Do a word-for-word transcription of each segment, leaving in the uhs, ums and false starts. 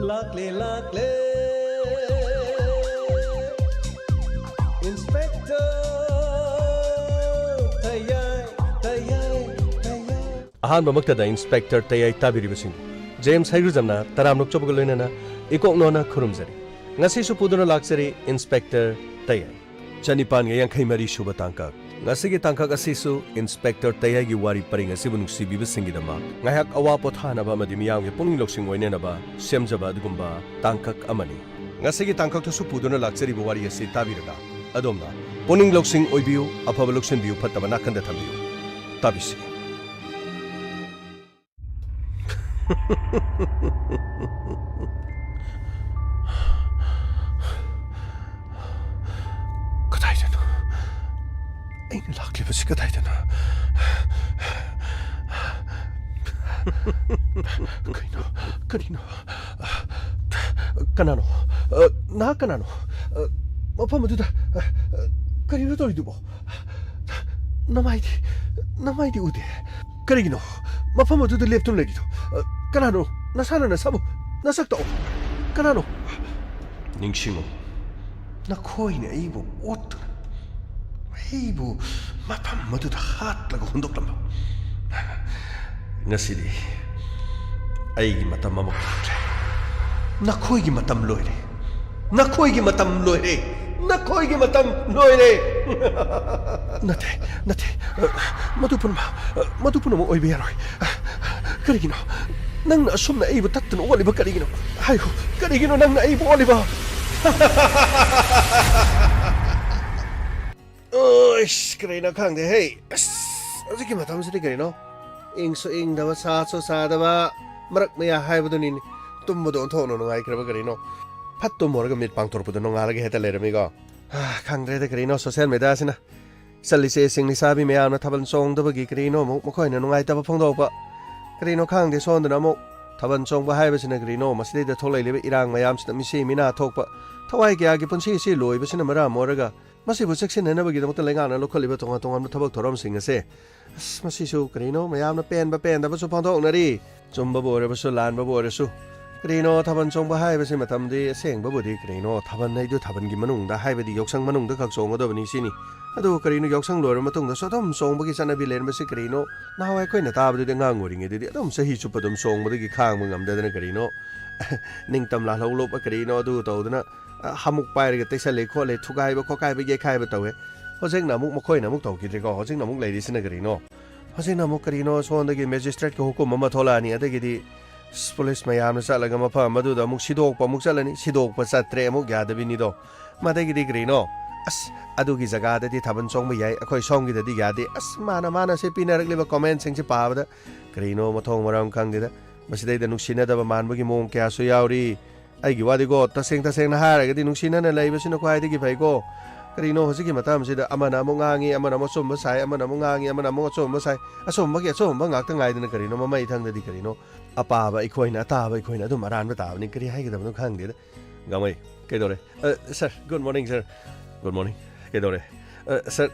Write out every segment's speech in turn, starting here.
ꯂꯥꯛꯂꯦ, ꯂꯥꯛꯂꯦ, Inspector ꯇꯌꯥꯏ, ꯇꯌꯥꯏ, ꯇꯌꯥꯏ꯫ ꯑꯍꯥꯟꯕꯃꯛꯇꯗ Inspector ꯇꯌꯥꯏ ꯇꯥꯕꯤꯔꯤꯕꯁꯤꯡꯕꯨ James ꯍꯩꯒ꯭ꯔꯨꯖꯝꯅ ꯇꯔꯥꯝꯅ ꯑꯣꯛꯆꯕꯒ ꯂꯣꯏꯅꯅ ꯏꯀꯣꯛꯅꯣꯅ ꯈꯨꯔꯨꯝꯖꯔꯤ꯫ ꯉꯁꯤꯁꯨ ꯄꯨꯗꯨꯅ ꯂꯥꯛꯆꯔꯤ Inspector ꯇꯌꯥꯏ꯫ ꯆꯅꯤꯄꯥꯟꯒ ꯌꯥꯡꯈꯩ ꯃꯔꯤ ꯁꯨꯕ ꯇꯥꯡꯀꯛ꯫ ꯉꯁꯤꯒꯤ ꯇꯥꯡꯀꯛ ꯑꯁꯤꯁꯨ Inspector ꯇꯌꯥꯏꯒꯤ ꯋꯥꯔꯤ ꯄꯔꯤꯡ ꯑꯁꯤꯕꯨ ꯅꯨꯡꯁꯤꯕꯤꯕꯁꯤꯡꯒꯤꯗꯃꯛ ꯉꯥꯏꯍꯥꯛ ꯑꯋꯥ ꯄꯣꯊꯥꯅꯕ ꯑꯃꯗꯤ ꯃꯤꯌꯥꯝꯒꯤ ꯄꯨꯛꯅꯤꯡ ꯂꯧꯁꯤꯡ ꯑꯣꯏꯅꯅꯕ ꯁꯦꯝꯖꯕ ꯑꯗꯨꯒꯨꯝꯕ ꯇꯥꯡꯀꯛ ꯑꯃꯅꯤ꯫ ꯉꯁꯤꯒꯤ ꯇꯥꯡꯀꯛꯇꯁꯨ ꯄꯨꯗꯨꯅ ꯂꯥꯛꯆꯔꯤꯕ ꯋꯥꯔꯤ ꯑꯁꯤ ꯇꯥꯕꯤꯔꯒ ꯑꯗꯣꯝꯅ ꯄꯨꯛꯅꯤꯡ ꯂꯧꯁꯤꯡ ꯑꯣꯏꯕꯤꯌꯨ, ꯑꯐꯕ ꯂꯧꯁꯤꯟꯕꯤꯌꯨ, ꯐꯠꯇꯕ ꯅꯥꯀꯟꯗ ꯊꯝꯕꯤꯌꯨ꯫ ꯇꯥꯕꯤꯁꯤ꯫ ꯀꯗꯥꯏꯗꯅꯣ? ꯑꯩꯅ ꯂꯥꯛꯂꯤꯕꯁꯤ ꯀꯗꯥꯏꯗꯅꯣ? ꯀꯩꯅꯣ? ꯀꯔꯤꯅꯣ? ꯀꯅꯥꯅꯣ? ꯅꯍꯥꯛ ꯀꯅꯥꯅꯣ? ꯃꯐꯝ ꯑꯗꯨꯗ ꯀꯔꯤꯅꯣ ꯇꯧꯔꯤꯗꯨꯕꯣ? ꯅꯃꯥꯏꯗꯤ, ꯅꯃꯥꯏꯗꯤ ꯎꯗꯦ꯫ ꯀꯔꯤꯒꯤꯅꯣ ꯃꯐꯝ ꯑꯗꯨꯗ ꯂꯦꯞꯇꯨꯅ ꯂꯩꯔꯤꯗꯣ? ꯀꯅꯥꯅꯣ? ꯅꯁꯥꯅ ꯅꯁꯥꯕꯨ ꯅꯁꯛ ꯇꯥꯛꯑꯣ꯫ ꯀꯅꯥꯅꯣ? ꯅꯤꯡꯁꯤꯡꯉꯨ, ꯅꯈꯣꯏꯅ ꯑꯩꯕꯨ ꯑꯣꯠꯇꯨꯅ, ꯑꯩꯕꯨ ꯃꯐꯝ ꯑꯗꯨꯗ ꯍꯥꯠꯂꯒ ꯍꯨꯟꯗꯣꯛꯂꯝꯕ꯫ ꯉꯁꯤꯗꯤ ꯑꯩꯒꯤ ꯃꯇꯝ ꯑꯃꯨꯛ ꯂꯥꯛꯂꯦ꯫ ꯅꯈꯣꯏꯒꯤ ꯃꯇꯝ ꯂꯣꯏꯔꯦ꯫ ꯅꯈꯣꯏꯒꯤ ꯃꯇꯝ ꯂꯣꯏꯔꯦ꯫ ꯅꯈꯣꯏꯒꯤ ꯃꯇꯝ ꯂꯣꯏꯔꯦ꯫ ꯅꯠꯇꯦ, ꯅꯠꯇꯦ꯫ ꯃꯗꯨ ꯄꯨꯝꯅꯃꯛ, ꯃꯗꯨ ꯄꯨꯝꯅꯃꯛ ꯑꯣꯏꯕ ꯌꯥꯔꯣꯏ꯫ ꯀꯔꯤꯒꯤꯅꯣ? ꯅꯪꯅ ꯑꯁꯨꯝꯅ ꯑꯩꯕꯨ ꯇꯠꯇꯨꯅ ꯑꯣꯠꯂꯤꯕ ꯀꯔꯤꯒꯤꯅꯣ? ꯍꯥꯏꯌꯨ, ꯀꯔꯤꯒꯤꯅꯣ ꯅꯪꯅ ꯑꯩꯕꯨ ꯑꯣꯠꯂꯤꯕ? ꯑꯩꯁ, ꯀꯔꯤꯅꯣ ꯈꯪꯗꯦ, ꯍꯦ꯫ ꯑꯁ, ꯍꯧꯖꯤꯛꯀꯤ ꯃꯇꯝꯁꯤꯗꯤ ꯀꯔꯤꯅꯣ? ꯏꯪꯁꯨ ꯏꯪꯗꯕ, ꯁꯥꯁꯨ ꯁꯥꯗꯕ, ꯃꯔꯛ ꯃꯌꯥ ꯍꯥꯏꯕꯗꯨꯅꯤꯅꯦ꯫ ꯇꯨꯝꯕꯗ ꯑꯣꯟꯊꯣꯛꯅ ꯅꯨꯡꯉꯥꯏꯈ꯭ꯔꯕ ꯀꯔꯤꯅꯣ? ꯐꯠ ꯇꯨꯝꯃꯨꯔꯒ ꯃꯤꯠ ꯄꯥꯡꯊꯣꯔꯛꯄꯗ ꯅꯣꯡꯉꯥꯜꯂꯒ ꯍꯦꯛꯇ ꯂꯩꯔꯝꯃꯤꯀꯣ꯫ ꯑꯥ, ꯈꯪꯗ꯭ꯔꯦꯗ ꯀꯔꯤꯅꯣ social mediaꯁꯤꯅ꯫ ꯆꯠꯂꯤꯁꯦ ꯏꯁꯤꯡ ꯂꯩꯁꯥꯕꯤ ꯃꯌꯥꯝꯅ ꯊꯥꯕꯜ ꯆꯣꯡꯗꯕꯒꯤ ꯀꯔꯤꯅꯣ ꯑꯃꯨꯛ ꯃꯈꯣꯏꯅ ꯅꯨꯡꯉꯥꯏꯇꯕ ꯐꯣꯡꯗꯣꯛꯄ꯫ ꯀꯔꯤꯅꯣ ꯈꯪꯗꯦ, ꯁꯣꯝꯗꯅ ꯑꯃꯨꯛ ꯊꯥꯕꯜ ꯆꯣꯡꯕ ꯍꯥꯏꯕꯁꯤꯅ ꯀꯔꯤꯅꯣ, ꯃꯁꯤꯗꯩꯗ ꯊꯣꯛꯂꯛꯂꯤꯕ ꯏꯔꯥꯡ ꯃꯌꯥꯝꯁꯤꯅ ꯃꯤꯁꯤ ꯃꯤꯅꯥ ꯊꯣꯛꯄ, ꯊꯋꯥꯏ ꯀꯌꯥꯒꯤ ꯄꯨꯟꯁꯤ ꯑꯁꯤ ꯂꯣꯏꯕꯁꯤꯅ ꯃꯔꯝ ꯑꯣꯏꯔꯒ ꯃꯁꯤꯕꯨ ꯆꯦꯛꯁꯤꯟꯅꯅꯕꯒꯤꯗꯃꯛꯇ ꯂꯩꯉꯥꯛꯅ ꯂꯧꯈꯠꯂꯤꯕ ꯇꯣꯉꯥꯟ ꯇꯣꯉꯥꯟꯕ ꯊꯕꯛ ꯊꯧꯔꯝꯁꯤꯡ ꯑꯁꯦ꯫ ꯑꯁ, ꯃꯁꯤꯁꯨ ꯀꯔꯤꯅꯣ, ꯃꯌꯥꯝꯅ ꯄꯦꯟꯕ ꯄꯦꯟꯗꯕꯁꯨ ꯐꯣꯡꯗꯣꯛꯅꯔꯤ꯫ ꯆꯨꯝꯕꯕꯨ ꯑꯣꯏꯔꯕꯁꯨ, ꯂꯥꯟꯕꯕꯨ ꯑꯣꯏꯔꯁꯨ, ꯀꯔꯤꯅꯣ, ꯊꯥꯕꯜ ꯆꯣꯡꯕ ꯍꯥꯏꯕꯁꯤ ꯃꯇꯝꯗꯤ ꯑꯁꯦꯡꯕꯕꯨꯗꯤ ꯀꯔꯤꯅꯣ, ꯊꯥꯕꯜ ꯍꯥꯏꯗꯨ ꯊꯥꯕꯜꯒꯤ ꯃꯅꯨꯡꯗ, ꯍꯥꯏꯕꯗꯤ ꯌꯥꯎꯁꯪ ꯃꯅꯨꯡꯗ ꯈꯛ ꯆꯣꯡꯒꯗꯕꯅꯤ ꯁꯤꯅꯤ꯫ ꯑꯗꯨ ꯀꯔꯤꯅꯣ, ꯌꯥꯎꯁꯪ ꯂꯣꯏꯔꯕ ꯃꯇꯨꯡꯗꯁꯨ ꯑꯗꯨꯝ ꯆꯣꯡꯕꯒꯤ ꯆꯠꯅꯕꯤ ꯂꯩꯔꯝꯕꯁꯤ ꯀꯔꯤꯅꯣ? ꯅꯍꯥꯟꯋꯥꯏ ꯑꯩꯈꯣꯏꯅ ꯇꯥꯕꯗꯨꯗꯤ, ꯑꯉꯥꯡ ꯑꯣꯏꯔꯤꯉꯩꯗꯗꯤ ꯑꯗꯨꯝ ꯆꯍꯤ ꯆꯨꯞꯄ ꯑꯗꯨꯝ ꯆꯣꯡꯕꯗꯒꯤ ꯈꯥꯡꯕ ꯉꯝꯗꯗꯅ ꯀꯔꯤꯅꯣ, ꯅꯤꯡꯇꯝ ꯂꯥꯜꯍꯧ ꯂꯣꯞꯄ ꯀꯔꯤꯅꯣ ꯑꯗꯨ ꯇꯧꯗꯅ, ꯑ, ꯍꯥꯃꯨꯛ ꯄꯥꯏꯔꯒ ꯇꯩꯁꯜꯂꯦ ꯈꯣꯠꯂꯦ, ꯊꯨꯒꯥꯏꯕ ꯈꯣꯠꯀꯥꯏꯕ ꯌꯩꯈꯥꯏꯕ ꯇꯧꯋꯦ꯫ ꯍꯧꯖꯤꯛꯅ ꯑꯃꯨꯛ ꯃꯈꯣꯏꯅ ꯑꯃꯨꯛ ꯇꯧꯈꯤꯗ꯭ꯔꯦꯀꯣ꯫ ꯍꯧꯖꯤꯛꯅ ꯑꯃꯨꯛ ꯂꯩꯔꯤꯁꯤꯅ ꯀꯔꯤꯅꯣ? ꯍꯧꯖꯤꯛꯅ ꯑꯃꯨꯛ ꯀꯔꯤꯅꯣ, ꯁꯣꯝꯗꯒꯤ ꯃꯦꯖꯤꯁꯇ꯭ꯔꯦꯠꯀꯤ ꯍꯨꯀꯨꯝ ꯑꯃ ꯊꯣꯛꯂꯛꯑꯅꯤ, ꯑꯗꯒꯤꯗꯤ ꯄꯨꯂꯤꯁ ꯃꯌꯥꯝꯅ ꯆꯠꯂꯒ ꯃꯐꯝ ꯑꯃꯗꯨꯗ ꯑꯃꯨꯛ ꯁꯤꯗꯣꯛꯄ ꯑꯃꯨꯛ ꯆꯠꯂꯅꯤ, ꯁꯤꯗꯣꯛꯄ ꯆꯠꯇ꯭ꯔꯦ ꯑꯃꯨꯛ ꯌꯥꯗꯕꯤꯅꯤꯗꯣ꯫ ꯃꯗꯒꯤꯗꯤ ꯀꯔꯤꯅꯣ, ꯑꯁ, ꯑꯗꯨꯒꯤ ꯖꯒꯥꯗꯗꯤ ꯊꯥꯕꯜ ꯆꯣꯡꯕ ꯌꯥꯏ, ꯑꯩꯈꯣꯏ ꯁꯣꯝꯒꯤꯗꯗꯤ ꯌꯥꯗꯦ, ꯑꯁ, ꯃꯥꯅ ꯃꯥꯅ ꯁꯤ ꯄꯤꯅꯔꯛꯂꯤꯕ ꯀꯣꯃꯦꯟꯁꯤꯡꯁꯤ ꯄꯥꯕꯗ ꯀꯔꯤꯅꯣ ꯃꯊꯣꯡ ꯃꯔꯝ ꯈꯪꯗꯦꯗ꯫ ꯃꯁꯤꯗꯩꯗ ꯅꯨꯡꯁꯤꯅꯗꯕ ꯃꯥꯟꯕꯒꯤ ꯃꯑꯣꯡ ꯀꯌꯥꯁꯨ ꯌꯥꯎꯔꯤ꯫ ꯑꯩꯒꯤ ꯋꯥꯗꯤꯀꯣ, ꯇꯁꯦꯡ ꯇꯁꯦꯡꯅ ꯍꯥꯏꯔꯒꯗꯤ ꯅꯨꯡꯁꯤꯅꯅ ꯂꯩꯕꯁꯤꯅ ꯈ꯭ꯋꯥꯏꯗꯒꯤ ꯐꯩꯀꯣ꯫ ꯀꯔꯤꯅꯣ ꯍꯧꯖꯤꯛꯀꯤ ꯃꯇꯝꯁꯤꯗ ꯑꯃꯅ ꯑꯃꯨꯛ ꯉꯥꯡꯉꯤ, ꯑꯃꯅ ꯑꯃꯨꯛ ꯑꯆꯨꯝꯕ ꯁꯥꯏ, ꯑꯃꯅ ꯑꯃꯨꯛ ꯉꯥꯡꯉꯤ, ꯑꯃꯅ ꯑꯃꯨꯛ ꯑꯆꯨꯝꯕ ꯁꯥꯏ, ꯑꯆꯨꯝꯕꯒꯤ ꯑꯆꯨꯝꯕ ꯉꯥꯛꯇ ꯉꯥꯏꯗꯅ ꯀꯔꯤꯅꯣ ꯃꯃꯩ ꯊꯪꯗꯗꯤ ꯀꯔꯤꯅꯣ? ꯑꯄꯥꯕ ꯑꯩꯈꯣꯏꯅ, ꯑꯇꯥꯕ ꯑꯩꯈꯣꯏꯅ ꯑꯗꯨꯝ ꯑꯔꯥꯟꯕ ꯇꯥꯕꯅꯤ꯫ ꯀꯔꯤ ꯍꯥꯏꯒꯗꯕꯅꯣ ꯈꯪꯗꯦꯗ꯫ ꯒꯥꯡꯃꯩ, ꯀꯩꯗꯧꯔꯦ? Uh, sir, good morning, sir. Good morning. ꯀꯩꯗꯧꯔꯦ? ꯑ, ꯁꯥꯔ,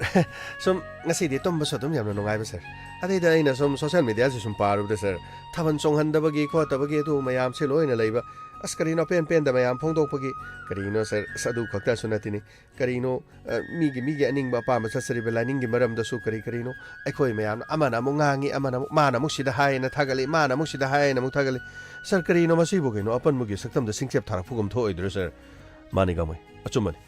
ꯁꯨꯝ ꯉꯁꯤꯗꯤ ꯇꯨꯝꯕꯁꯨ ꯑꯗꯨꯝ ꯌꯥꯝꯅ ꯅꯨꯡꯉꯥꯏꯕ, ꯁꯥꯔ꯫ ꯑꯗꯩꯗ ꯑꯩꯅ ꯁꯨꯝ ꯁꯣꯁꯦꯜ ꯃꯦꯗꯤꯌꯥꯁꯤ ꯁꯨꯝ ꯄꯥꯔꯨꯕꯗ, ꯁꯥꯔ, ꯊꯥꯕꯜ ꯆꯣꯡꯍꯟꯗꯕꯒꯤ ꯈꯣꯠꯇꯕꯒꯤ ꯑꯗꯨ ꯃꯌꯥꯝꯁꯦ ꯂꯣꯏꯅ ꯂꯩꯕ꯫ ꯑꯁ, ꯀꯔꯤꯅꯣ ꯑꯄꯦꯟ ꯄꯦꯟꯗ ꯃꯌꯥꯝ ꯐꯣꯡꯗꯣꯛꯄꯒꯤ? ꯀꯔꯤꯅꯣ, ꯁꯥꯔ? ꯑꯁ, ꯑꯗꯨ ꯈꯛꯇꯁꯨ ꯅꯠꯇꯦꯅꯦ꯫ ꯀꯔꯤꯅꯣ, ꯑ, ꯃꯤꯒꯤ, ꯃꯤꯒꯤ ꯑꯅꯤꯡꯕ ꯑꯄꯥꯝꯕ ꯆꯠꯆꯔꯤꯕ ꯂꯥꯏꯅꯤꯡꯒꯤ ꯃꯔꯝꯗꯁꯨ ꯀꯔꯤ ꯀꯔꯤꯅꯣ? ꯑꯩꯈꯣꯏ ꯃꯌꯥꯝꯅ ꯑꯃꯅ ꯑꯃꯨꯛ ꯉꯥꯡꯉꯤ, ꯑꯃꯅ ꯑꯃꯨꯛ, ꯃꯥꯅ ꯑꯃꯨꯛ ꯁꯤꯗ ꯍꯥꯏꯌꯦꯅ ꯊꯥꯒꯠꯂꯤ, ꯃꯥꯅ ꯑꯃꯨꯛ ꯁꯤꯗ ꯍꯥꯏꯌꯦꯅ ꯑꯃꯨꯛ ꯊꯥꯒꯠꯂꯤ꯫ ꯁꯥꯔ, ꯀꯔꯤꯅꯣ ꯃꯁꯤꯕꯨ ꯀꯩꯅꯣ? ꯑꯄꯟꯕꯒꯤ ꯁꯛꯇꯝꯗ ꯁꯤꯡꯆꯦꯞ ꯊꯥꯔꯛꯄꯒꯨꯝ ꯊꯣꯛꯑꯣꯏꯗ꯭ꯔꯣ, ꯁꯥꯔ? ꯃꯥꯅꯤ, ꯒꯥꯡꯃꯩ, ꯑꯆꯨꯝꯕꯅꯤ꯫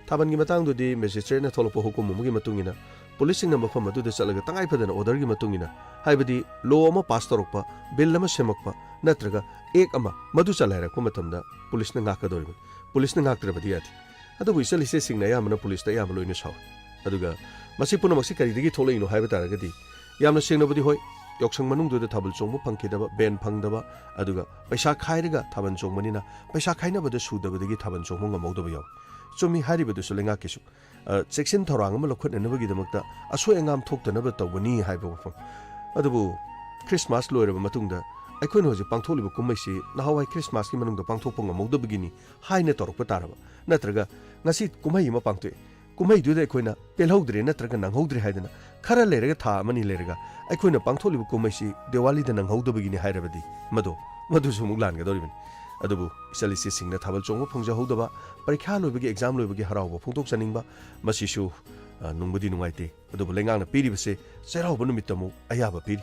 ꯊꯥꯕꯜꯒꯤ ꯃꯇꯥꯡꯗꯨꯗꯤ ꯃꯦꯖꯤꯁꯇ꯭ꯔꯦꯠꯅ ꯊꯣꯛꯂꯛꯄ ꯍꯨꯀꯨꯝ ꯑꯃꯒꯤ ꯃꯇꯨꯡ ꯏꯟꯅ ꯄꯨꯂꯤꯁꯁꯤꯡꯅ ꯃꯐꯝ ꯑꯗꯨꯗ ꯆꯠꯂꯒ ꯇꯉꯥꯏ ꯐꯗꯅ ꯑꯣꯔꯗꯔꯒꯤ ꯃꯇꯨꯡ ꯏꯟꯅ, ꯍꯥꯏꯕꯗꯤ ꯂꯣ ꯑꯃ ꯄꯥꯁ ꯇꯧꯔꯛꯄ, ꯕꯤꯜ ꯑꯃ ꯁꯦꯝꯃꯛꯄ, ꯅꯠꯇ꯭ꯔꯒ ꯑꯦꯛ ꯑꯃ ꯃꯗꯨ ꯆꯂꯥꯏꯔꯛꯄ ꯃꯇꯝꯗ ꯄꯨꯂꯤꯁꯅ ꯉꯥꯛꯀꯗꯧꯔꯤꯕꯅꯤ꯫ ꯄꯨꯂꯤꯁꯅ ꯉꯥꯛꯇ꯭ꯔꯕꯗꯤ ꯌꯥꯗꯦ꯫ ꯑꯗꯨꯕꯨ ꯏꯆꯜ ꯏꯆꯦꯁꯤꯡꯅ ꯑꯌꯥꯝꯕꯅ ꯄꯨꯂꯤꯁꯇ ꯑꯌꯥꯝꯕ ꯂꯣꯏꯅ ꯁꯥꯎꯏ꯫ ꯑꯗꯨꯒ ꯃꯁꯤ ꯄꯨꯝꯅꯃꯛꯁꯤ ꯀꯔꯤꯗꯒꯤ ꯊꯣꯛꯂꯛꯏꯅꯣ ꯍꯥꯏꯕ ꯇꯥꯔꯒꯗꯤ, ꯌꯥꯝꯅ ꯁꯦꯡꯅꯕꯨꯗꯤ ꯍꯣꯏ, ꯌꯥꯎꯁꯪ ꯃꯅꯨꯡꯗꯨꯗ ꯊꯥꯕꯜ ꯆꯣꯡꯕ ꯐꯪꯈꯤꯗꯕ, ꯕꯦꯟ ꯐꯪꯗꯕ, ꯑꯗꯨꯒ ꯄꯩꯁꯥ ꯈꯥꯏꯔꯒ ꯊꯥꯕꯜ ꯆꯣꯡꯕꯅꯤꯅ ꯄꯩꯁꯥ ꯈꯥꯏꯅꯕꯗ ꯁꯨꯗꯕꯗꯒꯤ ꯊꯥꯕꯜ ꯆꯣꯡꯕ ꯉꯝꯍꯧꯗꯕ ꯌꯥꯎꯏ꯫ ꯆꯨꯝꯃꯤ, ꯍꯥꯏꯔꯤꯕꯗꯨꯁꯨ ꯂꯩꯉꯥꯛꯀꯤꯁꯨ, ꯑ, ꯆꯦꯛꯁꯤꯟ ꯊꯧꯔꯥꯡ ꯑꯃ ꯂꯧꯈꯠꯅꯅꯕꯒꯤꯗꯃꯛꯇ ꯑꯁꯣꯏ ꯑꯉꯥꯝ ꯊꯣꯛꯇꯅꯕ ꯇꯧꯒꯅꯤ ꯍꯥꯏꯕ ꯋꯥꯐꯝ꯫ ꯑꯗꯨꯕꯨ ꯈ꯭ꯔꯤꯁꯃꯥꯁ ꯂꯣꯏꯔꯕ ꯃꯇꯨꯡꯗ ꯑꯩꯈꯣꯏꯅ ꯍꯧꯖꯤꯛ ꯄꯥꯡꯊꯣꯛꯂꯤꯕ ꯀꯨꯝꯍꯩꯁꯤ ꯅꯍꯥꯟꯋꯥꯏ ꯈ꯭ꯔꯤꯁꯃꯥꯁꯀꯤ ꯃꯅꯨꯡꯗ ꯄꯥꯡꯊꯣꯛꯄ ꯉꯝꯍꯧꯗꯕꯒꯤꯅꯤ ꯍꯥꯏꯅ ꯇꯧꯔꯛꯄ ꯇꯥꯔꯕ, ꯅꯠꯇ꯭ꯔꯒ ꯉꯁꯤ ꯀꯨꯝꯍꯩ ꯑꯃ ꯄꯥꯡꯊꯣꯛꯑꯦ, ꯀꯨꯝꯍꯩꯗꯨꯗ ꯑꯩꯈꯣꯏꯅ ꯄꯦꯜꯍꯧꯗ꯭ꯔꯦ ꯅꯠꯇ꯭ꯔꯒ ꯅꯪꯍꯧꯗ꯭ꯔꯦ ꯍꯥꯏꯗꯅ ꯈꯔ ꯂꯩꯔꯒ, ꯊꯥ ꯑꯃꯅꯤ ꯂꯩꯔꯒ ꯑꯩꯈꯣꯏꯅ ꯄꯥꯡꯊꯣꯛꯂꯤꯕ ꯀꯨꯝꯍꯩꯁꯤ ꯗꯤꯋꯥꯂꯤꯗ ꯅꯪꯍꯧꯗꯕꯒꯤꯅꯤ ꯍꯥꯏꯔꯕꯗꯤ, ꯃꯗꯨ, ꯃꯗꯨꯁꯨ ꯑꯃꯨꯛ ꯂꯥꯟꯒꯗꯧꯔꯤꯕꯅꯤ꯫ ꯑꯗꯨꯕꯨ ꯏꯆꯜ ꯏꯆꯦꯁꯤꯡꯅ ꯊꯥꯕꯜ ꯆꯣꯡꯕ ꯐꯪꯖꯍꯧꯗꯕ, ꯄꯔꯤꯈ꯭ꯌꯥ ꯂꯣꯏꯕꯒꯤ, ꯑꯦꯛꯖꯥꯝ ꯂꯣꯏꯕꯒꯤ ꯍꯔꯥꯎꯕ ꯐꯣꯡꯗꯣꯛꯆꯅꯤꯡꯕ, ꯃꯁꯤꯁꯨ, ꯑ, ꯅꯨꯡꯕꯨꯗꯤ ꯅꯨꯡꯉꯥꯏꯇꯦ꯫ ꯑꯗꯨꯕꯨ ꯂꯩꯉꯥꯛꯅ ꯄꯤꯔꯤꯕꯁꯦ ꯆꯩꯔꯥꯎꯕ ꯅꯨꯃꯤꯠꯇ ꯑꯃꯨꯛ ꯑꯌꯥꯕ ꯄꯤꯔꯤ꯫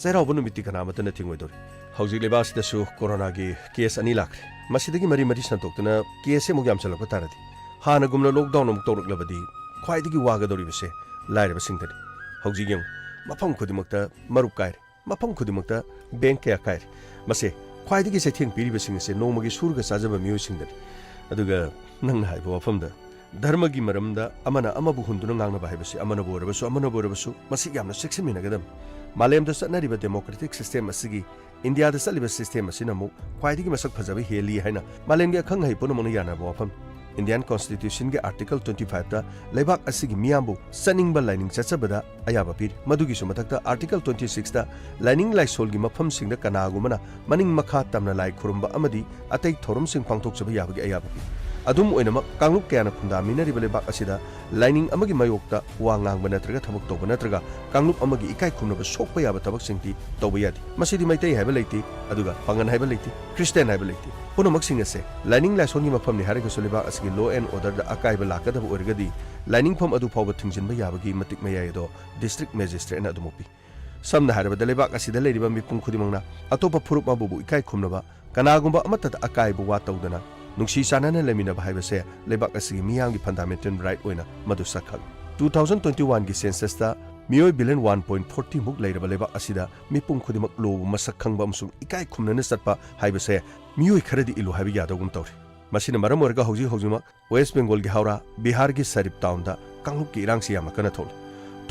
ꯆꯩꯔꯥꯎꯕ ꯅꯨꯃꯤꯠꯇꯤ ꯀꯅꯥꯃꯠꯇꯅ ꯊꯤꯡꯉꯣꯏꯗꯧꯔꯤ꯫ ꯍꯧꯖꯤꯛ ꯂꯩꯕꯥꯛ ꯑꯁꯤꯗꯁꯨ ꯀꯣꯔꯣꯅꯥꯒꯤ ꯀꯦꯁ ꯑꯅꯤ ꯂꯥꯛꯈ꯭ꯔꯦ꯫ ꯃꯁꯤꯗꯒꯤ ꯃꯔꯤ ꯃꯔꯤ ꯁꯟꯗꯣꯛꯇꯨꯅ ꯀꯦꯁꯁꯦ ꯑꯃꯨꯛ ꯌꯥꯝꯁꯤꯜꯂꯛꯄ ꯇꯥꯔꯗꯤ, ꯍꯥꯟꯅꯒꯨꯝꯅ ꯂꯣꯛꯗꯥꯎꯟ ꯑꯃꯨꯛ ꯇꯧꯔꯛꯂꯕꯗꯤ ꯈ꯭ꯋꯥꯏꯗꯒꯤ ꯋꯥꯒꯗꯧꯔꯤꯕꯁꯦ ꯂꯥꯏꯔꯕꯁꯤꯡꯗꯅꯤ꯫ ꯍꯧꯖꯤꯛ ꯌꯦꯡꯉꯨ, ꯃꯐꯝ ꯈꯨꯗꯤꯡꯃꯛꯇ ꯃꯔꯨꯞ ꯀꯥꯏꯔꯦ, ꯃꯐꯝ ꯈꯨꯗꯤꯡꯃꯛꯇ ꯕꯦꯡꯛ ꯀꯌꯥ ꯀꯥꯏꯔꯦ꯫ ꯃꯁꯦ ꯈ꯭ꯋꯥꯏꯗꯒꯤ ꯆꯩꯊꯦꯡ ꯄꯤꯔꯤꯕꯁꯤꯡ ꯑꯁꯦ ꯅꯣꯡꯃꯒꯤ ꯁꯨꯔꯒ ꯆꯥꯖꯕ ꯃꯤꯑꯣꯏꯁꯤꯡꯗꯅꯤ꯫ ꯑꯗꯨꯒ ꯅꯪꯅ ꯍꯥꯏꯕ ꯋꯥꯐꯝꯗ, ꯙꯔꯃꯒꯤ ꯃꯔꯝꯗ ꯑꯃꯅ ꯑꯃꯕꯨ ꯍꯨꯟꯗꯨꯅ ꯉꯥꯡꯅꯕ ꯍꯥꯏꯕꯁꯤ, ꯑꯃꯅꯕꯨ ꯑꯣꯏꯔꯕꯁꯨ, ꯑꯃꯅꯕꯨ ꯑꯣꯏꯔꯕꯁꯨ, ꯃꯁꯤ ꯌꯥꯝꯅ ꯆꯦꯛꯁꯤꯟꯃꯤꯟꯅꯒꯗꯕꯅꯤ꯫ ꯃꯥꯂꯦꯝꯗ ꯆꯠꯅꯔꯤꯕ ꯗꯦꯃꯣꯀ꯭ꯔꯦꯇꯤꯛ ꯁꯤꯁꯇꯦꯝ ꯑꯁꯤꯒꯤ ꯏꯟꯗꯤꯌꯥꯗ ꯆꯠꯂꯤꯕ ꯁꯤꯁꯇꯦꯝ ꯑꯁꯤꯅ ꯑꯃꯨꯛ ꯈ꯭ꯋꯥꯏꯗꯒꯤ ꯃꯁꯛ ꯐꯖꯕ ꯍꯦꯜꯂꯤ ꯍꯥꯏꯅ ꯃꯥꯂꯦꯝꯒꯤ ꯑꯈꯪ ꯑꯍꯩ ꯄꯨꯝꯅꯃꯛꯅ ꯌꯥꯅꯕ ꯋꯥꯐꯝ꯫ ꯏꯟꯗꯤꯌꯥꯟ ꯀꯣꯟꯁꯇꯤꯇ꯭ꯌꯨꯁꯟꯒꯤ ꯑꯥꯔꯇꯤꯀꯜ ꯇ꯭ꯋꯦꯟꯇꯤ ꯐꯥꯏꯚꯇ ꯂꯩꯕꯥꯛ ꯑꯁꯤꯒꯤ ꯃꯤꯌꯥꯝꯕꯨ ꯆꯠꯅꯤꯡꯕ ꯂꯥꯏꯅꯤꯡ ꯆꯠꯆꯕꯗ ꯑꯌꯥꯕ ꯄꯤꯔꯤ꯫ ꯃꯗꯨꯒꯤꯁꯨ ꯃꯊꯛꯇ ꯑꯥꯔꯇꯤꯀꯜ ꯇ꯭ꯋꯦꯟꯇꯤ ꯁꯤꯛꯁꯇ ꯂꯥꯏꯅꯤꯡ ꯂꯥꯏꯁꯣꯜꯒꯤ ꯃꯐꯝꯁꯤꯡꯗ ꯀꯅꯥꯒꯨꯝꯕꯅ ꯃꯅꯤꯡ ꯃꯈꯥ ꯇꯝꯅ ꯂꯥꯏ ꯈꯨꯔꯨꯝꯕ ꯑꯃꯗꯤ ꯑꯇꯩ ꯊꯧꯔꯝꯁꯤꯡ ꯄꯥꯡꯊꯣꯛꯆꯕ ꯌꯥꯕꯒꯤ ꯑꯌꯥꯕ ꯄꯤ꯫ ꯑꯗꯨꯝ ꯑꯣꯏꯅꯃꯛ, ꯀꯥꯡꯂꯨꯞ ꯀꯌꯥꯅ ꯈꯨꯟꯗꯥꯃꯤꯟꯅꯔꯤꯕ ꯂꯩꯕꯥꯛ ꯑꯁꯤꯗ ꯂꯥꯏꯅꯤꯡ ꯑꯃꯒꯤ ꯃꯥꯌꯣꯛꯇ ꯋꯥ ꯉꯥꯡꯕ ꯅꯠꯇ꯭ꯔꯒ ꯊꯕꯛ ꯇꯧꯕ ꯅꯠꯇ꯭ꯔꯒ ꯀꯥꯡꯂꯨꯞ ꯑꯃꯒꯤ ꯏꯀꯥꯏ ꯈꯨꯝꯅꯕ ꯁꯣꯛꯄ ꯌꯥꯕ ꯊꯕꯛꯁꯤꯡꯗꯤ ꯇꯧꯕ ꯌꯥꯗꯦ꯫ ꯃꯁꯤꯗꯤ ꯃꯩꯇꯩ ꯍꯥꯏꯕ ꯂꯩꯇꯦ, ꯑꯗꯨꯒ ꯄꯥꯉꯟ ꯍꯥꯏꯕ ꯂꯩꯇꯦ, ꯈ꯭ꯔꯤꯁꯇꯤꯌꯥꯟ ꯍꯥꯏꯕ ꯂꯩꯇꯦ꯫ ꯄꯨꯝꯅꯃꯛꯁꯤꯡ ꯑꯁꯦ ꯂꯥꯏꯅꯤꯡ ꯂꯥꯏꯁꯣꯟꯒꯤ ꯃꯐꯝꯅꯤ ꯍꯥꯏꯔꯒꯁꯨ, ꯂꯩꯕꯥꯛ ꯑꯁꯤꯒꯤ law and orderꯗ ꯑꯀꯥꯏꯕ ꯂꯥꯛꯀꯗꯕ ꯑꯣꯏꯔꯒꯗꯤ, ꯂꯥꯏꯅꯤꯡꯐꯝ ꯑꯗꯨ ꯐꯥꯎꯕ ꯊꯤꯡꯖꯤꯟꯕ ꯌꯥꯕꯒꯤ ꯃꯇꯤꯛ ꯃꯌꯥꯏ ꯑꯗꯣ district magistrateꯅ ꯑꯗꯨꯃꯛ ꯄꯤ꯫ ꯁꯝꯅ ꯍꯥꯏꯔꯕꯗ, ꯂꯩꯕꯥꯛ ꯑꯁꯤꯗ ꯂꯩꯔꯤꯕ ꯃꯤꯄꯨꯝ ꯈꯨꯗꯤꯡꯃꯛꯅ ꯑꯇꯣꯞꯄ ꯐꯨꯔꯨꯞ ꯑꯃꯕꯨ ꯏꯀꯥꯏ ꯈꯨꯝꯅꯕ, ꯀꯅꯥꯒꯨꯝꯕ ꯑꯃꯠꯇꯗ ꯑꯀꯥꯏꯕ ꯋꯥ ꯇꯧꯗꯅ ꯅꯨꯡꯁꯤ ꯆꯥꯟꯅꯅ ꯂꯩꯃꯤꯟꯅꯕ ꯍꯥꯏꯕꯁꯦ ꯂꯩꯕꯥꯛ ꯑꯁꯤꯒꯤ ꯃꯤꯌꯥꯝꯒꯤ fundamental right ꯑꯣꯏꯅ ꯃꯗꯨ ꯁꯛꯈꯪꯉꯤ꯫ Two thousand twenty oneꯒꯤ censusꯇ ꯃꯤꯑꯣꯏ billion one point forty ꯃꯨꯛ ꯂꯩꯔꯕ ꯂꯩꯕꯥꯛ ꯑꯁꯤꯗ ꯃꯤꯄꯨꯝ ꯈꯨꯗꯤꯡꯃꯛ ꯂꯣꯕꯨ ꯃꯁꯛ ꯈꯪꯕ ꯑꯃꯁꯨꯡ ꯏꯀꯥꯏ ꯈꯨꯝꯅꯅ ꯆꯠꯄ ꯍꯥꯏꯕꯁꯦ ꯃꯤꯑꯣꯏ ꯈꯔꯗꯤ ꯏꯜꯂꯨ ꯍꯥꯏꯕ ꯌꯥꯗꯧꯒꯨꯝ ꯇꯧꯔꯤ꯫ ꯃꯁꯤꯅ ꯃꯔꯝ ꯑꯣꯏꯔꯒ ꯍꯧꯖꯤꯛ ꯍꯧꯖꯤꯛꯃꯛ ꯋꯦꯁ꯭ꯠ ꯕꯦꯡꯒꯣꯜꯒꯤ ꯍꯧꯔꯥ, ꯕꯤꯍꯥꯔꯒꯤ ꯁꯔꯤꯞ ꯇꯥꯎꯟꯗ ꯀꯥꯡꯂꯨꯞꯀꯤ ꯏꯔꯥꯡꯁꯤ ꯌꯥꯝꯅ ꯀꯟꯅ ꯊꯣꯛꯂꯤ꯫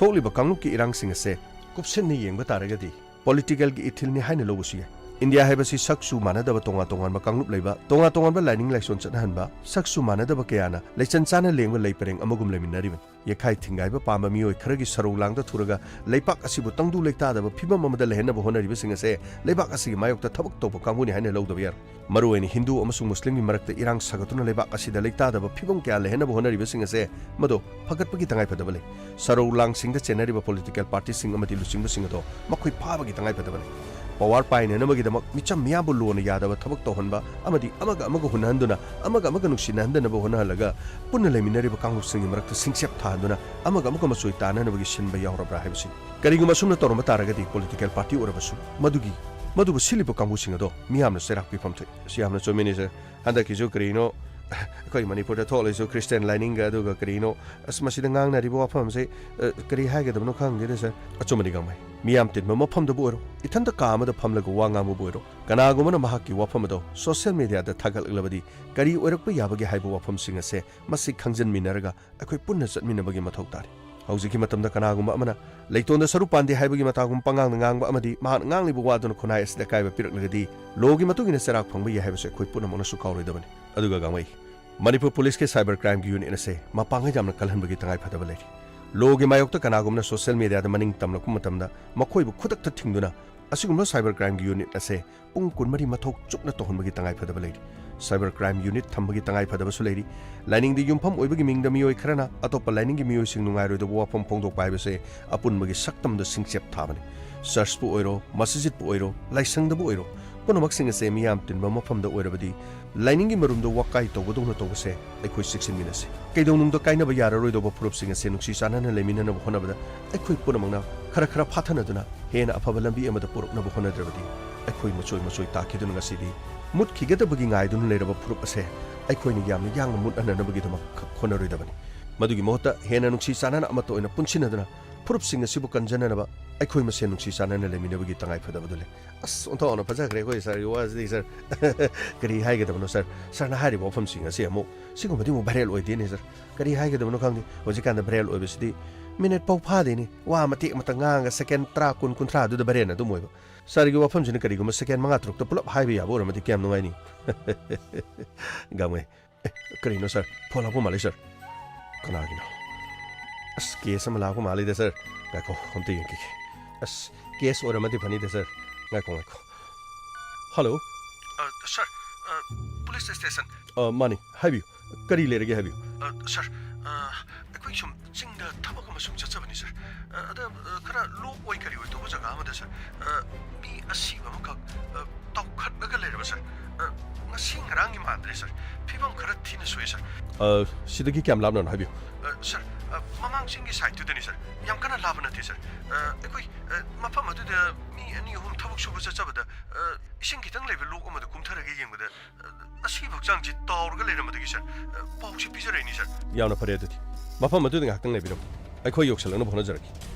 ꯊꯣꯛꯂꯤꯕ ꯀꯥꯡꯂꯨꯞꯀꯤ ꯏꯔꯥꯡꯁꯤꯡ ꯑꯁꯦ ꯀꯨꯞꯁꯟꯅ ꯌꯦꯡꯕ ꯇꯥꯔꯒꯗꯤ ꯄꯣꯂꯤꯇꯤꯀꯦꯜꯒꯤ ꯏꯊꯤꯜꯅꯤ ꯍꯥꯏꯅ ꯂꯧꯕꯁꯨ ꯌꯥꯏ꯫ ꯏꯟꯗꯤꯌꯥ ꯍꯥꯏꯕꯁꯤ ꯁꯛꯁꯨ ꯃꯥꯟꯅꯗꯕ ꯇꯣꯉꯥꯟ ꯇꯣꯉꯥꯟꯕ ꯀꯥꯡꯂꯨꯞ ꯂꯩꯕ, ꯇꯣꯉꯥꯟ ꯇꯣꯉꯥꯟꯕ ꯂꯥꯏꯅꯤꯡ ꯂꯥꯏꯁꯣꯟ ꯆꯠꯅꯍꯟꯕ, ꯁꯛꯁꯨ ꯃꯥꯟꯅꯗꯕ ꯀꯌꯥꯅ ꯂꯩꯆꯟ ꯆꯥꯅ ꯂꯦꯡꯕ ꯂꯩ ꯄꯔꯦꯡ ꯑꯃꯒꯨꯝ ꯂꯩꯃꯤꯟꯅꯔꯤꯕꯅꯤ꯫ ꯌꯦꯈꯥꯏ ꯊꯤꯡꯒꯥꯏꯕ ꯄꯥꯝꯕ ꯃꯤꯑꯣꯏ ꯈꯔꯒꯤ ꯁꯔꯧ ꯂꯥꯡꯗ ꯊꯨꯔꯒ ꯂꯩꯄꯥꯛ ꯑꯁꯤꯕꯨ ꯇꯪꯗꯨ ꯂꯩꯇꯥꯗꯕ ꯐꯤꯕꯝ ꯑꯃꯗ ꯂꯩꯍꯟꯅꯕ ꯍꯣꯠꯅꯔꯤꯕꯁꯤꯡ ꯑꯁꯦ ꯂꯩꯕꯥꯛ ꯑꯁꯤꯒꯤ ꯃꯥꯌꯣꯛꯇ ꯊꯕꯛ ꯇꯧꯕ ꯀꯥꯡꯕꯨꯅꯤ ꯍꯥꯏꯅ ꯂꯧꯗꯕ ꯌꯥꯔꯣꯏ꯫ ꯃꯔꯨꯑꯣꯏꯅ ꯍꯤꯟꯗꯨ ꯑꯃꯁꯨꯡ ꯃꯨꯁꯂꯤꯝꯒꯤ ꯃꯔꯛꯇ ꯏꯔꯥꯡ ꯁꯥꯒꯠꯇꯨꯅ ꯂꯩꯕꯥꯛ ꯑꯁꯤꯗ ꯂꯩꯇꯥꯗꯕ ꯐꯤꯕꯝ ꯀꯌꯥ ꯂꯩꯍꯟꯅꯕ ꯍꯣꯠꯅꯔꯤꯕꯁꯤꯡ ꯑꯁꯦ ꯃꯗꯨ ꯐꯒꯠꯄꯒꯤ ꯇꯉꯥꯏꯐꯗꯕ ꯂꯩ꯫ ꯁꯔꯧ ꯂꯥꯡꯁꯤꯡꯗ ꯆꯦꯟꯅꯔꯤꯕ ꯄꯣꯂꯤꯇꯤꯀꯦꯜ ꯄꯥꯔꯇꯤꯁꯤꯡ ꯑꯃꯗꯤ ꯂꯨꯆꯤꯡꯕꯁꯤꯡ ꯑꯗꯣ ꯃꯈꯣꯏ ꯐꯥꯕꯒꯤ ꯇꯉꯥꯏꯐꯗꯕ ꯂꯩ꯫ ꯄꯋꯥꯔ ꯄꯥꯏꯅꯅꯕꯒꯤꯗꯃꯛ ꯃꯤꯆꯝ ꯃꯤꯌꯥꯝꯕꯨ ꯂꯣꯟꯅ ꯌꯥꯗꯕ ꯊꯕꯛ ꯇꯧꯍꯟꯕ ꯑꯃꯗꯤ ꯑꯃꯒ ꯑꯃꯒ ꯍꯨꯟꯅꯍꯟꯗꯨꯅ ꯑꯃꯒ ꯑꯃꯒ ꯅꯨꯡꯁꯤꯅꯍꯟꯗꯅꯕ ꯍꯣꯠꯅꯍꯜꯂꯒ ꯄꯨꯟꯅ ꯂꯩꯃꯤꯟꯅꯔꯤꯕ ꯀꯥꯡꯂꯨꯞꯁꯤꯡꯒꯤ ꯃꯔꯛꯇ ꯁꯤꯡꯆꯦꯞ ꯊꯥꯍꯟꯗꯨꯅ ꯑꯃꯒ ꯑꯃꯒ ꯃꯆꯣꯏ ꯇꯥꯅꯅꯕꯒꯤ ꯁꯤꯟꯕ ꯌꯥꯎꯔꯕ꯭ꯔꯥ ꯍꯥꯏꯕꯁꯤꯅꯤ꯫ ꯀꯔꯤꯒꯨꯝꯕ ꯑꯁꯨꯝꯅ ꯇꯧꯔꯝꯕ ꯇꯥꯔꯒꯗꯤ ꯄꯣꯂꯤꯇꯤꯀꯦꯜ ꯄꯥꯔꯇꯤ ꯑꯣꯏꯔꯕꯁꯨ ꯃꯗꯨꯒꯤ, ꯃꯗꯨꯕꯨ ꯁꯤꯜꯂꯤꯕ ꯀꯥꯡꯕꯨꯁꯤꯡ ꯑꯗꯣ ꯃꯤꯌꯥꯝꯅ ꯆꯩꯔꯥꯛ ꯄꯤꯐꯝ ꯊꯣꯛꯏ꯫ ꯑꯁꯤ ꯌꯥꯝꯅ ꯆꯨꯝꯃꯤꯅꯦ ꯁꯥꯔ꯫ ꯍꯟꯗꯛꯀꯤꯁꯨ ꯀꯔꯤꯅꯣ ꯑꯩꯈꯣꯏ ꯃꯅꯤꯄꯨꯔꯗ ꯊꯣꯛꯂꯤꯁꯨ ꯈ꯭ꯔꯤꯁꯇꯤꯌꯥꯟ ꯂꯥꯏꯅꯤꯡꯒ ꯑꯗꯨꯒ ꯀꯔꯤꯅꯣ, ꯑꯁ, ꯃꯁꯤꯗ ꯉꯥꯡꯅꯔꯤꯕ ꯋꯥꯐꯝꯁꯦ, ꯑ, ꯀꯔꯤ ꯍꯥꯏꯒꯗꯕꯅꯣ ꯈꯪꯗꯦꯗ ꯁꯥꯔ꯫ ꯑꯆꯨꯝꯕꯅꯤ ꯒꯥꯡꯃꯩ꯫ ꯃꯤꯌꯥꯝ ꯇꯤꯟꯕ ꯃꯐꯝꯗꯕꯨ ꯑꯣꯏꯔꯣ, ꯏꯊꯟꯇ ꯀꯥ ꯑꯃꯗ ꯐꯝꯂꯒ ꯋꯥ ꯉꯥꯡꯕꯕꯨ ꯑꯣꯏꯔꯣ, ꯀꯅꯥꯒꯨꯝꯕꯅ ꯃꯍꯥꯛꯀꯤ ꯋꯥꯐꯝ ꯑꯗꯣ ꯁꯣꯁꯤꯌꯦꯜ ꯃꯤꯗꯤꯌꯥꯗ ꯊꯥꯒꯠꯂꯛꯂꯕꯗꯤ ꯀꯔꯤ ꯑꯣꯏꯔꯛꯄ ꯌꯥꯕꯒꯦ ꯍꯥꯏꯕ ꯋꯥꯐꯝꯁꯤꯡ ꯑꯁꯦ ꯃꯁꯤ ꯈꯪꯖꯤꯟꯃꯤꯟꯅꯔꯒ ꯑꯩꯈꯣꯏ ꯄꯨꯟꯅ ꯆꯠꯃꯤꯟꯅꯕꯒꯤ ꯃꯊꯧ ꯇꯥꯔꯤ꯫ ꯍꯧꯖꯤꯛꯀꯤ ꯃꯇꯝꯗ ꯀꯅꯥꯒꯨꯝꯕ ꯑꯃꯅ ꯂꯩꯇꯣꯟꯗ ꯁꯔꯨ ꯄꯥꯟꯗꯦ ꯍꯥꯏꯕꯒꯤ ꯃꯇꯥꯒꯨꯝ ꯄꯉꯥꯡꯗ ꯉꯥꯡꯕ ꯑꯃꯗꯤ ꯃꯍꯥꯛꯅ ꯉꯥꯡꯂꯤꯕ ꯋꯥꯗꯨꯅ ꯈꯨꯟꯅꯥꯏ ꯑꯁꯤꯗ ꯑꯀꯥꯏꯕ ꯄꯤꯔꯛꯂꯒꯗꯤ ꯂꯣꯒꯤ ꯃꯇꯨꯡ ꯏꯟꯅ ꯆꯩꯔꯥꯛ ꯐꯪꯕ ꯌꯥꯏ ꯍꯥꯏꯕꯁꯤ ꯑꯩꯈꯣꯏ ꯄꯨꯝꯅꯃꯛꯅꯁꯨ ꯀꯥꯎꯔꯣꯏꯗꯕꯅꯤ꯫ ꯑꯗꯨꯒ ꯒꯥꯡꯃꯩ, ꯃꯅꯤꯄꯨꯔ ꯄꯨꯂꯤꯁꯀꯤ ꯁꯥꯏꯕꯔ ꯀ꯭ꯔꯥꯏꯝꯒꯤ ꯌꯨꯅꯤꯠ ꯑꯁꯦ ꯃꯄꯥꯡꯒꯜ ꯌꯥꯝꯅ ꯀꯜꯍꯟꯕꯒꯤ ꯇꯉꯥꯏꯐꯗꯕ ꯂꯩꯔꯤ꯫ ꯂꯣꯒꯤ ꯃꯥꯌꯣꯛꯇ ꯀꯅꯥꯒꯨꯝꯕꯅ ꯁꯣꯁꯤꯌꯦꯜ ꯃꯤꯗꯤꯌꯥꯗ ꯃꯅꯤꯡ ꯇꯝꯂꯛꯄ ꯃꯇꯝꯗ ꯃꯈꯣꯏꯕꯨ ꯈꯨꯗꯛꯇ ꯊꯤꯡꯗꯨꯅ ꯑꯁꯤꯒꯨꯝꯕ ꯁꯥꯏꯕꯔ ꯀ꯭ꯔꯥꯏꯝꯒꯤ ꯌꯨꯅꯤꯠ ꯑꯁꯦ ꯄꯨꯡ ꯀꯨꯟꯃꯔꯤ ꯃꯊꯧ ꯆꯨꯞꯅ ꯇꯧꯍꯟꯕꯒꯤ ꯇꯉꯥꯏꯐꯗꯕ ꯂꯩꯔꯤ꯫ ꯁꯥꯏꯕꯔ ꯀ꯭ꯔꯥꯏꯝ ꯌꯨꯅꯤꯠ ꯊꯝꯕꯒꯤ ꯇꯉꯥꯏꯐꯗꯕꯁꯨ ꯂꯩꯔꯤ꯫ ꯂꯥꯏꯅꯤꯡꯗ ꯌꯨꯝꯐꯝ ꯑꯣꯏꯕꯒꯤ ꯃꯤꯡꯗ ꯃꯤꯑꯣꯏ ꯈꯔꯅ ꯑꯇꯣꯞꯄ ꯂꯥꯏꯅꯤꯡꯒꯤ ꯃꯤꯑꯣꯏꯁꯤꯡ ꯅꯨꯡꯉꯥꯏꯔꯣꯏꯗꯕ ꯋꯥꯐꯝ ꯐꯣꯡꯗꯣꯛꯄ ꯍꯥꯏꯕꯁꯦ ꯑꯄꯨꯟꯕꯒꯤ ꯁꯛꯇꯝꯗ ꯁꯤꯡꯆꯦꯞ ꯊꯥꯕꯅꯤ꯫ ꯆꯔꯆꯄꯨ ꯑꯣꯏꯔꯣ, ꯃꯁꯖꯤꯠꯄꯨ ꯑꯣꯏꯔꯣ, ꯂꯥꯏꯁꯪꯗꯕꯨ ꯑꯣꯏꯔꯣ, ꯄꯨꯝꯅꯃꯛꯁꯤꯡ ꯑꯁꯦ ꯃꯤꯌꯥꯝ ꯇꯤꯟꯕ ꯃꯐꯝꯗ ꯑꯣꯏꯔꯕꯗꯤ ꯂꯥꯏꯅꯤꯡꯒꯤ ꯃꯔꯨꯝꯗ ꯋꯥꯀꯥꯏ ꯇꯧꯕꯗꯧꯅ ꯇꯧꯕꯁꯦ ꯑꯩꯈꯣꯏ ꯆꯦꯛꯁꯤꯟꯃꯤꯟꯅꯁꯤ꯫ ꯀꯩꯗꯧꯅꯨꯡꯗ ꯀꯥꯏꯅꯕ ꯌꯥꯔꯔꯣꯏꯗꯧꯕ ꯐꯨꯔꯨꯞꯁꯤꯡ ꯑꯁꯦ ꯅꯨꯡꯁꯤ ꯆꯥꯟꯅꯅ ꯂꯩꯃꯤꯟꯅꯅꯕ ꯍꯣꯠꯅꯕꯗ ꯑꯩꯈꯣꯏ ꯄꯨꯝꯅꯃꯛꯅ ꯈꯔ ꯈꯔ ꯐꯥꯊꯅꯗꯨꯅ ꯍꯦꯟꯅ ꯑꯐꯕ ꯂꯝꯕꯤ ꯑꯃꯗ ꯄꯨꯔꯛꯅꯕ ꯍꯣꯠꯅꯗ꯭ꯔꯕꯗꯤ ꯑꯩꯈꯣꯏ ꯃꯆꯣꯏ ꯃꯆꯣꯏ ꯇꯥꯈꯤꯗꯨꯅ ꯉꯁꯤꯗꯤ ꯃꯨꯠꯈꯤꯒꯗꯕꯒꯤ ꯉꯥꯏꯗꯨꯅ ꯂꯩꯔꯕ ꯐꯨꯔꯨꯞ ꯑꯁꯦ ꯑꯩꯈꯣꯏꯅ ꯌꯥꯝꯅ ꯌꯥꯡꯅ ꯃꯨꯠꯍꯟꯅꯅꯕꯒꯤꯗꯃꯛ ꯈꯛ ꯍꯣꯠꯅꯔꯣꯏꯗꯕꯅꯤ꯫ ꯃꯗꯨꯒꯤ ꯃꯍꯨꯠꯇ ꯍꯦꯟꯅ ꯅꯨꯡꯁꯤ ꯆꯥꯟꯅꯅ ꯑꯃꯠꯇ ꯑꯣꯏꯅ ꯄꯨꯟꯁꯤꯟꯅꯗꯨꯅ ꯐꯨꯔꯨꯞꯁꯤꯡ ꯑꯁꯤꯕꯨ ꯀꯟꯖꯅꯅꯕ ꯑꯩꯈꯣꯏ ꯃꯁꯦꯟ ꯅꯨꯡꯁꯤ ꯆꯥꯟꯅꯅ ꯂꯩꯃꯤꯟꯅꯕꯒꯤ ꯇꯉꯥꯏ ꯐꯗꯕꯗꯨ ꯂꯩ꯫ ꯑꯁ, ꯑꯣꯟꯊꯣꯛꯅ ꯐꯖꯈ꯭ꯔꯦ ꯑꯩꯈꯣꯏ ꯁꯥꯔꯒꯤ ꯋꯥꯁꯤꯗꯤ, ꯁꯥꯔ꯫ ꯀꯔꯤ ꯍꯥꯏꯒꯗꯕꯅꯣ, ꯁꯥꯔ? ꯁꯥꯔꯅ ꯍꯥꯏꯔꯤꯕ ꯋꯥꯐꯝꯁꯤꯡ ꯑꯁꯤ ꯑꯃꯨꯛ ꯁꯤꯒꯨꯝꯕꯗꯤ ꯑꯃꯨꯛ ꯚꯥꯏꯔꯦꯜ ꯑꯣꯏꯗꯦꯅꯦ, ꯁꯥꯔ꯫ ꯀꯔꯤ ꯍꯥꯏꯒꯗꯕꯅꯣ ꯈꯪꯗꯦ꯫ ꯍꯧꯖꯤꯛꯀꯥꯟꯗ ꯚꯥꯏꯔꯦꯜ ꯑꯣꯏꯕꯁꯤꯗꯤ ꯃꯤꯅꯤꯠ ꯐꯥꯎ ꯐꯥꯗꯦꯅꯦ꯫ ꯋꯥ ꯃꯇꯦꯛ ꯑꯃꯇ ꯉꯥꯡꯉꯒ ꯁꯦꯀꯦꯟ ꯇꯔꯥ, ꯀꯨꯟ, ꯀꯨꯟꯊ꯭ꯔꯥ ꯑꯗꯨꯗ ꯚꯥꯏꯔꯦꯜ ꯑꯗꯨꯝ ꯑꯣꯏꯕ꯫ ꯁꯥꯔꯒꯤ ꯋꯥꯐꯝꯁꯤꯅ ꯀꯔꯤꯒꯨꯝꯕ ꯁꯦꯀꯦꯟ ꯃꯉꯥ ꯇꯔꯨꯛꯇ ꯄꯨꯂꯞ ꯍꯥꯏꯕ ꯌꯥꯕ ꯑꯣꯏꯔꯝꯃꯗꯤ ꯀꯌꯥꯝ ꯅꯨꯡꯉꯥꯏꯅꯤ? ꯒꯥꯡꯃꯩ꯫ ꯑꯦ, ꯀꯔꯤꯅꯣ, ꯁꯥꯔ? ꯐꯣꯟ ꯂꯥꯛꯄ ꯃꯥꯜꯂꯦ, ꯁꯥꯔ꯫ ꯀꯅꯥꯒꯤꯅꯣ? ꯑꯁ, ꯀꯦꯁ ꯑꯃ ꯂꯥꯛꯄ ꯃꯥꯜꯂꯤꯗ, ꯁꯥꯔ꯫ ꯉꯥꯏꯈꯣ, ꯑꯝꯇ ꯌꯦꯡꯈꯤꯒꯦ꯫ ꯑꯁ, ꯀꯦꯁ ꯑꯣꯏꯔꯝꯃꯗꯤ ꯐꯅꯤꯗ, ꯁꯥꯔ꯫ ꯉꯥꯏꯈꯣ, ꯉꯥꯏꯈꯣ꯫ ꯍꯜꯂꯣ? ꯑ, ꯁꯥꯔ, ꯑ, ꯄꯨꯂꯤꯁ ꯁ꯭ꯇꯦꯁꯟ꯫ ꯑ, ꯃꯥꯅꯤ, ꯍꯥꯏꯕꯤꯌꯨ꯫ ꯀꯔꯤ ꯂꯩꯔꯒꯦ, ꯍꯥꯏꯕꯤꯌꯨ꯫ ꯑ, ꯁꯥꯔ, ꯑ, ꯑꯩꯈꯣꯏ ꯁꯨꯝ ꯆꯤꯡꯗ ꯊꯕꯛ ꯑꯃ ꯁꯨꯝ ꯆꯠꯆꯕꯅꯤ, ꯁꯥꯔ꯫ ꯑ, ꯑꯗ, ꯑ, ꯈꯔ ꯂꯣꯛ ꯑꯣꯏ ꯀꯔꯤ ꯑꯣꯏ ꯇꯧꯕ ꯖꯒꯥ ꯑꯃꯗ, ꯁꯥꯔ, ꯑ, ꯃꯤ ꯑꯁꯤꯕ ꯑꯃꯈꯛ, ꯑ, ꯇꯥꯎꯈꯠꯂꯒ ꯂꯩꯔꯕ, ꯁꯥꯔ꯫ ꯑ, ꯉꯁꯤ ꯉꯔꯥꯡꯒꯤ ꯃꯥꯟꯗ꯭ꯔꯦ, ꯁꯥꯔ꯫ ꯐꯤꯕꯝ ꯈꯔ ꯊꯤꯅ ꯁꯣꯛꯑꯦ, ꯁꯥꯔ꯫ ꯑ, ꯁꯤꯗꯒꯤ ꯀꯌꯥꯝ ꯂꯥꯞꯅꯅꯣ ꯍꯥꯏꯕꯤꯌꯨ꯫ ꯑ, ꯁꯥꯔ, ꯑ, ꯃꯃꯥꯡ ꯆꯤꯡꯒꯤ ꯁꯥꯏꯠꯇꯨꯗꯅꯤ, ꯁꯥꯔ꯫ ꯌꯥꯝ ꯀꯟꯅ ꯂꯥꯞꯄ ꯅꯠꯇꯦ, ꯁꯥꯔ꯫ ꯑ, ꯑꯩꯈꯣꯏ, ꯑ, ꯃꯐꯝ ꯑꯗꯨꯗ ꯃꯤ ꯑꯅꯤ ꯑꯍꯨꯝ ꯊꯕꯛ ꯁꯨꯕ ꯆꯠꯆꯕꯗ, ꯑ, ꯏꯁꯤꯡ ꯈꯤꯇꯪ ꯂꯩꯕ ꯂꯣꯛ ꯑꯃꯗ ꯀꯨꯝꯊꯔꯒ ꯌꯦꯡꯕꯗ, ꯑ, ꯑꯁꯤꯕ ꯍꯛꯆꯥꯡꯁꯤ ꯇꯥꯎꯔꯒ ꯂꯩꯔꯝꯕꯗꯒꯤ, ꯁꯥꯔ, ꯑ, ꯄꯥꯎꯁꯤ ꯄꯤꯖꯔꯛꯏꯅꯤ, ꯁꯥꯔ꯫ ꯌꯥꯝꯅ ꯐꯔꯦ ꯑꯗꯨꯗꯤ꯫ ꯃꯐꯝ ꯑꯗꯨꯗ ꯉꯥꯏꯍꯥꯛꯇꯪ ꯂꯩꯕꯤꯔꯝꯃꯨ꯫ ꯑꯩꯈꯣꯏ ꯌꯧꯁꯜꯂꯛꯅꯕ ꯍꯣꯠꯅꯖꯔꯛꯀꯦ꯫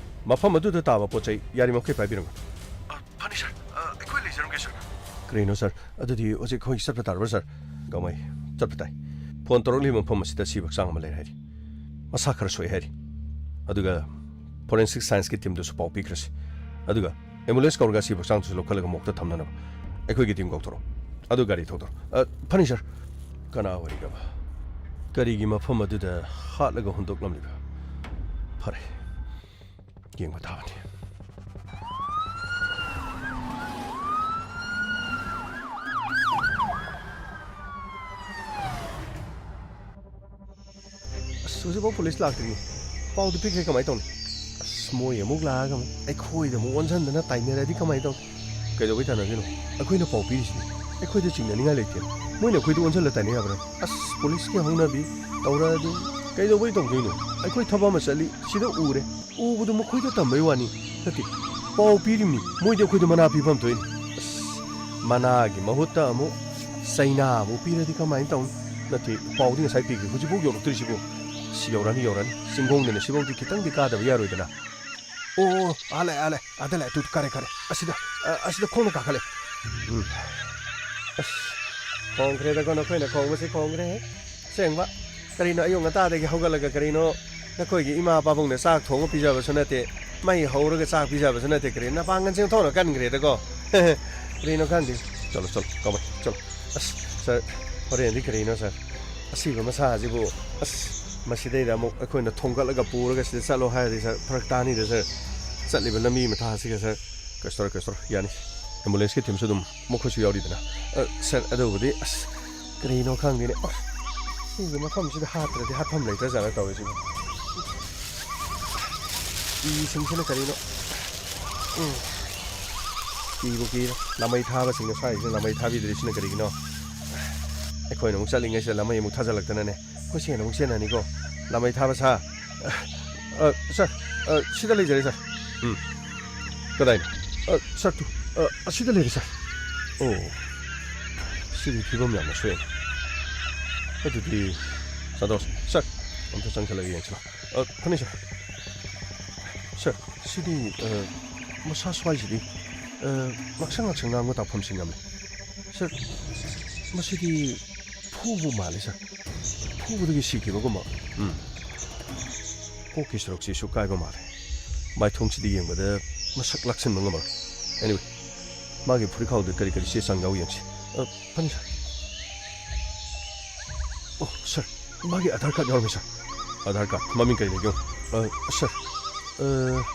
ꯃꯐꯝ ꯑꯗꯨꯗ ꯇꯥꯕ ꯄꯣꯠ ꯆꯩ ꯌꯥꯔꯤꯃꯈꯩ ꯄꯥꯏꯕꯤꯔꯝꯃꯨ꯫ ꯑ, ꯐꯅꯤ, ꯁꯥꯔ꯫ ꯑ, ꯑꯩꯈꯣꯏ ꯂꯩꯖꯔꯝꯒꯦ, ꯁꯥꯔ꯫ ꯀꯔꯤꯅꯣ, ꯁꯥꯔ? ꯑꯗꯨꯗꯤ ꯍꯧꯖꯤꯛ ꯑꯩꯈꯣꯏ ꯆꯠꯄ ꯇꯥꯔꯕ꯭ꯔꯥ, ꯁꯥꯔ? ꯒꯥꯡꯃꯩ, ꯆꯠꯄ ꯇꯥꯏ꯫ ꯐꯣꯟ ꯇꯧꯔꯛꯂꯤꯕ ꯃꯐꯝ ꯑꯁꯤꯗ ꯑꯁꯤꯕ ꯍꯛꯆꯥꯡ ꯑꯃ ꯂꯩꯔꯦ ꯍꯥꯏꯔꯤ꯫ ꯃꯁꯥ ꯈꯔ ꯁꯣꯛꯑꯦ ꯍꯥꯏꯔꯤ꯫ ꯑꯗꯨꯒ ꯐꯣꯔꯦꯟꯁꯤꯛ ꯁꯥꯏꯟꯁꯀꯤ ꯇꯤꯝꯗꯁꯨ ꯄꯥꯎ ꯄꯤꯈ꯭ꯔꯁꯤ꯫ ꯑꯗꯨꯒ ꯑꯦꯝꯕꯨꯂꯦꯟꯁ ꯀꯧꯔꯒ ꯑꯁꯤꯕ ꯍꯛꯆꯥꯡꯗꯨꯁꯨ ꯂꯧꯈꯠꯂꯒ ꯃꯣꯛꯇ ꯊꯝꯅꯅꯕ ꯑꯩꯈꯣꯏꯒꯤ ꯇꯤꯝ ꯀꯧꯊꯣꯔꯛꯑꯣ꯫ ꯑꯗꯨ ꯒꯥꯔꯤ ꯊꯧꯗꯣꯔꯛꯑꯣ꯫ ꯑ, ꯐꯅꯤ, ꯁꯥꯔ꯫ ꯀꯅꯥ ꯑꯣꯏꯔꯤꯒꯕ? ꯀꯔꯤꯒꯤ ꯃꯐꯝ ꯑꯗꯨꯗ ꯍꯥꯠꯂꯒ ꯍꯨꯟꯗꯣꯛꯂꯝꯂꯤꯕ? ꯐꯔꯦ, ꯌꯦꯡꯕ ꯇꯥꯕꯅꯤ꯫ ꯑꯁ, ꯍꯧꯖꯤꯛꯐꯥꯎ ꯄꯨꯂꯤꯁ ꯂꯥꯛꯇ꯭ꯔꯤꯅꯦ꯫ ꯄꯥꯎꯗꯨ ꯄꯤꯈ꯭ꯔꯦ, ꯀꯃꯥꯏꯅ ꯇꯧꯅꯤ? ꯑꯁ, ꯃꯣꯏ ꯑꯃꯨꯛ ꯂꯥꯛꯑꯒ ꯑꯃꯨꯛ ꯑꯩꯈꯣꯏꯗ ꯑꯃꯨꯛ ꯑꯣꯟꯁꯤꯟꯗꯅ ꯇꯥꯏꯅꯔꯗꯤ ꯀꯃꯥꯏꯅ ꯇꯧꯅꯤ? ꯀꯩꯗꯧꯕꯩ ꯇꯥꯏꯅꯗꯣꯏꯅꯣ? ꯑꯩꯈꯣꯏꯅ ꯄꯥꯎ ꯄꯤꯔꯤꯁꯤꯗꯤ꯫ ꯑꯩꯈꯣꯏꯗ ꯆꯤꯡꯅꯅꯤꯡꯉꯥꯏ ꯂꯩꯇꯦ꯫ ꯃꯣꯏꯅ ꯑꯩꯈꯣꯏꯗ ꯑꯣꯟꯁꯤꯜꯂ ꯇꯥꯏꯅ ꯌꯥꯕ꯭ꯔꯥ? ꯑꯁ, ꯄꯨꯂꯤꯁꯀꯤ ꯍꯧꯅꯕꯤ ꯇꯧꯔꯛꯑꯗꯤ ꯀꯩꯗꯧꯕꯩ ꯇꯧꯗꯣꯏꯅꯣ? ꯑꯩꯈꯣꯏ ꯊꯕꯛ ꯑꯃ ꯆꯠꯂꯤ, ꯁꯤꯗ ꯎꯔꯦ꯫ ꯎꯕꯗꯣ ꯃꯈꯣꯏꯗ ꯇꯝꯕꯩ ꯋꯥꯅꯤ ꯅꯠꯇꯦ꯫ ꯄꯥꯎ ꯄꯤꯔꯤꯕꯅꯤ, ꯃꯣꯏꯗꯤ ꯑꯩꯈꯣꯏꯗ ꯃꯅꯥ ꯄꯤꯐꯝ ꯊꯣꯛꯏꯅꯤ꯫ ꯑꯁ, ꯃꯅꯥꯒꯤ ꯃꯍꯨꯠꯇ ꯑꯃꯨꯛ ꯆꯩꯅꯥ ꯑꯃꯨꯛ ꯄꯤꯔꯗꯤ ꯀꯃꯥꯏꯅ ꯇꯧꯅꯤ? ꯅꯠꯇꯦ, ꯄꯥꯎꯗꯤ ꯉꯁꯥꯏ ꯄꯤꯈ꯭ꯔꯦ, ꯍꯧꯖꯤꯛꯐꯥꯎ ꯌꯧꯔꯛꯇ꯭ꯔꯤꯁꯤꯕꯨ꯫ ꯑꯁ, ꯌꯧꯔꯛꯑꯅꯤ, ꯌꯧꯔꯛꯑꯅꯤ꯫ ꯆꯤꯡꯈꯣꯡꯗꯅ ꯁꯤꯐꯥꯎꯗꯤ ꯈꯤꯇꯪꯗꯤ ꯀꯥꯗꯕ ꯌꯥꯔꯣꯏꯗꯅ꯫ ꯑꯣ, ꯑꯥ ꯂꯩ, ꯑꯥ ꯂꯩ, ꯑꯥꯗ ꯂꯩ, ꯑꯗꯨ ꯀꯔꯦ, ꯀꯔꯦ, ꯑꯁꯤꯗ, ꯑ, ꯑꯁꯤꯗ ꯈꯣꯡꯅ ꯀꯥꯈꯠꯂꯦ꯫ ꯎꯝ꯫ ꯑꯁ, ꯈꯣꯡꯈ꯭ꯔꯦꯗꯀꯣ, ꯅꯈꯣꯏꯅ ꯈꯣꯡꯕꯁꯤ ꯈꯣꯡꯈ꯭ꯔꯦꯍꯦ꯫ ꯑꯁꯦꯡꯕ꯫ ꯀꯔꯤꯅꯣ, ꯑꯌꯨꯛ ꯉꯟꯇꯥꯗꯒꯤ ꯍꯧꯒꯠꯂꯒ ꯀꯔꯤꯅꯣ, ꯅꯈꯣꯏꯒꯤ ꯏꯃꯥ ꯄꯥꯕꯨꯡꯅ ꯆꯥꯛ ꯊꯣꯡꯉ ꯄꯤꯖꯕꯁꯨ ꯅꯠꯇꯦ, ꯃꯩ ꯍꯧꯔꯒ ꯆꯥꯛ ꯄꯤꯖꯕꯁꯨ ꯅꯠꯇꯦ, ꯀꯔꯤ ꯅꯄꯥꯡꯒꯜꯁꯦ ꯑꯣꯟꯊꯣꯛꯅ ꯀꯟꯈ꯭ꯔꯦꯗꯀꯣ꯫ ꯀꯔꯤꯅꯣ ꯈꯪꯗꯦ꯫ ꯆꯠꯂꯣ, ꯆꯠꯂꯣ, ꯀꯃꯥꯏ, ꯆꯠꯂꯣ꯫ ꯑꯁ, ꯁꯥꯔ, ꯍꯣꯔꯦꯟꯗꯤ ꯀꯔꯤꯅꯣ, ꯁꯥꯔ? ꯑꯁꯤꯕ ꯃꯁꯥꯁꯤꯕꯨ, ꯑꯁ, ꯃꯁꯤꯗꯩꯗ ꯑꯃꯨꯛ ꯑꯩꯈꯣꯏꯅ ꯊꯣꯡꯒꯠꯂꯒ ꯄꯨꯔꯒ ꯁꯤꯗ ꯆꯠꯂꯣ ꯍꯥꯏꯔꯗꯤ, ꯁꯥꯔ, ꯐꯔꯛ ꯇꯥꯅꯤꯗ, ꯁꯥꯔ꯫ ꯆꯠꯂꯤꯕ ꯂꯝꯕꯤ ꯃꯊꯥꯁꯤꯒ, ꯁꯥꯔ꯫ ꯀꯩꯁꯨ ꯇꯧꯔꯣꯏ, ꯀꯩꯁꯨ ꯇꯧꯔꯣꯏ, ꯌꯥꯅꯤ꯫ ꯑꯦꯝꯕꯨꯂꯦꯟꯁꯀꯤ ꯇꯤꯝꯁꯨ ꯑꯗꯨꯝ ꯃꯈꯣꯏꯁꯨ ꯌꯥꯎꯔꯤꯗꯅ꯫ ꯑ, ꯁꯥꯔ, ꯑꯗꯨꯕꯨꯗꯤ, ꯑꯁ, ꯀꯔꯤꯅꯣ ꯈꯪꯗꯦꯅꯦ꯫ ꯑꯁ, ꯁꯤꯒꯤ ꯃꯐꯝꯁꯤꯗ ꯍꯥꯠꯇ꯭ꯔꯗꯤ ꯍꯥꯠꯐꯝ ꯂꯩꯇ꯭ꯔꯖꯥꯠꯂ ꯇꯧꯔꯤꯁꯤꯕꯨ꯫ ꯏꯁꯤꯡꯁꯤꯅ ꯀꯔꯤꯅꯣ? ꯎꯝ꯫ ꯀꯤꯕꯨ ꯀꯤꯔꯦ꯫ ꯂꯥꯃꯩ ꯊꯥꯕꯁꯤꯡꯅ ꯁ꯭ꯋꯥꯏꯁꯤꯗ ꯂꯥꯃꯩ ꯊꯥꯕꯤꯗ꯭ꯔꯤꯁꯤꯅ ꯀꯔꯤꯒꯤꯅꯣ? ꯑꯩꯈꯣꯏꯅ ꯑꯃꯨꯛ ꯆꯠꯂꯤꯉꯩꯁꯤꯗ ꯂꯥꯃꯩ ꯑꯃꯨꯛ ꯊꯥꯖꯤꯜꯂꯛꯇꯅꯅꯦ꯫ ꯑꯩꯈꯣꯏ ꯁꯦꯟ ꯑꯃꯨꯛ ꯆꯦꯟꯅꯅꯤꯀꯣ꯫ ꯂꯥꯃꯩ ꯊꯥꯕ ꯁꯥ꯫ ꯑ, ꯁꯥꯔ, ꯑ, ꯁꯤꯗ ꯂꯩꯖꯔꯦ, ꯁꯥꯔ꯫ ꯎꯝ꯫ ꯀꯗꯥꯏꯅꯣ? ꯑ, ꯁꯥꯔ, ꯇꯨ, ꯑ, ꯑꯁꯤꯗ ꯂꯩꯔꯦ, ꯁꯥꯔ꯫ ꯑꯣ, ꯁꯤꯗꯤ ꯐꯤꯕꯝ ꯌꯥꯝꯅ ꯁꯣꯛꯑꯦ꯫ ꯑꯗꯨꯗꯤ, ꯁꯟꯇꯣꯁ, ꯁꯥꯔ, ꯑꯝꯇ ꯆꯪꯁꯤꯜꯂꯒ ꯌꯦꯡꯁꯤꯂꯥꯎ꯫ ꯑ, ꯐꯅꯤ, ꯁꯥꯔ꯫ ꯁꯥꯔ, ꯁꯤꯗꯤ, ꯑ, ꯃꯁꯥ ꯁ꯭ꯋꯥꯏꯁꯤꯗꯤ, ꯑ, ꯉꯥꯛꯁꯪ ꯉꯥꯛꯁꯪ ꯉꯥꯡꯕ ꯇꯥꯐꯝꯁꯤꯡ ꯌꯥꯝ ꯂꯩ꯫ ꯁꯥꯔ, ꯃꯁꯤꯗꯤ ꯐꯨꯕ ꯃꯥꯜꯂꯦ, ꯁꯥꯔ꯫ ꯐꯨꯕꯗꯒꯤ ꯁꯤꯈꯤꯕꯒꯨꯝꯕ꯫ ꯎꯝ꯫ ꯀꯣꯛꯀꯤ ꯁꯔꯨꯛꯁꯤꯁꯨ ꯀꯥꯏꯕ ꯃꯥꯜꯂꯦ꯫ ꯃꯥꯏꯊꯣꯡꯁꯤꯗꯤ ꯌꯦꯡꯕꯗ ꯃꯁꯛ ꯂꯥꯛꯁꯤꯟꯕ ꯉꯝꯃꯔꯣꯏ꯫ Anyway, ꯃꯥꯒꯤ ꯐꯨꯔꯤꯠꯈꯥꯎꯗ ꯀꯔꯤ ꯀꯔꯤ ꯆꯦ ꯆꯥꯡ ꯌꯥꯎꯏ ꯌꯦꯡꯁꯤ꯫ ꯑ, ꯐꯅꯤ, ꯁꯥꯔ꯫ ꯑꯣ, ꯁꯥꯔ, ꯃꯥꯒꯤ ꯑꯙꯥꯔ ꯀꯥꯔꯗ ꯌꯥꯎꯔꯝꯃꯤ, ꯁꯥꯔ꯫ ꯑꯙꯥꯔ ꯀꯥꯔꯗ, ꯃꯃꯤꯡ ꯀꯔꯤ ꯂꯩꯒꯦ? ꯑ, ꯁꯥꯔ, ꯑ,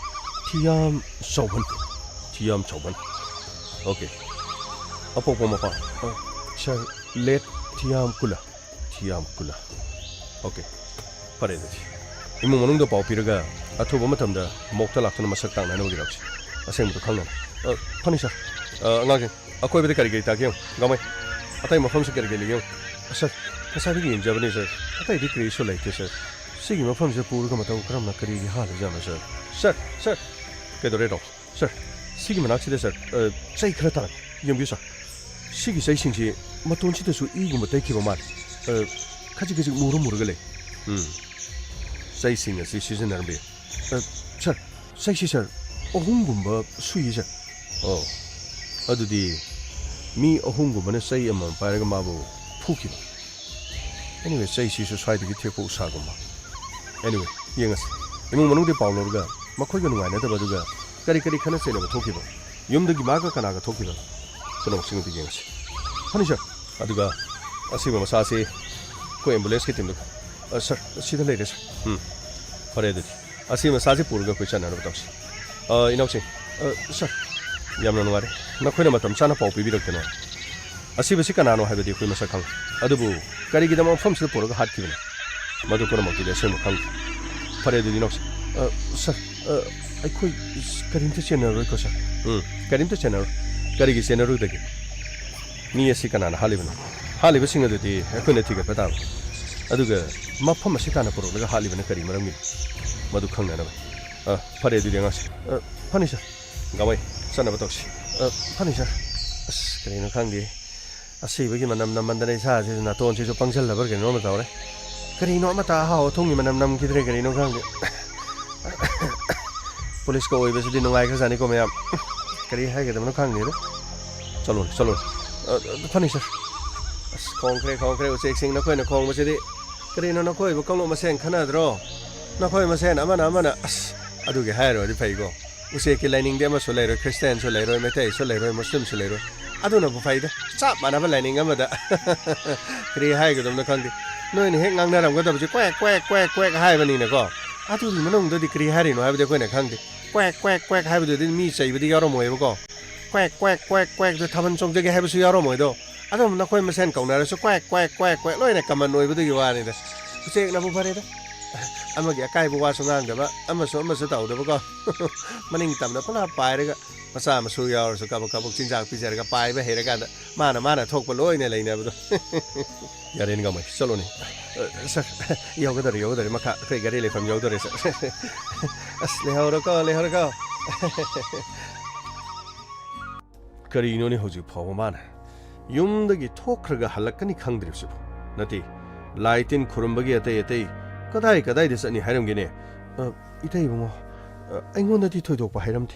ꯊꯤꯌꯥꯝ ꯆꯥꯎꯕꯟ꯫ ꯊꯤꯌꯥꯝ ꯆꯥꯎꯕꯟ꯫ ꯑꯣꯀꯦ꯫ ꯑꯄꯣꯛꯄ ꯃꯄꯥ? ꯑ, ꯁꯥꯔ, ꯂꯦꯠ ꯊꯤꯌꯥꯝ ꯀꯨꯂꯥ꯫ ꯊꯤꯌꯥꯝ ꯀꯨꯂꯥ꯫ ꯑꯣꯀꯦ꯫ ꯐꯔꯦ ꯑꯗꯨꯗꯤ꯫ ꯏꯃꯨꯡ ꯃꯅꯨꯡꯗ ꯄꯥꯎ ꯄꯤꯔꯒ ꯑꯊꯨꯕ ꯃꯇꯝꯗ ꯃꯣꯛꯇ ꯂꯥꯛꯇꯨꯅ ꯃꯁꯛ ꯇꯥꯛꯅꯅꯕꯒꯤꯗꯃꯛꯁꯦ꯫ ꯑꯁꯦꯡꯕꯗꯨ ꯈꯪꯅꯕ꯫ ꯑ, ꯐꯅꯤ, ꯁꯥꯔ꯫ ꯑ, ꯑꯉꯥꯡꯁꯤꯡ, ꯑꯀꯣꯏꯕꯗ ꯀꯔꯤ ꯀꯔꯤ ꯇꯥꯒꯦ ꯌꯦꯡꯉꯨ꯫ ꯒꯥꯃꯩ, ꯑꯇꯩ ꯃꯐꯝꯁꯤꯡ ꯀꯔꯤ ꯀꯔꯤ ꯂꯩꯒꯦ ꯌꯦꯡꯉꯨ꯫ ꯑ, ꯁꯥꯔ, ꯉꯁꯥꯏꯗꯒꯤ ꯌꯦꯡꯖꯕꯅꯤ, ꯁꯥꯔ꯫ ꯑꯇꯩꯗꯤ ꯀꯔꯤꯁꯨ ꯂꯩꯇꯦ, ꯁꯥꯔ꯫ ꯁꯤꯒꯤ ꯃꯐꯝꯁꯤꯗ ꯄꯨꯔꯒ ꯃꯇꯧ ꯀꯔꯝꯅ ꯀꯔꯤꯒꯤ ꯍꯥꯜꯂꯤꯖꯥꯠꯅꯣ, ꯁꯥꯔ? ꯁꯥꯔ, ꯁꯥꯔ! ꯀꯩꯗꯧꯔꯦ, ꯔꯣ? ꯁꯥꯔ, ꯁꯤꯒꯤ ꯃꯅꯥꯛꯁꯤꯗ, ꯁꯥꯔ, ꯑ, ꯆꯩ ꯈꯔ ꯇꯥꯔꯝꯃꯤ꯫ ꯌꯦꯡꯕꯤꯌꯨ, ꯁꯥꯔ꯫ ꯁꯤꯒꯤ ꯆꯩꯁꯤꯡꯁꯤ ꯃꯇꯣꯟꯁꯤꯗꯁꯨ ꯏꯒꯨꯝꯕ ꯇꯩꯈꯤꯕ ꯃꯥꯜꯂꯤ꯫ ꯑ, ꯈꯖꯤꯛ ꯈꯖꯤꯛ ꯃꯨꯔ ꯃꯨꯔꯒ ꯂꯩ꯫ ꯎꯝ꯫ ꯆꯩꯁꯤꯡ ꯑꯁꯤ ꯁꯤꯖꯤꯟꯅꯔꯝꯕ ꯌꯥꯏ꯫ ꯑ, ꯁꯥꯔ, ꯆꯩꯁꯤ ꯁꯥꯔ, ꯑꯍꯨꯝꯒꯨꯝꯕ ꯁꯨꯏ ꯁꯥꯔ꯫ ꯑꯣ, ꯑꯗꯨꯗꯤ ꯃꯤ ꯑꯍꯨꯝꯒꯨꯝꯕꯅ ꯆꯩ ꯑꯃꯃꯝ ꯄꯥꯏꯔꯒ ꯃꯥꯕꯨ ꯐꯨꯈꯤꯕ꯫ ꯑꯦꯅꯤꯋꯦ, ꯆꯩꯁꯤꯁꯨ ꯁ꯭ꯋꯥꯏꯗꯒꯤ ꯊꯦꯛꯄ ꯎꯁꯥꯒꯨꯝꯕ꯫ ꯑꯦꯅꯤꯋꯦ, ꯌꯦꯡꯉꯁꯤ꯫ ꯏꯃꯨꯡ ꯃꯅꯨꯡꯗꯤ ꯄꯥꯎ ꯂꯧꯔꯒ ꯃꯈꯣꯏꯒ ꯅꯨꯡꯉꯥꯏꯅꯗꯕ ꯑꯗꯨꯒ ꯀꯔꯤ ꯀꯔꯤ ꯈꯠꯅ ꯆꯩꯅꯕ ꯊꯣꯛꯈꯤꯕ, ꯌꯨꯝꯗꯒꯤ ꯃꯥꯒ ꯀꯅꯥꯒ ꯊꯣꯛꯈꯤꯕ, ꯄꯨꯝꯅꯃꯛꯁꯤꯡ ꯑꯗꯨ ꯌꯦꯡꯉꯁꯤ꯫ ꯐꯅꯤ ꯁꯥꯔ꯫ ꯑꯗꯨꯒ ꯑꯁꯤꯕ ꯃꯁꯥꯁꯤ ꯑꯩꯈꯣꯏ ꯑꯦꯝꯕꯨꯂꯦꯟꯁꯀꯤ ꯇꯤꯝꯗ, ꯑ, ꯁꯥꯔ, ꯁꯤꯗ ꯂꯩꯔꯦ ꯁꯥꯔ꯫ ꯎꯝ, ꯐꯔꯦ ꯑꯗꯨꯗꯤ꯫ ꯑꯁꯤ ꯃꯁꯥꯁꯤ ꯄꯨꯔꯒ ꯑꯩꯈꯣꯏ ꯆꯠꯅꯅꯕ ꯇꯧꯁꯤ꯫ ꯑ, ꯏꯅꯥꯎꯁꯤꯡ, ꯑ, ꯁꯥꯔ, ꯌꯥꯝꯅ ꯅꯨꯡꯉꯥꯏꯔꯦ꯫ ꯅꯈꯣꯏꯅ ꯃꯇꯝ ꯆꯥꯅ ꯄꯥꯎ ꯄꯤꯕꯤꯔꯛꯇꯅ꯫ ꯑꯁꯤꯕꯁꯤ ꯀꯅꯥꯅꯣ ꯍꯥꯏꯕꯗꯤ ꯑꯩꯈꯣꯏ ꯃꯁꯛ ꯈꯪꯂꯦ꯫ ꯑꯗꯨꯕꯨ ꯀꯔꯤꯒꯤꯗꯃꯛ ꯃꯐꯝꯁꯤꯗ ꯄꯨꯔꯒ ꯍꯥꯠꯈꯤꯕꯅꯣ? ꯃꯗꯨ ꯄꯨꯝꯅꯃꯛꯇꯨꯗꯤ ꯑꯁꯦꯡꯕ ꯈꯪꯗꯦ꯫ ꯐꯔꯦ ꯑꯗꯨꯗꯤ ꯏꯅꯥꯎꯁꯤꯡ꯫ ꯑ, ꯁꯥꯔ, ꯑ, ꯑꯩꯈꯣꯏ ꯀꯔꯤꯝꯇ ꯆꯦꯟꯅꯔꯣꯏꯀꯣ ꯁꯥꯔ? ꯎꯝ, ꯀꯔꯤꯝꯇ ꯆꯦꯟꯅꯔꯣꯏ꯫ ꯀꯔꯤꯒꯤ ꯆꯦꯟꯅꯔꯣꯏꯗꯒꯦ? ꯃꯤ ꯑꯁꯤ ꯀꯅꯥꯅ ꯍꯥꯠꯂꯤꯕꯅꯣ? ꯍꯥꯠꯂꯤꯕꯁꯤꯡ ꯑꯗꯨꯗꯤ ꯑꯩꯈꯣꯏꯅ ꯊꯤꯒꯠꯄ ꯇꯥꯕꯅꯤ꯫ ꯑꯗꯨꯒ ꯃꯐꯝ ꯑꯁꯤ ꯇꯥꯟꯅ ꯄꯨꯔꯛꯂꯒ ꯍꯥꯠꯂꯤꯕꯅ ꯀꯔꯤ ꯃꯔꯝꯒꯤꯅꯣ? ꯃꯗꯨ ꯈꯪꯅꯅꯕ꯫ ꯑ, ꯐꯔꯦ ꯑꯗꯨꯗꯤ ꯑꯉꯥꯡꯁꯦ꯫ ꯑ, ꯐꯅꯤ ꯁꯥꯔ꯫ ꯒꯥꯋꯥꯏ, ꯆꯠꯅꯕ ꯇꯧꯁꯤ꯫ ꯑ, ꯐꯅꯤ ꯁꯥꯔ꯫ ꯑꯁ, ꯀꯔꯤꯅꯣ ꯈꯪꯗꯦ꯫ ꯑꯁꯤꯕꯒꯤ ꯃꯅꯝ ꯅꯝꯃꯟꯗꯅ ꯏꯁꯥꯁꯤ ꯅꯥꯇꯣꯟꯁꯤꯁꯨ ꯄꯪꯁꯜꯂꯕ꯭ꯔꯥ ꯀꯩꯅꯣꯝꯃ ꯇꯧꯔꯦ꯫ ꯀꯔꯤꯅꯣ ꯑꯃꯠꯇ ꯑꯍꯥꯎ ꯑꯊꯨꯝꯒꯤ ꯃꯅꯝ ꯅꯝꯈꯤꯗ꯭ꯔꯦ, ꯀꯔꯤꯅꯣ ꯈꯪꯗꯦ꯫ ꯄꯨꯂꯤꯁꯀ ꯑꯣꯏꯕꯁꯤꯗꯤ ꯅꯨꯡꯉꯥꯏꯈ꯭ꯔꯖꯥꯠꯅꯤꯀꯣ ꯃꯌꯥꯝ꯫ ꯀꯔꯤ ꯍꯥꯏꯒꯗꯕꯅꯣ ꯈꯪꯗꯦꯗ꯫ ꯆꯠꯂꯣꯅꯦ, ꯆꯠꯂꯣꯅꯦ꯫ ꯑ, ꯑ, ꯐꯅꯤ ꯁꯥꯔ꯫ ꯑꯁ, ꯈꯣꯡꯈ꯭ꯔꯦ, ꯈꯣꯡꯈ꯭ꯔꯦ, ꯎꯆꯦꯛꯁꯤꯡ ꯅꯈꯣꯏꯅ ꯈꯣꯡꯕꯁꯤꯗꯤ꯫ ꯀꯔꯤꯅꯣ ꯅꯈꯣꯏꯕꯨ ꯀꯥꯡꯂꯨꯞ ꯃꯁꯦꯟ ꯈꯟꯅꯗ꯭ꯔꯣ? ꯅꯈꯣꯏ ꯃꯁꯦꯟ ꯑꯃꯅ ꯑꯃꯅ, ꯑꯁ, ꯑꯗꯨꯒꯤ ꯍꯥꯏꯔꯨꯔꯗꯤ ꯐꯩꯀꯣ꯫ ꯎꯆꯦꯛꯀꯤ ꯂꯥꯏꯅꯤꯡꯗꯤ ꯑꯃꯁꯨ ꯂꯩꯔꯣꯏ, ꯈ꯭ꯔꯤꯁꯇꯤꯌꯥꯟꯁꯨ ꯂꯩꯔꯣꯏ, ꯃꯩꯇꯩꯁꯨ ꯂꯩꯔꯣꯏ, ꯃꯨꯁꯂꯤꯝꯁꯨ ꯂꯩꯔꯣꯏ꯫ ꯑꯗꯨꯅꯕꯨ ꯐꯩꯗ, ꯆꯞ ꯃꯥꯟꯅꯕ ꯂꯥꯏꯅꯤꯡ ꯑꯃꯗ꯫ ꯀꯔꯤ ꯍꯥꯏꯒꯗꯕꯅꯣ ꯈꯪꯗꯦ꯫ ꯅꯣꯏꯅ ꯍꯦꯛ ꯉꯥꯡꯅꯔꯝꯒꯗꯕꯁꯦ ꯀ꯭ꯋꯦꯛ, ꯀ꯭ꯋꯦꯛ, ꯀ꯭ꯋꯦꯛ, ꯀ꯭ꯋꯦꯛ ꯍꯥꯏꯕꯅꯤꯅꯀꯣ꯫ ꯑꯗꯨꯒꯤ ꯃꯅꯨꯡꯗꯗꯤ ꯀꯔꯤ ꯍꯥꯏꯔꯤꯅꯣ ꯍꯥꯏꯕꯗꯤ ꯑꯩꯈꯣꯏꯅ ꯈꯪꯗꯦ꯫ ꯀ꯭ꯋꯦꯛ, ꯀ꯭ꯋꯦꯛ, ꯀ꯭ꯋꯦꯛ ꯍꯥꯏꯕꯗꯨꯗꯤ ꯃꯤ ꯆꯩꯕꯗꯤ ꯌꯥꯎꯔꯝꯃꯣꯏꯕꯀꯣ꯫ ꯀ꯭ꯋꯦꯛ, ꯀ꯭ꯋꯦꯛ, ꯀ꯭ꯋꯦꯛ, ꯀ꯭ꯋꯦꯛꯇ ꯊꯥꯕꯜ ꯆꯣꯡꯖꯒꯦ ꯍꯥꯏꯕꯁꯨ ꯌꯥꯎꯔꯝꯃꯣꯏꯗꯣ꯫ ꯑꯗꯨꯝ ꯅꯈꯣꯏ ꯃꯁꯦꯟ ꯀꯧꯅꯔꯁꯨ ꯀ꯭ꯋꯦꯛ, ꯀ꯭ꯋꯦꯛ, ꯀ꯭ꯋꯦꯛ, ꯀ꯭ꯋꯦꯛ ꯂꯣꯏꯅ ꯀꯃꯟ ꯑꯣꯏꯕꯗꯨꯒꯤ ꯋꯥꯅꯤꯗ꯫ ꯎꯆꯦꯛꯅꯕꯨ ꯐꯔꯦꯗ꯫ ꯑꯃꯒꯤ ꯑꯀꯥꯏꯕ ꯋꯥꯁꯨ ꯉꯥꯡꯗꯕ, ꯑꯃꯁꯨ ꯑꯃꯁꯨ ꯇꯧꯗꯕꯀꯣ꯫ ꯃꯅꯤꯡ ꯇꯝꯅ ꯄꯨꯂꯞ ꯄꯥꯏꯔꯒ ꯃꯆꯥ ꯃꯁꯨ ꯌꯥꯎꯔꯁꯨ ꯀꯕꯛ ꯀꯕꯛ ꯆꯤꯟꯖꯥꯛ ꯄꯤꯖꯔꯒ ꯄꯥꯏꯕ ꯍꯩꯔꯀꯥꯟꯗ ꯃꯥꯅ ꯃꯥꯅ ꯊꯣꯛꯄ ꯂꯣꯏꯅ ꯂꯩꯅꯕꯗꯣ꯫ ꯌꯥꯔꯦꯅꯦ ꯒꯥꯡꯃꯩ, ꯆꯠꯂꯣꯅꯦ꯫ ꯑ, ꯁꯥꯔ, ꯌꯧꯒꯗꯧꯔꯦ, ꯌꯧꯒꯗꯧꯔꯦ, ꯃꯈꯥ ꯑꯩꯈꯣꯏ ꯒꯥꯔꯤ ꯂꯩꯐꯝ ꯌꯧꯗꯧꯔꯦ, ꯁꯥꯔ꯫ ꯑꯁ, ꯂꯩꯍꯧꯔꯣꯀꯣ, ꯂꯩꯍꯧꯔꯣꯀꯣ꯫ ꯀꯔꯤꯅꯣꯅꯦ ꯍꯧꯖꯤꯛ ꯐꯥꯎꯕ ꯃꯥꯅ ꯌꯨꯝꯗꯒꯤ ꯊꯣꯛꯈ꯭ꯔꯒ ꯍꯜꯂꯛꯀꯅꯤ ꯈꯪꯗ꯭ꯔꯤꯕꯁꯤꯕꯨ? ꯅꯠꯇꯦ, ꯂꯥꯏ ꯇꯤꯟ ꯈꯨꯔꯨꯝꯕꯒꯤ ꯑꯇꯩ ꯑꯇꯩ ꯀꯗꯥꯏ ꯀꯗꯥꯏꯗ ꯆꯠꯅꯤ ꯍꯥꯏꯔꯝꯒꯦꯅꯦ? ꯑ, ꯏꯇꯩ ꯏꯕꯨꯡꯉꯣ, ꯑ, ꯑꯩꯉꯣꯟꯗꯗꯤ ꯊꯣꯏꯗꯣꯛꯄ ꯍꯥꯏꯔꯝꯗꯦ꯫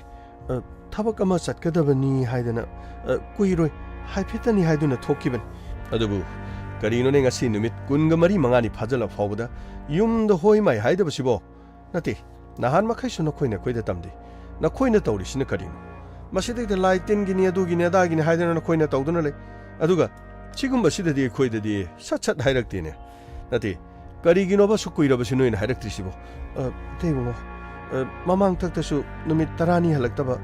ꯑ, ꯊꯕꯛ ꯑꯃ ꯆꯠꯀꯗꯕꯅꯤ ꯍꯥꯏꯗꯅ, ꯑ, ꯀꯨꯏꯔꯣꯏ, ꯍꯥꯏꯐꯦꯠꯇꯅꯤ ꯍꯥꯏꯗꯨꯅ ꯊꯣꯛꯈꯤꯕꯅꯤ꯫ ꯑꯗꯨꯕꯨ ꯀꯔꯤꯅꯣꯅꯦ, ꯉꯁꯤ ꯅꯨꯃꯤꯠ ꯀꯨꯟꯒ ꯃꯔꯤ ꯃꯉꯥꯅꯤ ꯐꯥꯖꯤꯜꯂ ꯐꯥꯎꯕꯗ ꯌꯨꯝꯗ ꯍꯣꯏ ꯃꯥꯏ ꯍꯥꯏꯗꯕꯁꯤꯕꯣ? ꯅꯠꯇꯦ, ꯅꯍꯥꯟ ꯃꯈꯩꯁꯨ ꯅꯈꯣꯏꯅ ꯑꯩꯈꯣꯏꯗ ꯇꯝꯗꯦ꯫ ꯅꯈꯣꯏꯅ ꯇꯧꯔꯤꯁꯤꯅ ꯀꯔꯤꯅꯣ? ꯃꯁꯤꯗꯩꯗ ꯂꯥꯏ ꯇꯤꯟꯒꯤꯅꯤ, ꯑꯗꯨꯒꯤꯅꯤ, ꯑꯗꯥꯒꯤꯅꯤ ꯍꯥꯏꯗꯅ ꯅꯈꯣꯏꯅ ꯇꯧꯗꯨꯅ ꯂꯩ꯫ ꯑꯗꯨꯒ ꯁꯤꯒꯨꯝꯕꯁꯤꯗꯗꯤ ꯑꯩꯈꯣꯏꯗꯗꯤ ꯁꯠ ꯁꯠ ꯍꯥꯏꯔꯛꯇꯦꯅꯦ꯫ ꯅꯠꯇꯦ, ꯀꯔꯤꯒꯤꯅꯣꯕ ꯁꯨꯛ ꯀꯨꯏꯔꯕꯁꯤ ꯅꯣꯏꯅ ꯍꯥꯏꯔꯛꯇ꯭ꯔꯤꯁꯤꯕꯣ? ꯑ, ꯏꯇꯩ ꯏꯕꯨꯡꯉꯣ, ꯑ, ꯃꯃꯥꯡꯊꯛꯇꯁꯨ ꯅꯨꯃꯤꯠ ꯇꯔꯥꯅꯤ ꯍꯜꯂꯛꯇꯕ,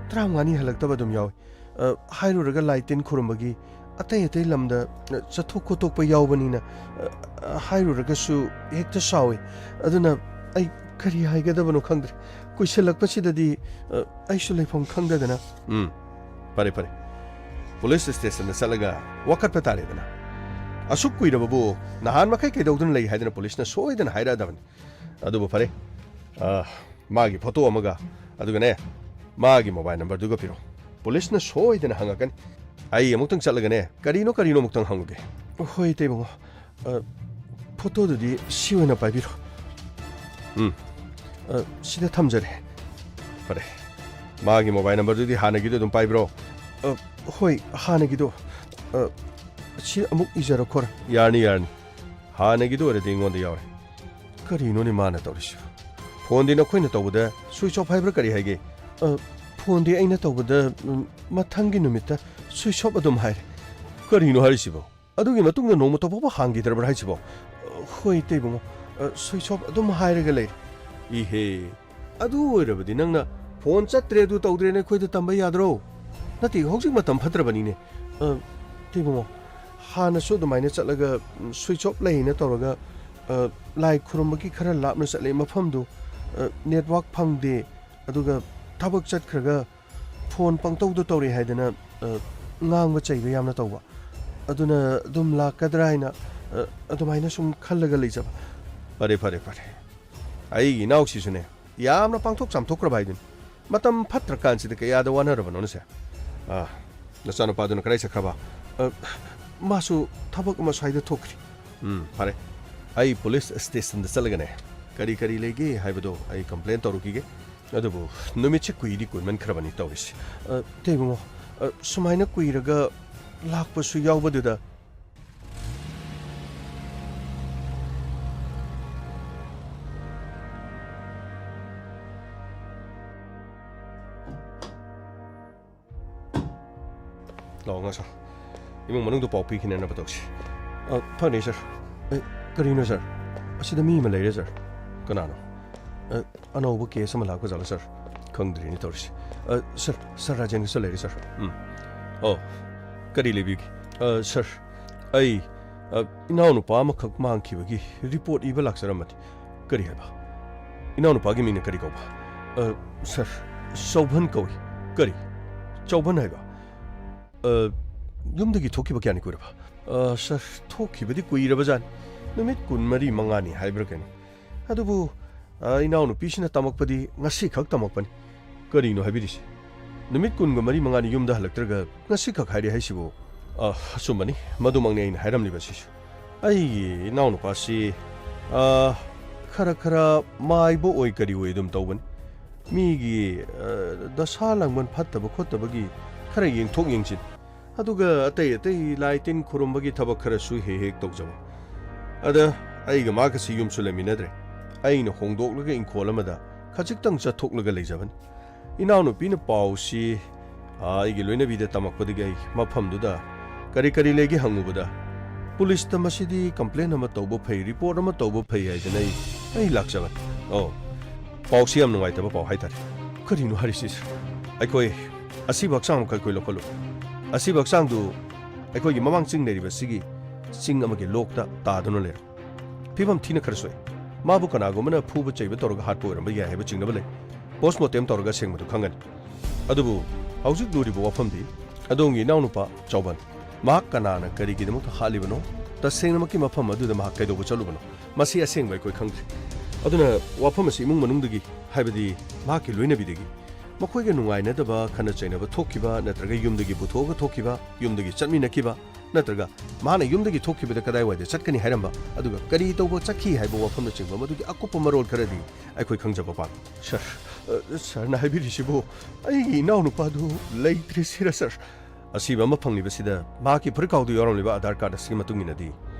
ꯇꯔꯥꯃꯉꯥꯅꯤ ꯍꯜꯂꯛꯇꯕ ꯑꯗꯨꯝ ꯌꯥꯎꯏ꯫ ꯑ, ꯍꯥꯏꯔꯨꯔꯒ ꯂꯥꯏ ꯇꯤꯟ ꯈꯨꯔꯨꯝꯕꯒꯤ ꯑꯇꯩ ꯑꯇꯩ ꯂꯝꯗ, ꯑ, ꯆꯠꯊꯣꯛ ꯈꯣꯠꯇꯣꯛꯄ ꯌꯥꯎꯕꯅꯤꯅ, ꯑ, ꯑ, ꯍꯥꯏꯔꯨꯔꯒꯁꯨ ꯍꯦꯛꯇ ꯁꯥꯎꯏ꯫ ꯑꯗꯨꯅ ꯑꯩ ꯀꯔꯤ ꯍꯥꯏꯒꯗꯕꯅꯣ ꯈꯪꯗ꯭ꯔꯦ꯫ ꯀꯨꯏꯁꯜꯂꯛꯄꯁꯤꯗꯗꯤ, ꯑ, ꯑꯩꯁꯨ ꯂꯩꯐꯝ ꯈꯪꯗꯗꯅ꯫ ꯎꯝ, ꯐꯔꯦ, ꯐꯔꯦ꯫ ꯄꯨꯂꯤꯁ ꯁ꯭ꯇꯦꯁꯟꯗ ꯆꯠꯂꯒ ꯋꯥꯀꯠꯄ ꯇꯥꯔꯦꯗꯅ꯫ ꯑꯁꯨꯛ ꯀꯨꯏꯔꯕꯕꯨ ꯅꯍꯥꯟ ꯃꯈꯩ ꯀꯩꯗꯧꯗꯨꯅ ꯂꯩ ꯍꯥꯏꯗꯅ ꯄꯨꯂꯤꯁꯅ ꯁꯣꯏꯗꯅ ꯍꯥꯏꯔꯛꯑꯗꯕꯅꯤ꯫ ꯑꯗꯨꯕꯨ ꯐꯔꯦ, ꯑ, ꯃꯥꯒꯤ ꯐꯣꯇꯣ ꯑꯃꯒ, ꯑꯗꯨꯒꯅꯦ, ꯃꯥꯒꯤ ꯃꯣꯕꯥꯏꯜ ꯅꯝꯕꯔꯗꯨꯒ ꯄꯤꯔꯣ꯫ ꯄꯨꯂꯤꯁꯅ ꯁꯣꯏꯗꯅ ꯍꯪꯉꯛꯀꯅꯤ꯫ ꯑꯩ ꯑꯃꯨꯛꯇꯪ ꯆꯠꯂꯒꯅꯦ, ꯀꯔꯤꯅꯣ ꯀꯔꯤꯅꯣ ꯑꯃꯨꯛꯇꯪ ꯍꯪꯉꯨꯒꯦ꯫ ꯍꯣꯏ, ꯏꯇꯩ ꯏꯕꯨꯡꯉꯣ꯫ ꯑ, ꯐꯣꯇꯣꯗꯨꯗꯤ ꯁꯤ ꯑꯣꯏꯅ ꯄꯥꯏꯕꯤꯔꯣ꯫ ꯎꯝ꯫ ꯑ, ꯁꯤꯗ ꯊꯝꯖꯔꯦ꯫ ꯐꯔꯦ꯫ ꯃꯥꯒꯤ ꯃꯣꯕꯥꯏꯜ ꯅꯝꯕꯔꯗꯨꯗꯤ ꯍꯥꯟꯅꯒꯤꯗꯣ ꯑꯗꯨꯝ ꯄꯥꯏꯕ꯭ꯔꯣ? ꯑ, ꯍꯣꯏ, ꯍꯥꯟꯅꯒꯤꯗꯣ꯫ ꯑ, ꯁꯤ ꯑꯃꯨꯛ ꯏꯖꯔꯣ ꯈꯣꯔ꯫ ꯌꯥꯔꯅꯤ, ꯌꯥꯔꯅꯤ꯫ ꯍꯥꯟꯅꯒꯤꯗꯣ ꯑꯣꯏꯔꯗꯤ ꯑꯩꯉꯣꯟꯗ ꯌꯥꯎꯔꯦ꯫ ꯀꯔꯤꯅꯣꯅꯦ ꯃꯥꯅ ꯇꯧꯔꯤꯁꯤꯕꯨ? ꯐꯣꯟꯗꯤ ꯅꯈꯣꯏꯅ ꯇꯧꯕꯗ switch off ꯍꯥꯏꯕ꯭ꯔꯥ ꯀꯔꯤ ꯍꯥꯏꯒꯦ? ꯑ, ꯐꯣꯟꯗꯤ ꯑꯩꯅ ꯇꯧꯕꯗ, ꯎꯝ, ꯃꯊꯪꯒꯤ ꯅꯨꯃꯤꯠꯇ switch off ꯑꯗꯨꯝ ꯍꯥꯏꯔꯦ꯫ ꯀꯔꯤꯅꯣ ꯍꯥꯏꯔꯤꯁꯤꯕꯣ? ꯑꯗꯨꯒꯤ ꯃꯇꯨꯡꯗ ꯅꯣꯡꯃꯇ ꯐꯥꯎꯕ ꯍꯥꯡꯈꯤꯗ꯭ꯔꯕ꯭ꯔꯥ ꯍꯥꯏꯁꯤꯕꯣ? ꯍꯣꯏ, ꯏꯇꯩꯕꯨꯡꯉꯣ, ꯑ, switch off ꯑꯗꯨꯝ ꯍꯥꯏꯔꯒ ꯂꯩꯔꯦ꯫ ꯏꯍꯦ, ꯑꯗꯨ ꯑꯣꯏꯔꯕꯗꯤ ꯅꯪꯅ ꯐꯣꯟ ꯆꯠꯇ꯭ꯔꯦ, ꯑꯗꯨ ꯇꯧꯗ꯭ꯔꯦꯅ ꯑꯩꯈꯣꯏꯗ ꯇꯝꯕ ꯌꯥꯗ꯭ꯔꯣ? ꯅꯠꯇꯦ, ꯍꯧꯖꯤꯛ ꯃꯇꯝ ꯐꯠꯇ꯭ꯔꯕꯅꯤꯅꯦ꯫ ꯑ, ꯏꯇꯩꯕꯨꯡꯉꯣ, ꯍꯥꯟꯅꯁꯨ ꯑꯗꯨꯃꯥꯏꯅ ꯆꯠꯂꯒ, ꯎꯝ, switch off ꯂꯩꯅ ꯇꯧꯔꯒ, ꯑ, ꯂꯥꯏ ꯈꯨꯔꯨꯝꯕꯒꯤ ꯈꯔ ꯂꯥꯞꯅ ꯆꯠꯂꯦ, ꯃꯐꯝꯗꯨ, ꯑ, network ꯐꯪꯗꯦ, ꯑꯗꯨꯒ ꯊꯕꯛ ꯆꯠꯈ꯭ꯔꯒ ꯐꯣꯟ ꯄꯪꯇꯧꯗ ꯇꯧꯔꯛꯑꯦ ꯍꯥꯏꯗꯅ, ꯑ, ꯉꯥꯡꯕ ꯆꯩꯕ ꯌꯥꯝꯅ ꯇꯧꯕ꯫ ꯑꯗꯨꯅ ꯑꯗꯨꯝ ꯂꯥꯛꯀꯗ꯭ꯔꯥ ꯍꯥꯏꯅ, ꯑ, ꯑꯗꯨꯃꯥꯏꯅ ꯁꯨꯝ ꯈꯜꯂꯒ ꯂꯩꯖꯕ꯫ ꯐꯔꯦ, ꯐꯔꯦ, ꯐꯔꯦ꯫ ꯑꯩꯒꯤ ꯏꯅꯥꯎꯁꯤꯁꯨꯅꯦ, ꯌꯥꯝꯅ ꯄꯥꯡꯊꯣꯛ ꯆꯥꯝꯊꯣꯛꯈ꯭ꯔꯕ ꯍꯥꯏꯗꯨꯅꯤ꯫ ꯃꯇꯝ ꯐꯠꯇ꯭ꯔꯀꯥꯟꯁꯤꯗ ꯀꯌꯥꯗ ꯋꯥꯅꯔꯕꯅꯣꯅꯦꯁꯦ? ꯑ, ꯅꯆꯥꯅꯨꯄꯥꯗꯨꯅ ꯀꯗꯥꯏ ꯆꯠꯈ꯭ꯔꯕ? ꯑ, ꯃꯥꯁꯨ ꯊꯕꯛ ꯑꯃ ꯁ꯭ꯋꯥꯏꯗ ꯊꯣꯛꯈ꯭ꯔꯤ꯫ ꯎꯝ, ꯐꯔꯦ꯫ ꯑꯩ ꯄꯨꯂꯤꯁ ꯁ꯭ꯇꯦꯁꯟꯗ ꯆꯠꯂꯒꯅꯦ, ꯀꯔꯤ ꯀꯔꯤ ꯂꯩꯒꯦ ꯍꯥꯏꯕꯗꯣ ꯑꯩ complain ꯇꯧꯔꯨꯈꯤꯒꯦ꯫ ꯑꯗꯨꯕꯨ ꯅꯨꯃꯤꯠꯁꯦ ꯀꯨꯏꯗꯤ ꯀꯨꯏꯃꯟꯈ꯭ꯔꯕꯅꯤ ꯇꯧꯔꯤꯁꯦ꯫ ꯑ, ꯇꯦ ꯏꯕꯨꯡꯉꯣ, ꯑ, ꯁꯨꯃꯥꯏꯅ ꯀꯨꯏꯔꯒ ꯂꯥꯛꯄꯁꯨ ꯌꯥꯎꯕꯗꯨꯗ꯫ ꯂꯥꯛꯑꯣ, ꯉꯥ ꯁꯥ꯫ ꯏꯃꯨꯡ ꯃꯅꯨꯡꯗ ꯄꯥꯎ ꯄꯤꯈꯤꯅꯅꯕ ꯇꯧꯁꯤ꯫ ꯑ, ꯐꯅꯤ, ꯁꯥꯔ꯫ ꯑꯦ, ꯀꯔꯤꯅꯣ, ꯁꯥꯔ? ꯑꯁꯤꯗ ꯃꯤ ꯑꯃ ꯂꯩꯔꯦ, ꯁꯥꯔ꯫ ꯀꯅꯥꯅꯣ? ꯑ, ꯑꯅꯧꯕ ꯀꯦꯁ ꯑꯃ ꯂꯥꯛꯄ ꯖꯥꯠꯂ, ꯁꯥꯔ? ꯈꯪꯗ꯭ꯔꯦꯅꯦ ꯇꯧꯔꯤꯁꯦ꯫ ꯑ, ꯁꯥꯔ, ꯁꯥꯔ ꯔꯥꯖꯦꯟꯒꯁꯨ ꯂꯩꯔꯦ, ꯁꯥꯔ꯫ ꯎꯝ꯫ ꯑꯣ, ꯀꯔꯤ ꯂꯩꯕꯤꯒꯦ? ꯑ, ꯁꯥꯔ, ꯑꯩ, ꯑ, ꯏꯅꯥꯎꯅꯨꯄꯥ ꯑꯃꯈꯛ ꯃꯥꯡꯈꯤꯕꯒꯤ ꯔꯤꯄꯣꯔꯠ ꯏꯕ ꯂꯥꯛꯆꯔꯝꯕꯅꯤ꯫ ꯀꯔꯤ ꯍꯥꯏꯕ? ꯏꯅꯥꯎꯅꯨꯄꯥꯒꯤ ꯃꯤꯡꯅ ꯀꯔꯤ ꯀꯧꯕ? ꯑ, ꯁꯥꯔ, ꯆꯧꯕꯟ ꯀꯧꯏ꯫ ꯀꯔꯤ? ꯆꯧꯕꯟ ꯍꯥꯏꯕ? ꯑ, ꯌꯨꯝꯗꯒꯤ ꯊꯣꯛꯈꯤꯕ ꯀꯌꯥꯅꯤ ꯀꯨꯏꯔꯕ? ꯑ, ꯁꯥꯔ, ꯊꯣꯛꯈꯤꯕꯗꯤ ꯀꯨꯏꯔꯕꯖꯥꯠꯅꯤ꯫ ꯅꯨꯃꯤꯠ ꯀꯨꯟꯃꯔꯤ ꯃꯉꯥꯅꯤ ꯍꯥꯏꯕ꯭ꯔꯥ ꯀꯩꯅꯣ꯫ ꯑꯗꯨꯕꯨ, ꯑ, ꯏꯅꯥꯎꯅꯨꯄꯤꯁꯤꯅ ꯇꯝꯃꯛꯄꯗꯤ ꯉꯁꯤꯈꯛ ꯇꯝꯃꯛꯄꯅꯤ꯫ ꯀꯔꯤꯅꯣ ꯍꯥꯏꯕꯤꯔꯤꯁꯤ? ꯅꯨꯃꯤꯠ ꯀꯨꯟꯒ ꯃꯔꯤ ꯃꯉꯥꯅꯤ ꯌꯨꯝꯗ ꯍꯜꯂꯛꯇ꯭ꯔꯒ ꯉꯁꯤꯈꯛ ꯍꯥꯏꯔꯦ ꯍꯥꯏꯁꯤꯕꯨ? ꯑ, ꯑꯆꯨꯝꯕꯅꯤ꯫ ꯃꯗꯨꯃꯛꯅꯤ ꯑꯩꯅ ꯍꯥꯏꯔꯝꯂꯤꯕꯁꯤꯁꯨ꯫ ꯑꯩꯒꯤ ꯏꯅꯥꯎꯅꯨꯄꯥꯁꯤ, ꯑ, ꯈꯔ ꯈꯔ ꯃꯥꯏꯕ ꯑꯣꯏ ꯀꯔꯤ ꯑꯣꯏ ꯑꯗꯨꯝ ꯇꯧꯕꯅꯤ꯫ ꯃꯤꯒꯤ, ꯑ, ꯗꯁꯥ ꯂꯥꯡꯕꯟ ꯐꯠꯇꯕ ꯈꯣꯠꯇꯕꯒꯤ ꯈꯔ ꯌꯦꯡꯊꯣꯛ ꯌꯦꯡꯁꯤꯟ꯫ ꯑꯗꯨꯒ ꯑꯇꯩ ꯑꯇꯩ ꯂꯥꯏ ꯇꯤꯟ ꯈꯨꯔꯨꯝꯕꯒꯤ ꯊꯕꯛ ꯈꯔꯁꯨ ꯍꯦꯛ ꯍꯦꯛ ꯇꯧꯖꯕ꯫ ꯑꯗ ꯑꯩꯒ ꯃꯥꯒꯁꯤ ꯌꯨꯝꯁꯨ ꯂꯩꯃꯤꯟꯅꯗ꯭ꯔꯦ꯫ ꯑꯩꯅ ꯍꯣꯡꯗꯣꯛꯂꯒ ꯏꯪꯈꯣꯜ ꯑꯃꯗ ꯈꯖꯤꯛꯇꯪ ꯆꯠꯊꯣꯛꯂꯒ ꯂꯩꯖꯕꯅꯤ꯫ ꯏꯅꯥꯎꯅꯨꯄꯤꯅ ꯄꯥꯎꯁꯤ, ꯑ, ꯑꯩꯒꯤ ꯂꯣꯏꯅꯕꯤꯗ ꯇꯝꯃꯛꯄꯗꯒꯤ ꯑꯩ ꯃꯐꯝꯗꯨꯗ ꯀꯔꯤ ꯀꯔꯤ ꯂꯩꯒꯦ ꯍꯪꯉꯨꯕꯗ, ꯄꯨꯂꯤꯁꯇ ꯃꯁꯤꯗꯤ ꯀꯝꯄ꯭ꯂꯦꯟ ꯑꯃ ꯇꯧꯕ ꯐꯩ, ꯔꯤꯄꯣꯔꯠ ꯑꯃ ꯇꯧꯕ ꯐꯩ ꯍꯥꯏꯗꯅ ꯑꯩ, ꯑꯩ ꯂꯥꯛꯆꯕꯅꯤ꯫ ꯑꯣ, ꯄꯥꯎꯁꯤ ꯌꯥꯝ ꯅꯨꯡꯉꯥꯏꯇꯕ ꯄꯥꯎ ꯍꯥꯏꯇꯥꯔꯦ꯫ ꯀꯔꯤꯅꯣ ꯍꯥꯏꯔꯤꯁꯤ, ꯁꯥꯔ? ꯑꯩꯈꯣꯏ ꯑꯁꯤꯕ ꯍꯛꯆꯥꯡ ꯃꯈꯩ ꯑꯩꯈꯣꯏ ꯂꯧꯈꯠꯂꯨ꯫ ꯑꯁꯤꯕ ꯍꯛꯆꯥꯡꯗꯨ ꯑꯩꯈꯣꯏꯒꯤ ꯃꯃꯥꯡ ꯆꯤꯡ ꯂꯩꯔꯤꯕ ꯁꯤꯒꯤ ꯆꯤꯡ ꯑꯃꯒꯤ ꯂꯣꯛꯇ ꯇꯥꯗꯨꯅ ꯂꯩꯔꯦ꯫ ꯐꯤꯕꯝ ꯊꯤꯅ ꯈꯔ ꯁꯣꯛꯏ꯫ ꯃꯥꯕꯨ ꯀꯅꯥꯒꯨꯝꯕꯅ ꯐꯨꯕ ꯆꯩꯕ ꯇꯧꯔꯒ ꯍꯥꯠꯄ ꯑꯣꯏꯔꯝꯕ ꯌꯥꯏ ꯍꯥꯏꯕ ꯆꯤꯡꯅꯕ ꯂꯩ꯫ ꯄꯣꯁꯃꯣꯔꯇꯦꯝ ꯇꯧꯔꯒ ꯑꯁꯦꯡꯕꯗꯨ ꯈꯪꯒꯅꯤ꯫ ꯑꯗꯨꯕꯨ ꯍꯧꯖꯤꯛ ꯂꯨꯔꯤꯕ ꯋꯥꯐꯝꯗꯤ ꯑꯗꯣꯝꯒꯤ ꯏꯅꯥꯎꯅꯨꯄꯥ ꯆꯥꯎꯕꯟ, ꯃꯍꯥꯛ ꯀꯅꯥꯅ ꯀꯔꯤꯒꯤꯗꯃꯛꯇ ꯍꯥꯠꯂꯤꯕꯅꯣ? ꯇꯁꯦꯡꯅꯃꯛꯀꯤ ꯃꯐꯝ ꯑꯗꯨꯗ ꯃꯍꯥꯛ ꯀꯩꯗꯧꯕ ꯆꯠꯂꯨꯕꯅꯣ? ꯃꯁꯤ ꯑꯁꯦꯡꯕ ꯑꯩꯈꯣꯏ ꯈꯪꯗ꯭ꯔꯤ꯫ ꯑꯗꯨꯅ ꯋꯥꯐꯝ ꯑꯁꯤ ꯏꯃꯨꯡ ꯃꯅꯨꯡꯗꯒꯤ, ꯍꯥꯏꯕꯗꯤ ꯃꯍꯥꯛꯀꯤ ꯂꯣꯏꯅꯕꯤꯗꯒꯤ, ꯃꯈꯣꯏꯒ ꯅꯨꯡꯉꯥꯏꯅꯗꯕ, ꯈꯠꯅ ꯆꯩꯅꯕ ꯊꯣꯛꯈꯤꯕ ꯅꯠꯇ꯭ꯔꯒ ꯌꯨꯝꯗꯒꯤ ꯄꯨꯊꯣꯛꯑꯒ ꯊꯣꯛꯈꯤꯕ, ꯌꯨꯝꯗꯒꯤ ꯆꯠꯃꯤꯟꯅꯈꯤꯕ, ꯅꯠꯇ꯭ꯔꯒ ꯃꯥꯅ ꯌꯨꯝꯗꯒꯤ ꯊꯣꯛꯈꯤꯕꯗ ꯀꯗꯥꯏꯋꯥꯏꯗ ꯆꯠꯀꯅꯤ ꯍꯥꯏꯔꯝꯕ, ꯑꯗꯨꯒ ꯀꯔꯤ ꯇꯧꯕ ꯆꯠꯈꯤ ꯍꯥꯏꯕ ꯋꯥꯐꯝꯅꯆꯤꯡꯕ ꯃꯗꯨꯒꯤ ꯑꯀꯨꯞꯄ ꯃꯔꯣꯜ ꯈꯔꯗꯤ ꯑꯩꯈꯣꯏ ꯈꯪꯖꯕ ꯄꯥꯝꯃꯤ꯫ ꯁꯥꯔ, ꯑ, ꯁꯥꯔꯅ ꯍꯥꯏꯕꯤꯔꯤꯁꯤꯕꯨ ꯑꯩꯒꯤ ꯏꯅꯥꯎꯅꯨꯄꯥꯗꯨ ꯂꯩꯇ꯭ꯔꯦ ꯁꯤꯔ, ꯁꯥꯔ? ꯑꯁꯤꯕ ꯑꯃ ꯐꯪꯂꯤꯕꯁꯤꯗ ꯃꯍꯥꯛꯀꯤ ꯐꯨꯔꯤꯠꯈꯥꯎꯗꯨ ꯌꯥꯎꯔꯝꯂꯤꯕ ꯑꯥꯙꯥꯔ ꯀꯥꯔꯗ ꯑꯁꯤꯒꯤ ꯃꯇꯨꯡ ꯏꯟꯅꯗꯤ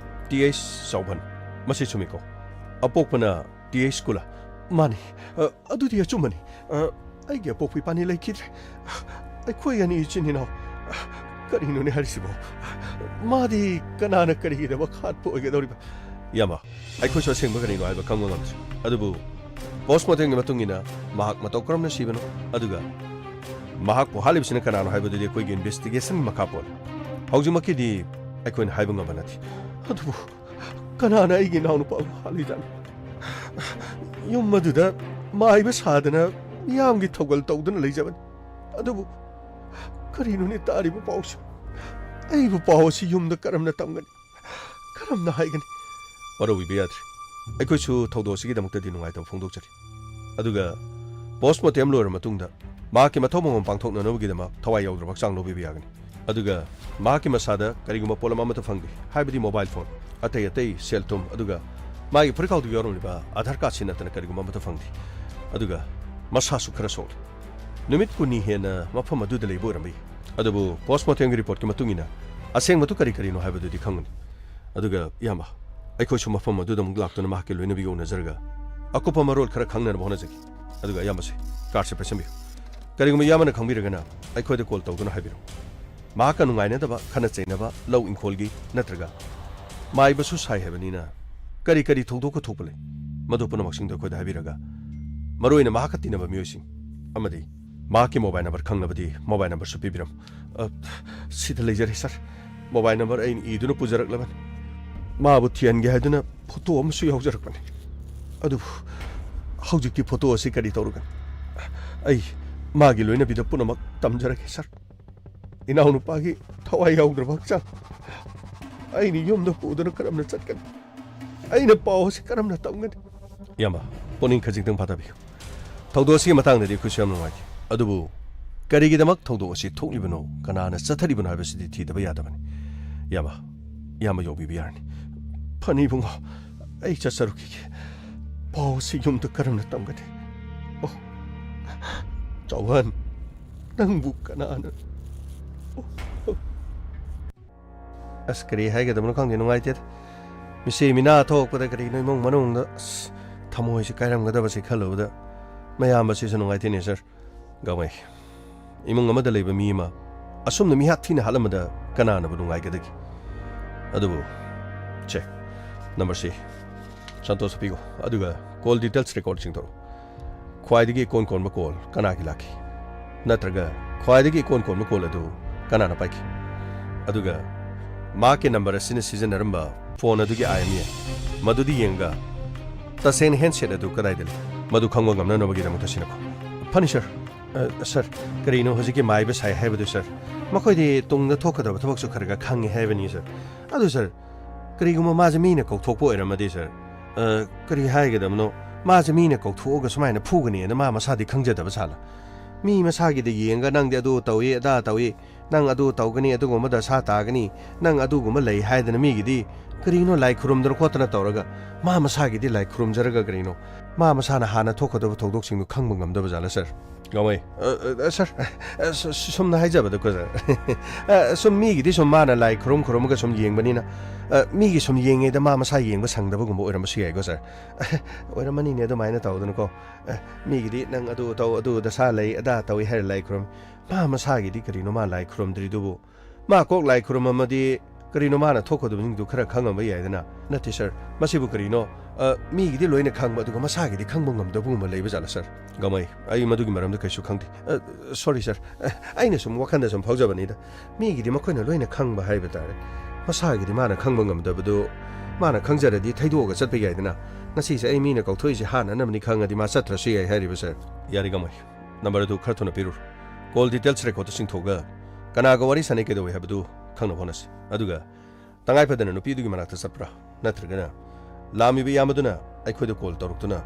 ꯇꯤ ꯑꯩꯆ ꯆꯥꯎꯕꯟ, ꯃꯁꯤ ꯆꯨꯝꯃꯤꯀꯣ? ꯑꯄꯣꯛꯄꯅ ꯇꯤ ꯑꯩꯆ ꯀꯨꯂꯥ꯫ ꯃꯥꯅꯤ꯫ ꯑ, ꯑꯗꯨꯗꯤ ꯑꯆꯨꯝꯕꯅꯤ꯫ ꯑ, ꯑꯩꯒꯤ ꯑꯄꯣꯛꯄ ꯏꯄꯥꯅꯤ ꯂꯩꯈꯤꯗ꯭ꯔꯦ꯫ ꯑꯩꯈꯣꯏ ꯑꯅꯤ ꯏꯆꯤꯟ ꯏꯅꯥꯎ꯫ ꯀꯔꯤꯅꯣꯅꯦ ꯍꯥꯏꯔꯤꯁꯤꯕꯣ? ꯃꯥꯗꯤ ꯀꯅꯥꯅ ꯀꯔꯤꯒꯤꯗꯃꯛ ꯍꯥꯠꯄ ꯑꯣꯏꯒꯗꯧꯔꯤꯕ? ꯏꯌꯥꯝꯕ, ꯑꯩꯈꯣꯏꯁꯨ ꯑꯁꯦꯡꯕ ꯀꯔꯤꯅꯣ ꯍꯥꯏꯕ ꯈꯪꯕ ꯉꯝꯗ꯭ꯔꯤ꯫ ꯑꯗꯨꯕꯨ ꯄꯣꯁꯃꯣꯔꯇꯦꯝꯒꯤ ꯃꯇꯨꯡ ꯏꯟꯅ ꯃꯍꯥꯛ ꯃꯇꯧ ꯀꯔꯝꯅ ꯁꯤꯕꯅꯣ, ꯑꯗꯨꯒ ꯃꯍꯥꯛꯄꯨ ꯍꯥꯠꯂꯤꯕꯁꯤꯅ ꯀꯅꯥꯅꯣ ꯍꯥꯏꯕꯗꯨꯗꯤ ꯑꯩꯈꯣꯏꯒꯤ ꯏꯟꯚꯦꯁꯇꯤꯒꯦꯁꯟꯒꯤ ꯃꯈꯥ ꯄꯣꯜꯂꯤ꯫ ꯍꯧꯖꯤꯛꯃꯛꯀꯤꯗꯤ ꯑꯩꯈꯣꯏꯅ ꯍꯥꯏꯕ ꯉꯝꯕ ꯅꯠꯇꯦ꯫ ꯑꯗꯨꯕꯨ ꯀꯅꯥꯅ ꯑꯩꯒꯤ ꯏꯅꯥꯎꯅꯨꯄꯥꯕꯨ ꯍꯥꯠꯂꯤꯖꯥꯠꯅꯣ? ꯌꯨꯝ ꯑꯗꯨꯗ ꯃꯥꯏꯕ ꯁꯥꯗꯅ ꯃꯤꯌꯥꯝꯒꯤ ꯊꯧꯒꯜ ꯇꯧꯗꯨꯅ ꯂꯩꯖꯕꯅꯤ꯫ ꯑꯗꯨꯕꯨ ꯀꯔꯤꯅꯣꯅꯦ ꯇꯥꯔꯤꯕ ꯄꯥꯎꯁꯤ? ꯑꯩꯕꯨ ꯄꯥꯎ ꯑꯁꯤ ꯌꯨꯝꯗ ꯀꯔꯝꯅ ꯇꯝꯒꯅꯤ? ꯀꯔꯝꯅ ꯍꯥꯏꯒꯅꯤ? ꯋꯥꯔꯧꯕꯤꯕ ꯌꯥꯗ꯭ꯔꯦ꯫ ꯑꯩꯈꯣꯏꯁꯨ ꯊꯧꯗꯣꯛ ꯑꯁꯤꯒꯤꯗꯃꯛꯇꯗꯤ ꯅꯨꯡꯉꯥꯏꯇꯕ ꯐꯣꯡꯗꯣꯛꯆꯔꯤ꯫ ꯑꯗꯨꯒ ꯄꯣꯁꯃꯣꯔꯇꯦꯝ ꯂꯣꯏꯔꯕ ꯃꯇꯨꯡꯗ ꯃꯍꯥꯛꯀꯤ ꯃꯊꯧ ꯃꯉꯝ ꯄꯥꯡꯊꯣꯛꯅꯅꯕꯒꯤꯗꯃꯛ ꯊꯋꯥꯏ ꯌꯥꯎꯗ꯭ꯔꯕ ꯍꯛꯆꯥꯡ ꯂꯧꯕꯤꯕ ꯌꯥꯒꯅꯤ꯫ ꯑꯗꯨꯒ ꯃꯍꯥꯛꯀꯤ ꯃꯁꯥꯗ ꯀꯔꯤꯒꯨꯝꯕ ꯄꯣꯠꯂꯝ ꯑꯃꯠꯇ ꯐꯪꯗꯦ, ꯍꯥꯏꯕꯗꯤ ꯃꯣꯕꯥꯏꯜ ꯐꯣꯟ, ꯑꯇꯩ ꯑꯇꯩ ꯁꯦꯜ ꯊꯨꯝ, ꯑꯗꯨꯒ ꯃꯥꯒꯤ ꯐꯨꯔꯤꯠꯈꯥꯎꯗꯨ ꯌꯥꯎꯔꯝꯂꯤꯕ ꯑꯥꯙꯥꯔ ꯀꯥꯔꯗꯁꯤ ꯅꯠꯇꯅ ꯀꯔꯤꯒꯨꯝꯕ ꯑꯃꯠꯇ ꯐꯪꯗꯦ꯫ ꯑꯗꯨꯒ ꯃꯁꯥꯁꯨ ꯈꯔ ꯁꯣꯛꯂꯤ꯫ ꯅꯨꯃꯤꯠ ꯀꯨꯟꯅꯤ ꯍꯦꯟꯅ ꯃꯐꯝ ꯑꯗꯨꯗ ꯂꯩꯕ ꯑꯣꯏꯔꯝꯕ ꯌꯥꯏ꯫ ꯑꯗꯨꯕꯨ ꯄꯣꯁꯃꯣꯔꯇꯦꯝꯒꯤ ꯔꯤꯄꯣꯔꯠꯀꯤ ꯃꯇꯨꯡ ꯏꯟꯅ ꯑꯁꯦꯡꯕꯗꯨ ꯀꯔꯤ ꯀꯔꯤꯅꯣ ꯍꯥꯏꯕꯗꯨꯗꯤ ꯈꯪꯒꯅꯤ꯫ ꯑꯗꯨꯒ ꯏꯌꯥꯝꯕ, ꯑꯩꯈꯣꯏꯁꯨ ꯃꯐꯝ ꯑꯗꯨꯗ ꯑꯃꯨꯛ ꯂꯥꯛꯇꯨꯅ ꯃꯍꯥꯛꯀꯤ ꯂꯣꯏꯅꯕꯤꯒ ꯎꯅꯖꯔꯒ ꯑꯀꯨꯞꯄ ꯃꯔꯣꯜ ꯈꯔ ꯈꯪꯅꯅꯕ ꯍꯣꯠꯅꯖꯒꯦ꯫ ꯑꯗꯨꯒ ꯏꯌꯥꯝꯕꯁꯦ, ꯀꯥꯔꯗꯁꯦ ꯄꯥꯏꯁꯟꯕꯤꯌꯨ꯫ ꯀꯔꯤꯒꯨꯝꯕ ꯏꯌꯥꯝꯕꯅ ꯈꯪꯕꯤꯔꯒꯅ ꯑꯩꯈꯣꯏꯗ ꯀꯣꯜ ꯇꯧꯗꯨꯅ ꯍꯥꯏꯕꯤꯔꯛꯎ꯫ ꯃꯍꯥꯛꯀ ꯅꯨꯡꯉꯥꯏꯅꯗꯕ, ꯈꯠꯅ ꯆꯩꯅꯕ, ꯂꯧ ꯏꯪꯈꯣꯜꯒꯤ ꯅꯠꯇ꯭ꯔꯒ ꯃꯥꯏꯕꯁꯨ ꯁꯥꯏ ꯍꯥꯏꯕꯅꯤꯅ ꯀꯔꯤ ꯀꯔꯤ ꯊꯧꯗꯣꯛꯀ ꯊꯣꯛꯄ ꯂꯩ, ꯃꯗꯨ ꯄꯨꯝꯅꯃꯛꯁꯤꯡꯗꯨ ꯑꯩꯈꯣꯏꯗ ꯍꯥꯏꯕꯤꯔꯒ, ꯃꯔꯨꯑꯣꯏꯅ ꯃꯍꯥꯛꯀ ꯇꯤꯟꯅꯕ ꯃꯤꯑꯣꯏꯁꯤꯡ ꯑꯃꯗꯤ ꯃꯍꯥꯛꯀꯤ ꯃꯣꯕꯥꯏꯜ ꯅꯝꯕꯔ ꯈꯪꯅꯕꯗꯤ ꯃꯣꯕꯥꯏꯜ ꯅꯝꯕꯔꯁꯨ ꯄꯤꯕꯤꯔꯝꯃꯨ꯫ ꯑ, ꯁꯤꯗ ꯂꯩꯖꯔꯦ, ꯁꯥꯔ꯫ ꯃꯣꯕꯥꯏꯜ ꯅꯝꯕꯔ ꯑꯩꯅ ꯏꯗꯨꯅ ꯄꯨꯖꯔꯛꯂꯕꯅꯤ꯫ ꯃꯥꯕꯨ ꯊꯤꯍꯟꯒꯦ ꯍꯥꯏꯗꯨꯅ ꯐꯣꯇꯣ ꯑꯃꯁꯨ ꯌꯥꯎꯖꯔꯛꯄꯅꯤ꯫ ꯑꯗꯨꯕꯨ ꯍꯧꯖꯤꯛꯇꯤ ꯐꯣꯇꯣ ꯑꯁꯤ ꯀꯔꯤ ꯇꯧꯔꯒꯅꯤ? ꯑꯩ ꯃꯥꯒꯤ ꯂꯣꯏꯅꯕꯤꯗ ꯄꯨꯝꯅꯃꯛ ꯇꯝꯖꯔꯒꯦ, ꯁꯥꯔ꯫ ꯏꯅꯥꯎꯅꯨꯄꯥꯒꯤ ꯊꯋꯥꯏ ꯌꯥꯎꯗ꯭ꯔꯕ ꯍꯛꯆꯥꯡ ꯑꯩꯅ ꯌꯨꯝꯗ ꯄꯨꯗꯨꯅ ꯀꯔꯝꯅ ꯆꯠꯀꯅꯤ? ꯑꯩꯅ ꯄꯥꯎ ꯑꯁꯤ ꯀꯔꯝꯅ ꯇꯝꯒꯅꯤ? ꯏꯌꯥꯝꯕ, ꯄꯨꯛꯅꯤꯡ ꯈꯖꯤꯛꯇꯪ ꯐꯥꯊꯕꯤꯌꯨ꯫ ꯊꯧꯗꯣꯛ ꯑꯁꯤꯒꯤ ꯃꯇꯥꯡꯗꯗꯤ ꯑꯩꯈꯣꯏꯁꯨ ꯌꯥꯝ ꯅꯨꯡꯉꯥꯏꯇꯦ꯫ ꯑꯗꯨꯕꯨ ꯀꯔꯤꯒꯤꯗꯃꯛ ꯊꯧꯗꯣꯛ ꯑꯁꯤ ꯊꯣꯛꯂꯤꯕꯅꯣ, ꯀꯅꯥꯅ ꯆꯠꯊꯔꯤꯕꯅꯣ ꯍꯥꯏꯕꯁꯤꯗꯤ ꯊꯤꯗꯕ ꯌꯥꯗꯕꯅꯤ꯫ ꯏꯌꯥꯝꯕ, ꯏꯌꯥꯝꯕ ꯌꯧꯕꯤꯕ ꯌꯥꯔꯅꯤ꯫ ꯐꯅꯤ ꯏꯕꯨꯡꯉꯣ, ꯑꯩ ꯆꯠꯆꯔꯨꯈꯤꯒꯦ꯫ ꯄꯥꯎ ꯑꯁꯤ ꯌꯨꯝꯗ ꯀꯔꯝꯅ ꯇꯝꯒꯅꯤ? ꯑꯣ, ꯆꯥꯎꯍꯟ, ꯅꯪꯕꯨ ꯀꯅꯥꯅ? ꯑꯁ, ꯀꯔꯤ ꯍꯥꯏꯒꯗꯕꯅꯣ ꯈꯪꯗꯦ, ꯅꯨꯡꯉꯥꯏꯇꯦꯗ꯫ ꯃꯤꯁꯤ ꯃꯤꯅꯥ ꯊꯣꯛꯄꯗ ꯀꯔꯤꯅꯣ ꯏꯃꯨꯡ ꯃꯅꯨꯡꯗ, ꯑꯁ, ꯊꯃꯣꯏꯁꯤ ꯀꯥꯏꯔꯝꯒꯗꯕꯁꯤ ꯈꯜꯂꯨꯕꯗ ꯃꯌꯥꯝꯕꯁꯤꯁꯨ ꯅꯨꯡꯉꯥꯏꯇꯦꯅꯦ, ꯁꯥꯔ꯫ ꯒꯥꯡꯃꯩ, ꯏꯃꯨꯡ ꯑꯃꯗ ꯂꯩꯕ ꯃꯤ ꯑꯃ ꯑꯁꯨꯝꯅ ꯃꯤꯍꯥꯠ ꯊꯤꯅ ꯍꯥꯠꯂꯝꯕꯗ ꯀꯅꯥꯅꯕꯨ ꯅꯨꯡꯉꯥꯏꯒꯗꯒꯦ? ꯑꯗꯨꯕꯨ, ꯁꯦ, ꯅꯝꯕꯔꯁꯤ ꯁꯟꯇꯣꯁꯇ ꯄꯤꯈꯣ, ꯑꯗꯨꯒ ꯀꯣꯜ ꯗꯤꯇꯦꯜꯁ ꯔꯦꯀꯣꯔꯠꯁꯤꯡ ꯇꯧꯔꯣ꯫ ꯈ꯭ꯋꯥꯏꯗꯒꯤ ꯏꯀꯣꯟ ꯀꯣꯟꯕ ꯀꯣꯜ ꯀꯅꯥꯒꯤ ꯂꯥꯛꯈꯤ? ꯅꯠꯇ꯭ꯔꯒ ꯈ꯭ꯋꯥꯏꯗꯒꯤ ꯏꯀꯣꯟ ꯀꯣꯟꯕ ꯀꯣꯜ ꯑꯗꯨ ꯀꯅꯥꯅ ꯄꯥꯏꯈꯤ? ꯑꯗꯨꯒ ꯃꯍꯥꯛꯀꯤ ꯅꯝꯕꯔ ꯑꯁꯤꯅ ꯁꯤꯖꯤꯟꯅꯔꯝꯕ ꯐꯣꯟ ꯑꯗꯨꯒꯤ ꯑꯥꯏ ꯑꯦꯝ ꯏ ꯃꯗꯨꯗꯤ ꯌꯦꯡꯒ ꯇꯁꯦꯡꯅ ꯍꯦꯟꯁꯦꯠ ꯑꯗꯨ ꯀꯗꯥꯏꯗ ꯂꯩ? ꯃꯗꯨ ꯈꯪꯕ ꯉꯝꯅꯅꯕꯒꯤꯗꯃꯛꯇ ꯁꯤꯟꯅꯈꯣ꯫ ꯐꯅꯤ, ꯁꯥꯔ꯫ ꯑ, ꯁꯥꯔ, ꯀꯔꯤꯅꯣ ꯍꯧꯖꯤꯛꯀꯤ ꯃꯥꯏꯕ ꯁꯥꯏ ꯍꯥꯏꯕꯗꯨ, ꯁꯥꯔ? ꯃꯈꯣꯏꯗꯤ ꯇꯨꯡꯗ ꯊꯣꯛꯀꯗꯕ ꯊꯕꯛꯁꯨ ꯈꯔ ꯈꯔ ꯈꯪꯉꯤ ꯍꯥꯏꯕꯅꯤ, ꯁꯥꯔ꯫ ꯑꯗꯨ, ꯁꯥꯔ, ꯀꯔꯤꯒꯨꯝꯕ ꯃꯥꯁꯦ ꯃꯤꯅ ꯀꯧꯊꯣꯛꯄ ꯑꯣꯏꯔꯝꯃꯗꯤ, ꯁꯥꯔ, ꯑ, ꯀꯔꯤ ꯍꯥꯏꯒꯗꯕꯅꯣ? ꯃꯥꯁꯦ ꯃꯤꯅ ꯀꯧꯊꯣꯛꯑꯒ ꯁꯨꯃꯥꯏꯅ ꯐꯨꯒꯅꯤ ꯑꯅ ꯃꯥ ꯃꯁꯥꯗꯤ ꯈꯪꯖꯗꯕ ꯁꯥꯂꯥ? ꯃꯤ ꯃꯁꯥꯒꯤꯗ ꯌꯦꯡꯉꯒ ꯅꯪꯗꯤ ꯑꯗꯨ ꯇꯧꯏ, ꯑꯗꯥ ꯇꯧꯏ, ꯅꯪ ꯑꯗꯨ ꯇꯧꯒꯅꯤ, ꯑꯗꯨꯒꯨꯝꯕ ꯗꯁꯥ ꯇꯥꯒꯅꯤ, ꯅꯪ ꯑꯗꯨꯒꯨꯝꯕ ꯂꯩ ꯍꯥꯏꯗꯅ ꯃꯤꯒꯤꯗꯤ ꯀꯔꯤꯅꯣ ꯂꯥꯏ ꯈꯨꯔꯨꯝꯗꯅ ꯈꯣꯠꯇꯅ ꯇꯧꯔꯒ ꯃꯥ ꯃꯁꯥꯒꯤꯗꯤ ꯂꯥꯏ ꯈꯨꯔꯨꯝꯖꯔꯒ ꯀꯔꯤꯅꯣ? ꯃꯥ ꯃꯁꯥꯅ ꯍꯥꯟꯅ ꯊꯣꯛꯀꯗꯕ ꯊꯧꯗꯣꯛꯁꯤꯡꯗꯨ ꯈꯪꯕ ꯉꯝꯗꯕ ꯖꯥꯠꯂ, ꯁꯥꯔ? ꯒꯥꯡꯃꯩ, ꯑ, ꯑ, ꯑ, ꯁꯥꯔ, ꯑ, ꯁ-, ꯁ-, ꯁꯨꯝꯅ ꯍꯥꯏꯖꯕꯗꯀꯣ, ꯁꯥꯔ꯫ ꯑ, ꯁꯨꯝ ꯃꯤꯒꯤꯗꯤ ꯁꯨꯝ ꯃꯥꯅ ꯂꯥꯏ ꯈꯨꯔꯨꯝ ꯈꯨꯔꯨꯝꯃꯒ ꯁꯨꯝ ꯌꯦꯡꯕꯅꯤꯅ, ꯑ, ꯃꯤꯒꯤ ꯁꯨꯝ ꯌꯦꯡꯉꯦꯗ ꯃꯥ ꯃꯁꯥ ꯌꯦꯡꯕ ꯁꯪꯗꯕꯒꯨꯝꯕ ꯑꯣꯏꯔꯝꯕꯁꯨ ꯌꯥꯏꯀꯣ, ꯁꯥꯔ꯫ ꯑꯣꯏꯔꯝꯃꯅꯤꯅꯦ ꯑꯗꯨꯃꯥꯏꯅ ꯇꯧꯗꯅꯀꯣ꯫ ꯑ, ꯃꯤꯒꯤꯗꯤ ꯅꯪ ꯑꯗꯨ ꯇꯧ, ꯑꯗꯨ ꯗꯁꯥ ꯂꯩ, ꯑꯗꯥ ꯇꯧꯏ ꯍꯥꯏꯔ ꯂꯥꯏ ꯈꯨꯔꯨꯝ꯫ ꯃꯥ ꯃꯁꯥꯒꯤꯗꯤ ꯀꯔꯤꯅꯣ ꯃꯥ ꯂꯥꯏ ꯈꯨꯔꯨꯝꯗ꯭ꯔꯤꯗꯨꯕꯨ? ꯃꯥ ꯀꯣꯛ ꯂꯥꯏ ꯈꯨꯔꯨꯝꯃꯝꯃꯗꯤ ꯀꯔꯤꯅꯣ ꯃꯥꯅ ꯊꯣꯛꯀꯗꯕꯁꯤꯡꯗꯨ ꯈꯔ ꯈꯪꯉꯝꯕ ꯌꯥꯏꯗꯅ? ꯅꯠꯇꯦ, ꯁꯥꯔ, ꯃꯁꯤꯕꯨ ꯀꯔꯤꯅꯣ? ꯑ, ꯃꯤꯒꯤꯗꯤ ꯂꯣꯏꯅ ꯈꯪꯕ, ꯑꯗꯨꯒ ꯃꯁꯥꯒꯤꯗꯤ ꯈꯪꯕ ꯉꯝꯗꯕꯒꯨꯝꯕ ꯂꯩꯕ ꯖꯥꯠꯂ, ꯁꯥꯔ? ꯒꯥꯡꯃꯩ, ꯑꯩ ꯃꯗꯨꯒꯤ ꯃꯔꯝꯗ ꯀꯩꯁꯨ ꯈꯪꯗꯦ꯫ ꯑ, ꯁꯣꯔꯤ, ꯁꯥꯔ꯫ ꯑ, ꯑꯩꯅ ꯁꯨꯝ ꯋꯥꯈꯜꯗ ꯁꯨꯝ ꯐꯥꯎꯖꯕꯅꯤꯗ꯫ ꯃꯤꯒꯤꯗꯤ ꯃꯈꯣꯏꯅ ꯂꯣꯏꯅ ꯈꯪꯕ ꯍꯥꯏꯕ ꯇꯥꯔꯦ꯫ ꯃꯁꯥꯒꯤꯗꯤ ꯃꯥꯅ ꯈꯪꯕ ꯉꯝꯗꯕꯗꯨ ꯃꯥꯅ ꯈꯪꯖꯔꯗꯤ ꯊꯩꯗꯣꯛꯑꯒ ꯆꯠꯄ ꯌꯥꯏꯗꯅ? ꯉꯁꯤꯁꯦ ꯑꯩ ꯃꯤꯅ ꯀꯧꯊꯣꯛꯏꯁꯦ ꯍꯥꯟꯅꯅꯕꯅꯤ ꯈꯪꯉꯗꯤ ꯃꯥ ꯆꯠꯇ꯭ꯔꯁꯨ ꯌꯥꯏ ꯍꯥꯏꯔꯤꯕ, ꯁꯥꯔ꯫ ꯌꯥꯔꯦ, ꯒꯥꯡꯃꯩ꯫ ꯅꯝꯕꯔ ꯑꯗꯨ ꯈꯔ ꯊꯨꯅ ꯄꯤꯔꯨꯔꯣ꯫ ꯀꯣꯜ ꯗꯤꯇꯦꯜꯁ ꯔꯦꯀꯣꯔꯗꯇ ꯆꯤꯡꯊꯣꯛꯑꯒ ꯀꯅꯥꯒ ꯋꯥꯔꯤ ꯁꯥꯟꯅꯩ, ꯀꯩꯗꯧꯏ ꯍꯥꯏꯕꯗꯨ ꯈꯪꯅꯕ ꯍꯣꯠꯅꯁꯤ꯫ ꯑꯗꯨꯒ ꯇꯉꯥꯏ ꯐꯗꯅ ꯅꯨꯄꯤꯗꯨꯒꯤ ꯃꯅꯥꯛꯇ ꯆꯠꯄ꯭ꯔꯥ? ꯅꯠꯇ꯭ꯔꯒꯅ ꯂꯥꯝꯃꯤꯕ ꯏꯌꯥꯝꯕꯗꯨꯅ ꯑꯩꯈꯣꯏꯗ ꯀꯣꯜ ꯇꯧꯔꯛꯇꯨꯅ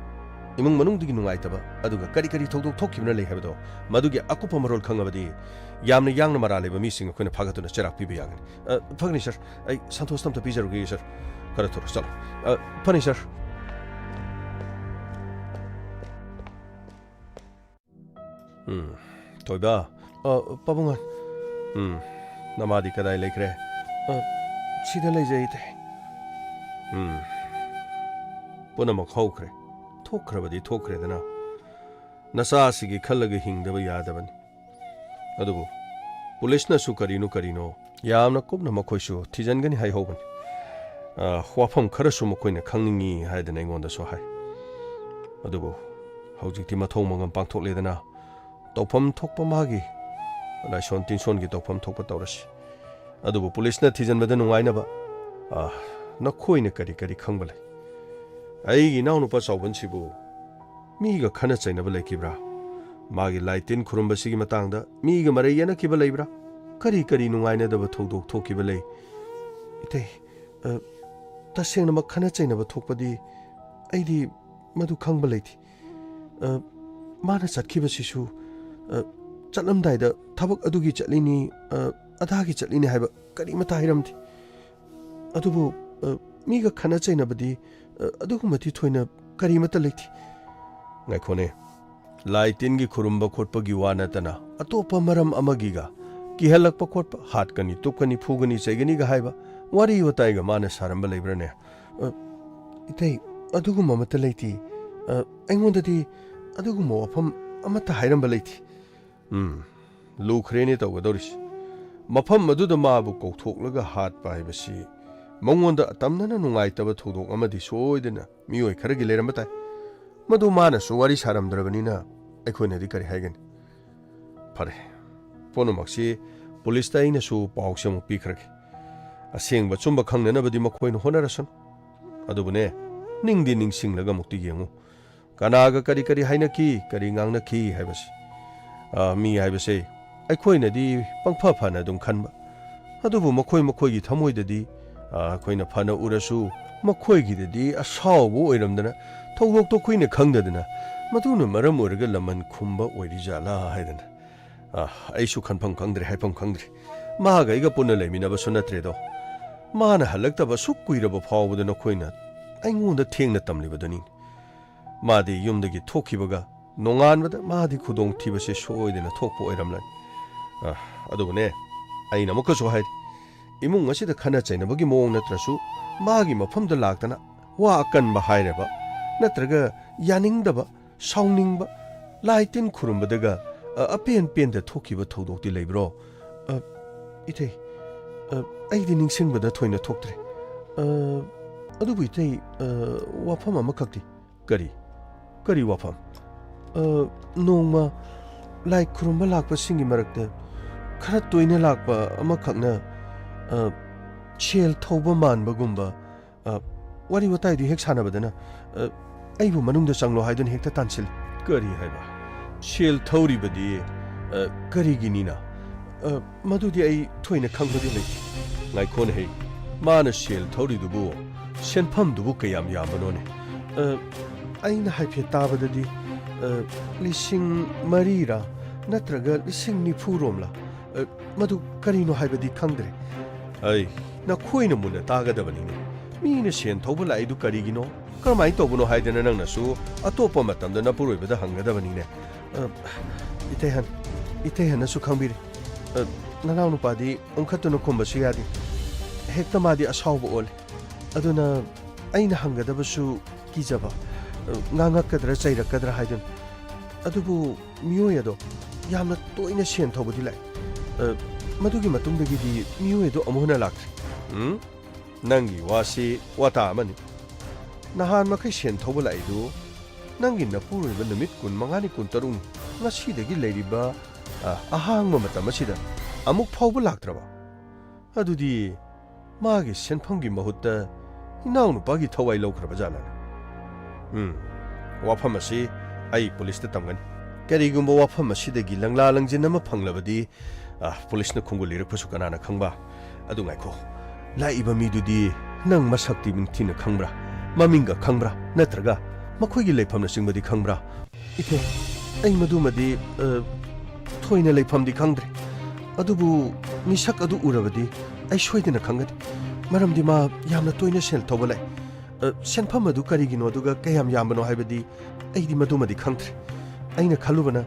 ꯏꯃꯨꯡ ꯃꯅꯨꯡꯗꯨꯒꯤ ꯅꯨꯡꯉꯥꯏꯇꯕ, ꯑꯗꯨꯒ ꯀꯔꯤ ꯀꯔꯤ ꯊꯧꯗꯣꯛ ꯊꯣꯛꯈꯤꯕꯅ ꯂꯩ ꯍꯥꯏꯕꯗꯣ, ꯃꯗꯨꯒꯤ ꯑꯀꯨꯞꯄ ꯃꯔꯣꯜ ꯈꯪꯉꯕꯗꯤ ꯌꯥꯝꯅ ꯌꯥꯡꯅ ꯃꯔꯥꯜ ꯂꯩꯕ ꯃꯤꯁꯤꯡ ꯑꯩꯈꯣꯏꯅ ꯐꯥꯒꯠꯇꯨꯅ ꯆꯩꯔꯥꯛ ꯄꯤꯕ ꯌꯥꯒꯅꯤ꯫ ꯑ, ꯐꯒꯅꯤ, ꯁꯥꯔ꯫ ꯑꯩ ꯁꯟꯇꯣꯁꯇ ꯑꯝꯇ ꯄꯤꯖꯔꯨꯒꯦ, ꯁꯥꯔ꯫ ꯈꯔ ꯊꯨꯔꯣ, ꯆꯠꯂꯣ꯫ ꯑ, ꯐꯅꯤ, ꯁꯥꯔ꯫ ꯎꯝ, ꯊꯣꯏꯕ꯫ ꯑ, ꯄꯥꯕꯨꯡ꯫ ꯎꯝ, ꯅꯃꯥꯗꯤ ꯀꯗꯥꯏ ꯂꯩꯈ꯭ꯔꯦ? ꯑ, ꯁꯤꯗ ꯂꯩꯖꯩ, ꯏꯇꯩ꯫ ꯎꯝ, ꯄꯨꯝꯅꯃꯛ ꯍꯧꯈ꯭ꯔꯦ꯫ ꯊꯣꯛꯈ꯭ꯔꯕꯗꯤ ꯊꯣꯛꯈ꯭ꯔꯦꯗꯅ꯫ ꯅꯆꯥꯁꯤꯒꯤ ꯈꯜꯂꯒ ꯍꯤꯡꯗꯕ ꯌꯥꯗꯕꯅꯤ꯫ ꯑꯗꯨꯕꯨ ꯄꯨꯂꯤꯁꯅꯁꯨ ꯀꯔꯤꯅꯣ ꯀꯔꯤꯅꯣ ꯌꯥꯝꯅ ꯀꯨꯞꯅ ꯃꯈꯣꯏꯁꯨ ꯊꯤꯖꯤꯟꯒꯅꯤ ꯍꯥꯏꯍꯧꯕꯅꯤ꯫ ꯑ, ꯋꯥꯐꯝ ꯈꯔꯁꯨ ꯃꯈꯣꯏꯅ ꯈꯪꯅꯤꯡꯉꯤ ꯍꯥꯏꯗꯅ ꯑꯩꯉꯣꯟꯗꯁꯨ ꯍꯥꯏ꯫ ꯑꯗꯨꯕꯨ ꯍꯧꯖꯤꯛꯇꯤ ꯃꯊꯧ ꯃꯉꯝ ꯄꯥꯡꯊꯣꯛꯂꯦꯗꯅ, ꯇꯧꯐꯝ ꯊꯣꯛꯄ ꯃꯥꯒꯤ ꯂꯥꯏꯁꯣꯟ ꯇꯤꯟꯁꯣꯟꯒꯤ ꯇꯧꯐꯝ ꯊꯣꯛꯄ ꯇꯧꯔꯁꯤ꯫ ꯑꯗꯨꯕꯨ ꯄꯨꯂꯤꯁꯅ ꯊꯤꯖꯤꯟꯕꯗ ꯅꯨꯡꯉꯥꯏꯅꯕ, ꯑ, ꯅꯈꯣꯏꯅ ꯀꯔꯤ ꯀꯔꯤ ꯈꯪꯕ ꯂꯩ? ꯑꯩꯒꯤ ꯏꯅꯥꯎꯅꯨꯄꯥ ꯆꯥꯎꯕꯟꯁꯤꯕꯨ ꯃꯤꯒ ꯈꯠꯅ ꯆꯩꯅꯕ ꯂꯩꯈꯤꯕ꯭ꯔꯥ? ꯃꯥꯒꯤ ꯂꯥꯏ ꯇꯤꯟ ꯈꯨꯔꯨꯝꯕꯁꯤꯒꯤ ꯃꯇꯥꯡꯗ ꯃꯤꯒ ꯃꯔꯩ ꯌꯦꯠꯅꯈꯤꯕ ꯂꯩꯕ꯭ꯔꯥ? ꯀꯔꯤ ꯀꯔꯤ ꯅꯨꯡꯉꯥꯏꯅꯗꯕ ꯊꯧꯗꯣꯛ ꯊꯣꯛꯈꯤꯕ ꯂꯩ? ꯏꯇꯩ, ꯑ, ꯇꯁꯦꯡꯅꯃꯛ ꯈꯠꯅ ꯆꯩꯅꯕ ꯊꯣꯛꯄꯗꯤ ꯑꯩꯗꯤ ꯃꯗꯨ ꯈꯪꯕ ꯂꯩꯇꯦ꯫ ꯑ, ꯃꯥꯅ ꯆꯠꯈꯤꯕꯁꯤꯁꯨ, ꯑ, ꯆꯠꯂꯝꯗꯥꯏꯗ ꯊꯕꯛ ꯑꯗꯨꯒꯤ ꯆꯠꯂꯤꯅꯤ, ꯑ, ꯑꯗꯥꯒꯤ ꯆꯠꯂꯤꯅꯤ ꯍꯥꯏꯕ ꯀꯔꯤꯃꯠꯇ ꯍꯥꯏꯔꯝꯗꯦ꯫ ꯑꯗꯨꯕꯨ, ꯑ, ꯃꯤꯒ ꯈꯠꯅ ꯆꯩꯅꯕꯗꯤ, ꯑ, ꯑꯗꯨꯒꯨꯝꯕꯗꯤ ꯊꯣꯏꯅ ꯀꯔꯤꯃꯠꯇ ꯂꯩꯇꯦ꯫ ꯉꯥꯏꯈꯣꯅꯦ, ꯂꯥꯏ ꯇꯤꯟꯒꯤ ꯈꯨꯔꯨꯝꯕ ꯈꯣꯠꯄꯒꯤ ꯋꯥ ꯅꯠꯇꯅ ꯑꯇꯣꯞꯄ ꯃꯔꯝ ꯑꯃꯒꯤꯒ ꯀꯤꯍꯜꯂꯛꯄ ꯈꯣꯠꯄ, ꯍꯥꯠꯀꯅꯤ, ꯇꯨꯞꯀꯅꯤ, ꯐꯨꯒꯅꯤ, ꯆꯩꯒꯅꯤꯒ ꯍꯥꯏꯕ ꯋꯥꯔꯤ ꯋꯥꯇꯥꯏꯒ ꯃꯥꯅ ꯁꯥꯔꯝꯕ ꯂꯩꯕ꯭ꯔꯥꯅꯦ? ꯑ, ꯏꯇꯩ, ꯑꯗꯨꯒꯨꯝꯕ ꯑꯃꯠꯇ ꯂꯩꯇꯦ꯫ ꯑ, ꯑꯩꯉꯣꯟꯗꯗꯤ ꯑꯗꯨꯒꯨꯝꯕ ꯋꯥꯐꯝ ꯑꯃꯠꯇ ꯍꯥꯏꯔꯝꯕ ꯂꯩꯇꯦ꯫ ꯎꯝ, ꯂꯨꯈ꯭ꯔꯦꯅꯦ ꯇꯧꯒꯗꯧꯔꯤꯁꯤ꯫ ꯃꯐꯝ ꯑꯗꯨꯗ ꯃꯥꯕꯨ ꯀꯧꯊꯣꯛꯂꯒ ꯍꯥꯠꯄ ꯍꯥꯏꯕꯁꯤ ꯃꯉꯣꯟꯗ ꯑꯇꯝꯅꯅ ꯅꯨꯡꯉꯥꯏꯇꯕ ꯊꯧꯗꯣꯛ ꯑꯃꯗꯤ ꯁꯣꯏꯗꯅ ꯃꯤꯑꯣꯏ ꯈꯔꯒꯤ ꯂꯩꯔꯝꯕ ꯇꯥꯏ꯫ ꯃꯗꯨ ꯃꯥꯅꯁꯨ ꯋꯥꯔꯤ ꯁꯥꯔꯝꯗ꯭ꯔꯕꯅꯤꯅ ꯑꯩꯈꯣꯏꯅꯗꯤ ꯀꯔꯤ ꯍꯥꯏꯒꯅꯤ? ꯐꯔꯦ, ꯄꯨꯝꯅꯃꯛꯁꯤ ꯄꯨꯂꯤꯁꯇ ꯑꯩꯅꯁꯨ ꯄꯥꯎꯁꯦ ꯑꯃꯨꯛ ꯄꯤꯈ꯭ꯔꯒꯦ꯫ ꯑꯁꯦꯡꯕ ꯑꯆꯨꯝꯕ ꯈꯪꯅꯅꯕꯗꯤ ꯃꯈꯣꯏꯅ ꯍꯣꯠꯅꯔꯁꯅꯨ꯫ ꯑꯗꯨꯕꯨꯅꯦ, ꯅꯤꯡꯗꯤ ꯅꯤꯡꯁꯤꯡꯂꯒ ꯑꯃꯨꯛꯇꯤ ꯌꯦꯡꯉꯨ꯫ ꯀꯅꯥꯒ ꯀꯔꯤ ꯀꯔꯤ ꯍꯥꯏꯅꯈꯤ, ꯀꯔꯤ ꯉꯥꯡꯅꯈꯤ ꯍꯥꯏꯕꯁꯤ꯫ ꯑ, ꯃꯤ ꯍꯥꯏꯕꯁꯦ ꯑꯩꯈꯣꯏꯅꯗꯤ ꯄꯪꯐ ꯐꯅ ꯑꯗꯨꯝ ꯈꯟꯕ꯫ ꯑꯗꯨꯕꯨ ꯃꯈꯣꯏ ꯃꯈꯣꯏꯒꯤ ꯊꯃꯣꯏꯗꯗꯤ, ꯑ, ꯑꯩꯈꯣꯏꯅ ꯐꯅ ꯎꯔꯁꯨ ꯃꯈꯣꯏꯒꯤꯗꯗꯤ ꯑꯁꯥꯎꯕ ꯑꯣꯏꯔꯝꯗꯅ ꯊꯧꯗꯣꯛꯇꯣ ꯑꯩꯈꯣꯏꯅ ꯈꯪꯗꯗꯅ ꯃꯗꯨꯅ ꯃꯔꯝ ꯑꯣꯏꯔꯒ ꯂꯃꯟ ꯈꯨꯝꯕ ꯑꯣꯏꯔꯤꯖꯥꯠꯂꯥ ꯍꯥꯏꯗꯅ꯫ ꯑ, ꯑꯩꯁꯨ ꯈꯟꯐꯝ ꯈꯪꯗ꯭ꯔꯦ, ꯍꯥꯏꯐꯝ ꯈꯪꯗ꯭ꯔꯦ꯫ ꯃꯥꯒ ꯑꯩꯒ ꯄꯨꯟꯅ ꯂꯩꯃꯤꯟꯅꯕꯁꯨ ꯅꯠꯇ꯭ꯔꯦꯗꯣ꯫ ꯃꯥꯅ ꯍꯜꯂꯛꯇꯕ ꯑꯁꯨꯛ ꯀꯨꯏꯔꯕ ꯐꯥꯎꯕꯗ ꯅꯈꯣꯏꯅ ꯑꯩꯉꯣꯟꯗ ꯊꯦꯡꯅ ꯇꯝꯂꯤꯕꯗꯨꯅꯤ꯫ ꯃꯥꯗꯤ ꯌꯨꯝꯗꯒꯤ ꯊꯣꯛꯈꯤꯕꯒ ꯅꯣꯡꯉꯥꯟꯕꯗ ꯃꯥꯗꯤ ꯈꯨꯗꯣꯡꯊꯤꯕꯁꯦ ꯁꯣꯏꯗꯅ ꯊꯣꯛꯄ ꯑꯣꯏꯔꯝꯂꯅꯤ꯫ ꯑ, ꯑꯗꯨꯕꯨꯅꯦ, ꯑꯩꯅ ꯑꯃꯨꯛꯀꯁꯨ ꯍꯥꯏꯔꯤ, ꯏꯃꯨꯡ ꯑꯁꯤꯗ ꯈꯠꯅ ꯆꯩꯅꯕꯒꯤ ꯃꯑꯣꯡ ꯅꯠꯇ꯭ꯔꯁꯨ, ꯃꯥꯒꯤ ꯃꯐꯝꯗ ꯂꯥꯛꯇꯅ ꯋꯥ ꯑꯀꯟꯕ ꯍꯥꯏꯔꯕ, ꯅꯠꯇ꯭ꯔꯒ ꯌꯥꯅꯤꯡꯗꯕ, ꯁꯥꯎꯅꯤꯡꯕ, ꯂꯥꯏ ꯇꯤꯟ ꯈꯨꯔꯨꯝꯕꯗꯒ, ꯑ, ꯑꯄꯦꯟ ꯄꯦꯟꯗ ꯊꯣꯛꯈꯤꯕ ꯊꯧꯗꯣꯛꯇꯤ ꯂꯩꯕ꯭ꯔꯣ? ꯑ, ꯏꯊꯩ, ꯑ, ꯑꯩꯗꯤ ꯅꯤꯡꯁꯤꯡꯕꯗ ꯊꯣꯏꯅ ꯊꯣꯛꯇ꯭ꯔꯦ꯫ ꯑ, ꯑꯗꯨꯕꯨ ꯏꯊꯩ, ꯑ, ꯋꯥꯐꯝ ꯑꯃꯈꯛꯇꯤ꯫ ꯀꯔꯤ? ꯀꯔꯤ ꯋꯥꯐꯝ? ꯑ, ꯅꯣꯡꯃ ꯂꯥꯏ ꯈꯨꯔꯨꯝꯕ ꯂꯥꯛꯄꯁꯤꯡꯒꯤ ꯃꯔꯛꯇ ꯈꯔ ꯇꯣꯏꯅ ꯂꯥꯛꯄ ꯑꯃꯈꯛꯅ, ꯑ, ꯁꯦꯜ ꯊꯧꯕ ꯃꯥꯟꯕꯒꯨꯝꯕ, ꯑ, ꯋꯥꯔꯤ ꯋꯥꯇꯥꯏꯗꯨ ꯍꯦꯛ ꯁꯥꯟꯅꯕꯗꯅ, ꯑ, ꯑꯩꯕꯨ ꯃꯅꯨꯡꯗ ꯆꯪꯂꯣ ꯍꯥꯏꯗꯨꯅ ꯍꯦꯛꯇ ꯇꯥꯟꯁꯤꯜꯂꯤ꯫ ꯀꯔꯤ ꯍꯥꯏꯕ? ꯁꯦꯜ ꯊꯧꯔꯤꯕꯗꯤ, ꯑ, ꯀꯔꯤꯒꯤꯅꯤꯅ? ꯑ, ꯃꯗꯨꯗꯤ ꯑꯩ ꯊꯣꯏꯅ ꯈꯪꯕꯗꯤ ꯂꯩꯇꯦ꯫ ꯉꯥꯏꯈꯣꯅꯦꯍꯦ, ꯃꯥꯅ ꯁꯦꯜ ꯊꯧꯔꯤꯗꯨꯕꯨ ꯁꯦꯟꯐꯝꯗꯨꯕꯨ ꯀꯌꯥꯝ ꯌꯥꯝꯕꯅꯣꯅꯦ? ꯑ, ꯑꯩꯅ ꯍꯥꯏꯐꯦꯠ ꯇꯥꯕꯗꯗꯤ, ꯑ, ꯂꯤꯁꯤꯡ ꯃꯔꯤꯔꯥ ꯅꯠꯇ꯭ꯔꯒ ꯂꯤꯁꯤꯡ ꯅꯤꯐꯨ ꯔꯣꯝꯂꯥ? ꯑ, ꯃꯗꯨ ꯀꯔꯤꯅꯣ ꯍꯥꯏꯕꯗꯤ ꯈꯪꯗ꯭ꯔꯦ꯫ ꯑꯩ, ꯅꯈꯣꯏꯅ ꯃꯨꯟꯅ ꯇꯥꯒꯗꯕꯅꯤꯅꯦ꯫ ꯃꯤꯅ ꯁꯦꯟ ꯊꯧꯕ ꯂꯥꯛꯏꯗꯨ ꯀꯔꯤꯒꯤꯅꯣ, ꯀꯔꯝꯍꯥꯏꯅ ꯇꯧꯕꯅꯣ ꯍꯥꯏꯗꯅ ꯅꯪꯅꯁꯨ ꯑꯇꯣꯞꯄ ꯃꯇꯝꯗ ꯅꯄꯨꯔꯣꯏꯕꯗ ꯍꯪꯒꯗꯕꯅꯤꯅꯦ꯫ ꯑ, ꯏꯇꯩꯍꯟ, ꯏꯇꯩꯍꯟꯅꯁꯨ ꯈꯪꯕꯤꯔꯦ꯫ ꯑ, ꯅꯅꯥꯎꯅꯨꯄꯥꯗꯤ ꯑꯣꯟꯈꯠꯇꯨꯅ ꯈꯨꯝꯕꯁꯨ ꯌꯥꯗꯦ꯫ ꯍꯦꯛꯇ ꯃꯥꯗꯤ ꯑꯁꯥꯎꯕ ꯑꯣꯜꯂꯦ꯫ ꯑꯗꯨꯅ ꯑꯩꯅ ꯍꯪꯒꯗꯕꯁꯨ ꯀꯤꯖꯕ, ꯑ, ꯉꯥꯡꯉꯛꯀꯗ꯭ꯔꯥ ꯆꯩꯔꯛꯀꯗ꯭ꯔꯥ ꯍꯥꯏꯗꯨꯅ꯫ ꯑꯗꯨꯕꯨ ꯃꯤꯑꯣꯏ ꯑꯗꯣ ꯌꯥꯝꯅ ꯇꯣꯏꯅ ꯁꯦꯟ ꯊꯧꯕꯗꯤ ꯂꯥꯛꯏ꯫ ꯑ, ꯃꯗꯨꯒꯤ ꯃꯇꯨꯡꯗꯒꯤꯗꯤ ꯃꯤꯑꯣꯏ ꯑꯗꯣ ꯑꯃꯨꯛ ꯍꯟꯅ ꯂꯥꯛꯇ꯭ꯔꯦ꯫ ꯎꯝ? ꯅꯪꯒꯤ ꯋꯥꯁꯤ ꯋꯥꯇꯥ ꯑꯃꯅꯤ꯫ ꯅꯍꯥꯟ ꯃꯈꯩ ꯁꯦꯟ ꯊꯧꯕ ꯂꯥꯛꯏꯗꯨ ꯅꯪꯒꯤ ꯅꯄꯨꯔꯣꯏꯕ ꯅꯨꯃꯤꯠ ꯀꯨꯟꯃꯉꯥꯅꯤ, ꯀꯨꯟꯇꯔꯨꯛꯅꯤ, ꯉꯁꯤꯗꯒꯤ ꯂꯩꯔꯤꯕ, ꯑ, ꯑꯍꯥꯡꯕ ꯃꯇꯝ ꯑꯁꯤꯗ ꯑꯃꯨꯛ ꯐꯥꯎꯕ ꯂꯥꯛꯇ꯭ꯔꯕ? ꯑꯗꯨꯗꯤ ꯃꯥꯒꯤ ꯁꯦꯟꯐꯝꯒꯤ ꯃꯍꯨꯠꯇ ꯏꯅꯥꯎꯅꯨꯄꯥꯒꯤ ꯊꯋꯥꯏ ꯂꯧꯈ꯭ꯔꯕ ꯖꯥꯠꯂꯅꯦ? ꯎꯝ, ꯋꯥꯐꯝ ꯑꯁꯤ ꯑꯩ ꯄꯨꯂꯤꯁꯇ ꯇꯝꯒꯅꯤ꯫ ꯀꯔꯤꯒꯨꯝꯕ ꯋꯥꯐꯝ ꯑꯁꯤꯗꯒꯤ ꯂꯪꯂꯥ ꯂꯪꯖꯤꯟ ꯑꯃ ꯐꯪꯂꯕꯗꯤ, ꯑ, ꯄꯨꯂꯤꯁꯅ ꯈꯣꯡꯒꯨꯜ ꯂꯤꯔꯛꯄꯁꯨ ꯀꯅꯥꯅ ꯈꯪꯕ? ꯑꯗꯨ ꯉꯥꯏꯈꯣ, ꯂꯥꯛꯏꯕ ꯃꯤꯗꯨꯗꯤ ꯅꯪ ꯃꯁꯛꯇꯤ ꯅꯤꯡꯊꯤꯅ ꯈꯪꯕ꯭ꯔꯥ? ꯃꯃꯤꯡꯒ ꯈꯪꯕ꯭ꯔꯥ? ꯅꯠꯇ꯭ꯔꯒ ꯃꯈꯣꯏꯒꯤ ꯂꯩꯐꯝꯅꯆꯤꯡꯕꯗꯤ ꯈꯪꯕ꯭ꯔꯥ? ꯏꯊꯦ, ꯑꯩ ꯃꯗꯨꯃꯗꯤ, ꯑ, ꯊꯣꯏꯅ ꯂꯩꯐꯝꯗꯤ ꯈꯪꯗ꯭ꯔꯦ꯫ ꯑꯗꯨꯕꯨ ꯃꯤꯁꯛ ꯑꯗꯨ ꯎꯔꯕꯗꯤ ꯑꯩ ꯁꯣꯏꯗꯅ ꯈꯪꯒꯅꯤ꯫ ꯃꯔꯝꯗꯤ ꯃꯥ ꯌꯥꯝꯅ ꯇꯣꯏꯅ ꯁꯦꯜ ꯊꯧꯕ ꯂꯥꯛꯏ꯫ ꯑ, ꯁꯦꯟꯐꯝ ꯑꯗꯨ ꯀꯔꯤꯒꯤꯅꯣ ꯑꯗꯨꯒ ꯀꯌꯥꯝ ꯌꯥꯝꯕꯅꯣ ꯍꯥꯏꯕꯗꯤ ꯑꯩꯗꯤ ꯃꯗꯨꯃꯗꯤ ꯈꯪꯗ꯭ꯔꯦ꯫ ꯑꯩꯅ ꯈꯜꯂꯨꯕꯅ,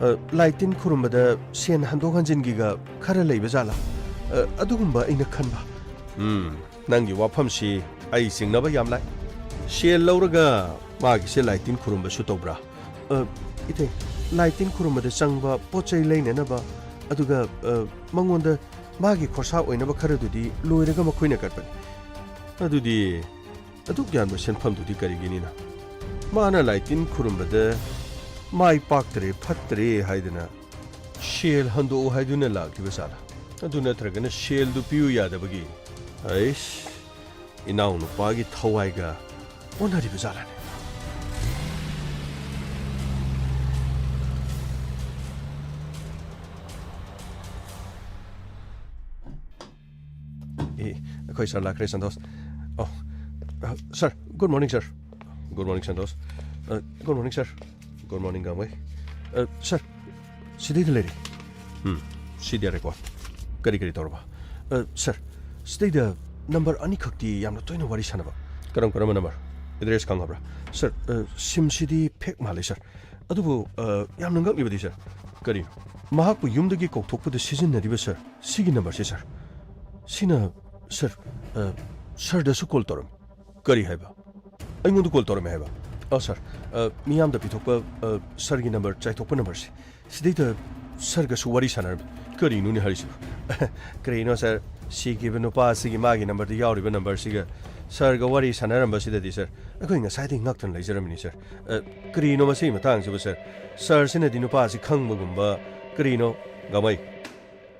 ꯑ, ꯂꯥꯏ ꯇꯤꯟ ꯈꯨꯔꯨꯝꯕꯗ ꯁꯦꯟ ꯍꯟꯗꯣꯛ ꯍꯟꯖꯤꯟꯒꯤꯒ ꯈꯔ ꯂꯩꯕ ꯖꯥꯠꯂꯥ? ꯑ, ꯑꯗꯨꯒꯨꯝꯕ ꯑꯩꯅ ꯈꯟꯕ꯫ ꯎꯝ, ꯅꯪꯒꯤ ꯋꯥꯐꯝꯁꯤ ꯑꯩ ꯆꯤꯡꯅꯕ ꯌꯥꯝ ꯂꯥꯏ꯫ ꯁꯦꯜ ꯂꯧꯔꯒ ꯃꯥꯒꯤꯁꯦ ꯂꯥꯏ ꯇꯤꯟ ꯈꯨꯔꯨꯝꯕꯁꯨ ꯇꯧꯕ꯭ꯔꯥ? ꯑ, ꯏꯊꯦ, ꯂꯥꯏ ꯇꯤꯟ ꯈꯨꯔꯨꯝꯕꯗ ꯆꯪꯕ ꯄꯣꯠ ꯆꯩ ꯂꯩꯅꯅꯕ, ꯑꯗꯨꯒ, ꯑ, ꯃꯉꯣꯟꯗ ꯃꯥꯒꯤ ꯈꯣꯔꯁꯥ ꯑꯣꯏꯅꯕ ꯈꯔꯗꯨꯗꯤ ꯂꯣꯏꯔꯒ ꯃꯈꯣꯏꯅ ꯀꯠꯄꯅꯤ꯫ ꯑꯗꯨꯗꯤ ꯑꯗꯨꯛ ꯌꯥꯝꯕ ꯁꯦꯟꯐꯝꯗꯨꯗꯤ ꯀꯔꯤꯒꯤꯅꯤꯅ? ꯃꯥꯅ ꯂꯥꯏ ꯇꯤꯟ ꯈꯨꯔꯨꯝꯕꯗ ꯃꯥꯏ ꯄꯥꯛꯇ꯭ꯔꯦ, ꯐꯠꯇ꯭ꯔꯦ ꯍꯥꯏꯗꯅ ꯁꯦꯜ ꯍꯟꯗꯣꯛꯎ ꯍꯥꯏꯗꯨꯅ ꯂꯥꯛꯂꯤꯕ ꯖꯥꯠꯂꯥ? ꯑꯗꯨ ꯅꯠꯇ꯭ꯔꯒꯅ ꯁꯦꯜꯗꯨ ꯄꯤꯌꯨ ꯌꯥꯗꯕꯒꯤ? ꯑꯩꯁ, ꯏꯅꯥꯎꯅꯨꯄꯥꯒꯤ ꯊꯋꯥꯏꯒ ꯑꯣꯟꯅꯔꯤꯕ ꯖꯥꯠꯂꯥꯅꯦ? ꯑꯦ, ꯑꯩꯈꯣꯏ ꯁꯥꯔ ꯂꯥꯛꯈ꯭ꯔꯦ, Santosh. Oh, uh, sir, good morning, sir. Good morning, Santosh. Uh, good morning, sir. Good morning, Gangmei. Uh, sir, ꯁꯤꯗꯩꯗ ꯂꯩꯔꯦ꯫ ꯎꯝ, ꯁꯤꯗ ꯔꯦꯀꯣꯔꯗ꯫ ꯀꯔꯤ ꯀꯔꯤ ꯇꯧꯔꯕ? ꯑ, ꯁꯥꯔ, ꯁꯤꯗꯩꯗ ꯅꯝꯕꯔ ꯑꯅꯤꯈꯛꯇꯤ ꯌꯥꯝꯅ ꯇꯣꯏꯅ ꯋꯥꯔꯤ ꯁꯥꯟꯅꯕ꯫ ꯀꯔꯝ ꯀꯔꯝꯕ ꯅꯝꯕꯔ? ꯑꯦꯗ꯭ꯔꯦꯁ ꯈꯪꯉꯕ꯭ꯔꯥ? ꯁꯥꯔ, ꯑ, ꯁꯤꯝꯁꯤꯗꯤ ꯐꯦꯛ ꯃꯥꯜꯂꯦ, ꯁꯥꯔ꯫ ꯑꯗꯨꯕꯨ, ꯑ, ꯌꯥꯝꯅ ꯉꯛꯂꯤꯕꯗꯤ, ꯁꯥꯔ, ꯀꯔꯤꯅꯣ? ꯃꯍꯥꯛꯄꯨ ꯌꯨꯝꯗꯒꯤ ꯀꯧꯊꯣꯛꯄꯗ ꯁꯤꯖꯤꯟꯅꯔꯤꯕ, ꯁꯥꯔ, ꯁꯤꯒꯤ ꯅꯝꯕꯔꯁꯦ, ꯁꯥꯔ꯫ ꯁꯤꯅ, ꯁꯥꯔ, ꯑ, ꯁꯥꯔꯗꯁꯨ ꯀꯣꯜ ꯇꯧꯔꯝꯃꯤ꯫ ꯀꯔꯤ ꯍꯥꯏꯕ? ꯑꯩꯉꯣꯟꯗ ꯀꯣꯜ ꯇꯧꯔꯝꯃꯦ ꯍꯥꯏꯕ? ꯑ, ꯁꯥꯔ, ꯑ, ꯃꯤꯌꯥꯝꯗ ꯄꯤꯊꯣꯛꯄ, ꯑ, ꯁꯥꯔꯒꯤ ꯅꯝꯕꯔ ꯆꯥꯏꯊꯣꯛꯄ ꯅꯝꯕꯔꯁꯦ꯫ ꯁꯤꯗꯩꯗ ꯁꯥꯔꯒꯁꯨ ꯋꯥꯔꯤ ꯁꯥꯟꯅꯔꯝꯃꯤ꯫ ꯀꯔꯤꯅꯣꯅꯦ ꯍꯥꯏꯔꯤꯁꯤꯕꯨ? ꯀꯔꯤꯅꯣ, ꯁꯥꯔ? ꯁꯤꯈꯤꯕ ꯅꯨꯄꯥ ꯑꯁꯤꯒꯤ ꯃꯥꯒꯤ ꯅꯝꯕꯔꯗ ꯌꯥꯎꯔꯤꯕ ꯅꯝꯕꯔꯁꯤꯒ ꯁꯥꯔꯒ ꯋꯥꯔꯤ ꯁꯥꯟꯅꯔꯝꯕꯁꯤꯗꯗꯤ, ꯁꯥꯔ, ꯑꯩꯈꯣꯏ ꯉꯁꯥꯏꯗꯒꯤ ꯉꯛꯇꯅ ꯂꯩꯖꯔꯝꯃꯤꯅꯤ, ꯁꯥꯔ꯫ ꯑ, ꯀꯔꯤꯅꯣ ꯃꯁꯤꯒꯤ ꯃꯇꯥꯡꯁꯤꯕꯨ, ꯁꯥꯔ? ꯁꯥꯔꯁꯤꯅꯗꯤ ꯅꯨꯄꯥ ꯑꯁꯤ ꯈꯪꯕꯒꯨꯝꯕ, ꯀꯔꯤꯅꯣ? ꯒꯥꯡꯃꯩ,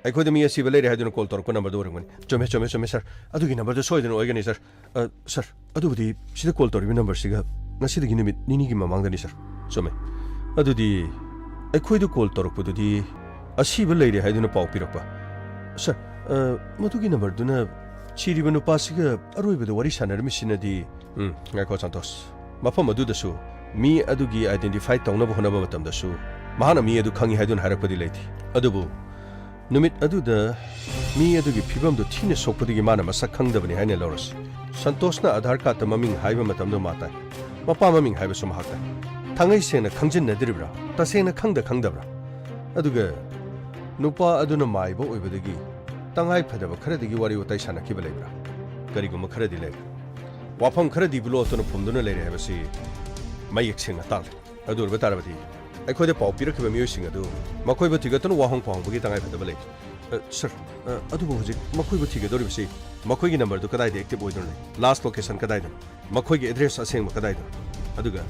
ꯑꯩꯈꯣꯏꯗ ꯃꯤ ꯑꯁꯤꯕ ꯂꯩꯔꯦ ꯍꯥꯏꯗꯨꯅ ꯀꯣꯜ ꯇꯧꯔꯛꯄ ꯅꯝꯕꯔꯗꯨ ꯑꯣꯏꯔꯝꯒꯅꯤ꯫ ꯆꯨꯝꯃꯦ, ꯆꯨꯝꯃꯦ, ꯆꯨꯝꯃꯦ, ꯁꯥꯔ꯫ ꯑꯗꯨꯒꯤ ꯅꯝꯕꯔꯗꯨ ꯁꯣꯏꯗꯅ ꯑꯣꯏꯒꯅꯤ, ꯁꯥꯔ꯫ ꯑ, ꯁꯥꯔ, ꯑꯗꯨꯕꯨꯗꯤ ꯁꯤꯗ ꯀꯣꯜ ꯇꯧꯔꯤꯕ ꯅꯝꯕꯔꯁꯤꯒ ꯉꯁꯤꯗꯒꯤ ꯅꯨꯃꯤꯠ ꯅꯤꯅꯤꯒꯤ ꯃꯃꯥꯡꯗꯅꯤ, ꯁꯥꯔ꯫ ꯆꯨꯝꯃꯦ꯫ ꯑꯗꯨꯗꯤ ꯑꯩꯈꯣꯏꯗ ꯀꯣꯜ ꯇꯧꯔꯛꯄꯗꯨꯗꯤ ꯑꯁꯤꯕ ꯂꯩꯔꯦ ꯍꯥꯏꯗꯨꯅ ꯄꯥꯎ ꯄꯤꯔꯛꯄ? ꯁꯥꯔ, ꯑ, ꯃꯗꯨꯒꯤ ꯅꯝꯕꯔꯗꯨꯅ ꯁꯤꯔꯤꯕ ꯅꯨꯄꯥꯁꯤꯒ ꯑꯔꯣꯏꯕꯗ ꯋꯥꯔꯤ ꯁꯥꯟꯅꯔꯝꯃꯤꯁꯤꯅꯗꯤ, ꯎꯝ, ꯉꯥꯏꯈꯣ, ꯁꯟꯇꯣꯁ꯫ ꯃꯐꯝ ꯑꯗꯨꯗꯁꯨ ꯃꯤ ꯑꯗꯨꯒꯤ ꯑꯥꯏꯗꯦꯟꯇꯤꯐꯥꯏ ꯇꯧꯅꯕ ꯍꯣꯠꯅꯕ ꯃꯇꯝꯗꯁꯨ ꯃꯍꯥꯛꯅ ꯃꯤ ꯑꯗꯨ ꯈꯪꯏ ꯍꯥꯏꯗꯨꯅ ꯍꯥꯏꯔꯛꯄꯗꯤ ꯂꯩꯇꯦ꯫ ꯑꯗꯨꯕꯨ ꯅꯨꯃꯤꯠ ꯑꯗꯨꯗ ꯃꯤ ꯑꯗꯨꯒꯤ ꯐꯤꯕꯝꯗꯨ ꯊꯤꯅ ꯁꯣꯛꯄꯗꯒꯤ ꯃꯥꯅ ꯃꯁꯛ ꯈꯪꯗꯕꯅꯤ ꯍꯥꯏꯅ ꯂꯧꯔꯁꯤ꯫ ꯁꯟꯇꯣꯁꯅ ꯑꯙꯥꯔ ꯀꯥꯔꯗꯇ ꯃꯃꯤꯡ ꯍꯥꯏꯕ ꯃꯇꯝꯗ ꯃꯥ ꯇꯥꯏ꯫ ꯃꯄꯥ ꯃꯃꯤꯡ ꯍꯥꯏꯕꯁꯨ ꯃꯍꯥꯛ ꯇꯥꯏ꯫ ꯊꯥꯡꯉꯩ ꯁꯦꯡꯅ ꯈꯪꯖꯤꯟꯅꯗ꯭ꯔꯤꯕ꯭ꯔꯥ? ꯇꯁꯦꯡꯅ ꯈꯪꯗ ꯈꯪꯗꯕ꯭ꯔꯥ? ꯑꯗꯨꯒ ꯅꯨꯄꯥ ꯑꯗꯨꯅ ꯃꯥꯏꯕ ꯑꯣꯏꯕꯗꯒꯤ ꯇꯉꯥꯏ ꯐꯗꯕ ꯈꯔꯗꯒꯤ ꯋꯥꯔꯤ ꯋꯥꯇꯥꯏ ꯁꯥꯟꯅꯈꯤꯕ ꯂꯩꯕ꯭ꯔꯥ? ꯀꯔꯤꯒꯨꯝꯕ ꯈꯔꯗꯤ ꯂꯩꯔꯦ꯫ ꯋꯥꯐꯝ ꯈꯔꯗꯤ ꯕ꯭ꯂꯣꯠꯇꯨꯅ ꯐꯨꯝꯗꯨꯅ ꯂꯩꯔꯦ ꯍꯥꯏꯕꯁꯤ ꯃꯌꯦꯛ ꯁꯦꯡꯅ ꯇꯥꯛꯂꯦ꯫ ꯑꯗꯨ ꯑꯣꯏꯔꯕ ꯇꯥꯔꯕꯗꯤ ꯑꯩꯈꯣꯏꯗ ꯄꯥꯎ ꯄꯤꯔꯛꯈꯤꯕ ꯃꯤꯑꯣꯏꯁꯤꯡ ꯑꯗꯨ ꯃꯈꯣꯏꯕꯨ ꯊꯤꯒꯠꯇꯨꯅ ꯋꯥꯍꯪ ꯐꯥꯎꯍꯪꯕꯒꯤ ꯇꯉꯥꯏ ꯐꯗꯕ ꯂꯩ꯫ ꯑ, ꯁꯔ, ꯑ, ꯑꯗꯨꯕꯨ ꯍꯧꯖꯤꯛ ꯃꯈꯣꯏꯕꯨ ꯊꯤꯒꯗꯧꯔꯤꯕꯁꯤ ꯃꯈꯣꯏꯒꯤ ꯅꯝꯕꯔꯗꯨ ꯀꯗꯥꯏꯗ ꯑꯦꯛꯇꯤꯚ ꯑꯣꯏꯗꯨꯅ ꯂꯩ? ꯂꯥꯁ ꯂꯣꯀꯦꯁꯟ ꯀꯗꯥꯏꯗꯅꯣ? ꯃꯈꯣꯏꯒꯤ ꯑꯦꯗ꯭ꯔꯦꯁ ꯑꯁꯦꯡꯕ ꯀꯗꯥꯏꯗꯅꯣ? ꯑꯗꯨꯒ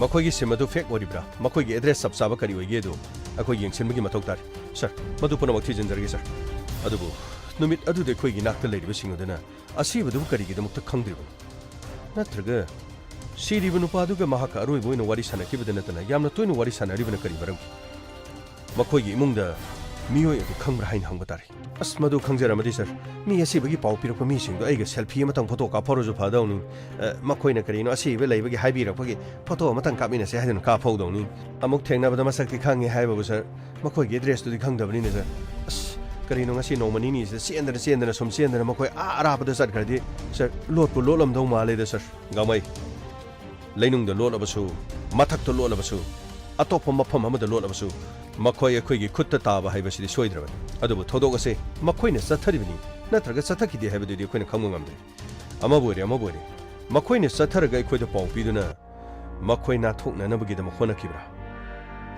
ꯃꯈꯣꯏꯒꯤ ꯁꯤꯝ ꯑꯗꯨ ꯐꯦꯛ ꯑꯣꯏꯔꯤꯕ꯭ꯔꯥ? ꯃꯈꯣꯏꯒꯤ ꯑꯦꯗ꯭ꯔꯦꯁ ꯆꯞ ꯆꯥꯕ ꯀꯔꯤ ꯑꯣꯏꯒꯦ ꯑꯗꯨ ꯑꯩꯈꯣꯏ ꯌꯦꯡꯁꯤꯟꯕꯒꯤ ꯃꯊꯧ ꯇꯥꯔꯤ꯫ ꯁꯔ, ꯃꯗꯨ ꯄꯨꯝꯅꯃꯛ ꯊꯤꯖꯤꯟꯖꯔꯒꯦ, ꯁꯔ꯫ ꯑꯗꯨꯕꯨ ꯅꯨꯃꯤꯠ ꯑꯗꯨꯗ ꯑꯩꯈꯣꯏꯒꯤ ꯏꯅꯥꯛꯇ ꯂꯩꯔꯤꯕꯁꯤꯡ ꯑꯗꯨꯅ ꯑꯁꯤꯕꯗꯨꯕꯨ ꯀꯔꯤꯒꯤꯗꯃꯛꯇ ꯈꯪꯗ꯭ꯔꯤꯕꯅꯣ? ꯅꯠꯇ꯭ꯔꯒ ꯁꯤꯔꯤꯕ ꯅꯨꯄꯥꯗꯨꯒ ꯃꯍꯥꯛꯀ ꯑꯔꯣꯏꯕ ꯑꯣꯏꯅ ꯋꯥꯔꯤ ꯁꯥꯟꯅꯈꯤꯕꯗ ꯅꯠꯇꯅ ꯌꯥꯝꯅ ꯇꯣꯏꯅ ꯋꯥꯔꯤ ꯁꯥꯟꯅꯔꯤꯕꯅ ꯀꯔꯤ ꯃꯔꯝꯒꯤ? ꯃꯈꯣꯏꯒꯤ ꯏꯃꯨꯡꯗ ꯃꯤꯑꯣꯏ ꯑꯗꯨ ꯈꯪꯕ꯭ꯔꯥ ꯍꯥꯏꯅ ꯍꯪꯕ ꯇꯥꯔꯦ꯫ ꯑꯁ, ꯃꯗꯨ ꯈꯪꯖꯔꯝꯃꯗꯤ, ꯁꯔ, ꯃꯤ ꯑꯁꯤꯕꯒꯤ ꯄꯥꯎ ꯄꯤꯔꯛꯄ ꯃꯤꯁꯤꯡꯗꯣ ꯑꯩꯒ ꯁꯦꯜꯐꯤ ꯑꯃꯇꯪ ꯐꯣꯇꯣ ꯀꯥꯞꯍꯧꯔꯁꯨ ꯐꯗꯧꯅꯤ꯫ ꯑ, ꯃꯈꯣꯏꯅ ꯀꯔꯤꯅꯣ ꯑꯁꯤꯕ ꯂꯩꯕꯒꯤ ꯍꯥꯏꯕꯤꯔꯛꯄꯒꯤ ꯐꯣꯇꯣ ꯑꯃꯇꯪ ꯀꯥꯞꯃꯤꯟꯅꯁꯦ ꯍꯥꯏꯗꯨꯅ ꯀꯥꯞꯍꯧꯗꯧꯅꯤ꯫ ꯑꯃꯨꯛ ꯊꯦꯡꯅꯕꯗ ꯃꯁꯛꯇꯤ ꯈꯪꯉꯦ ꯍꯥꯏꯕꯕꯨ, ꯁꯔ, ꯃꯈꯣꯏꯒꯤ ꯑꯦꯗ꯭ꯔꯦꯁꯇꯨꯗꯤ ꯈꯪꯗꯕꯅꯤꯅ, ꯁꯔ꯫ ꯑꯁ, ꯀꯔꯤꯅꯣ ꯉꯁꯤ ꯅꯣꯡꯃ ꯅꯤꯅꯤꯁꯤꯗ ꯆꯦꯟꯗꯅ ꯆꯦꯟꯗꯅ ꯁꯨꯝ ꯆꯦꯟꯗꯅ ꯃꯈꯣꯏ ꯑꯥ ꯑꯔꯥꯞꯄꯗ ꯆꯠꯈ꯭ꯔꯗꯤ, ꯁꯔ, ꯂꯣꯠꯄꯨ ꯂꯣꯠꯂꯝꯗꯧ ꯃꯥꯜꯂꯦꯗ, ꯁꯔ꯫ ꯒꯥꯡꯃꯩ, ꯂꯩꯅꯨꯡꯗ ꯂꯣꯠꯂꯕꯁꯨ, ꯃꯊꯛꯇ ꯂꯣꯠꯂꯕꯁꯨ, ꯑꯇꯣꯞꯄ ꯃꯐꯝ ꯑꯃꯗ ꯂꯣꯠꯂꯕꯁꯨ, ꯃꯈꯣꯏ ꯑꯩꯈꯣꯏꯒꯤ ꯈꯨꯠꯇ ꯇꯥꯕ ꯍꯥꯏꯕꯁꯤꯗꯤ ꯁꯣꯏꯗ꯭ꯔꯕꯅꯤ꯫ ꯑꯗꯨꯕꯨ ꯊꯧꯗꯣꯛ ꯑꯁꯦ ꯃꯈꯣꯏꯅ ꯆꯠꯊꯔꯤꯕꯅꯤ ꯅꯠꯇ꯭ꯔꯒ ꯆꯠꯊꯈꯤꯗꯦ ꯍꯥꯏꯕꯗꯨꯗꯤ ꯑꯩꯈꯣꯏꯅ ꯈꯪꯕ ꯉꯝꯗ꯭ꯔꯦ꯫ ꯑꯃꯕꯨ ꯑꯣꯏꯔꯦ, ꯑꯃꯕꯨ ꯑꯣꯏꯔꯦ, ꯃꯈꯣꯏꯅ ꯆꯠꯊꯔꯒ ꯑꯩꯈꯣꯏꯗ ꯄꯥꯎ ꯄꯤꯗꯨꯅ ꯃꯈꯣꯏ ꯅꯥꯟꯊꯣꯛꯅꯅꯕꯒꯤꯗꯃꯛ ꯍꯣꯠꯅꯈꯤꯕ꯭ꯔꯥ?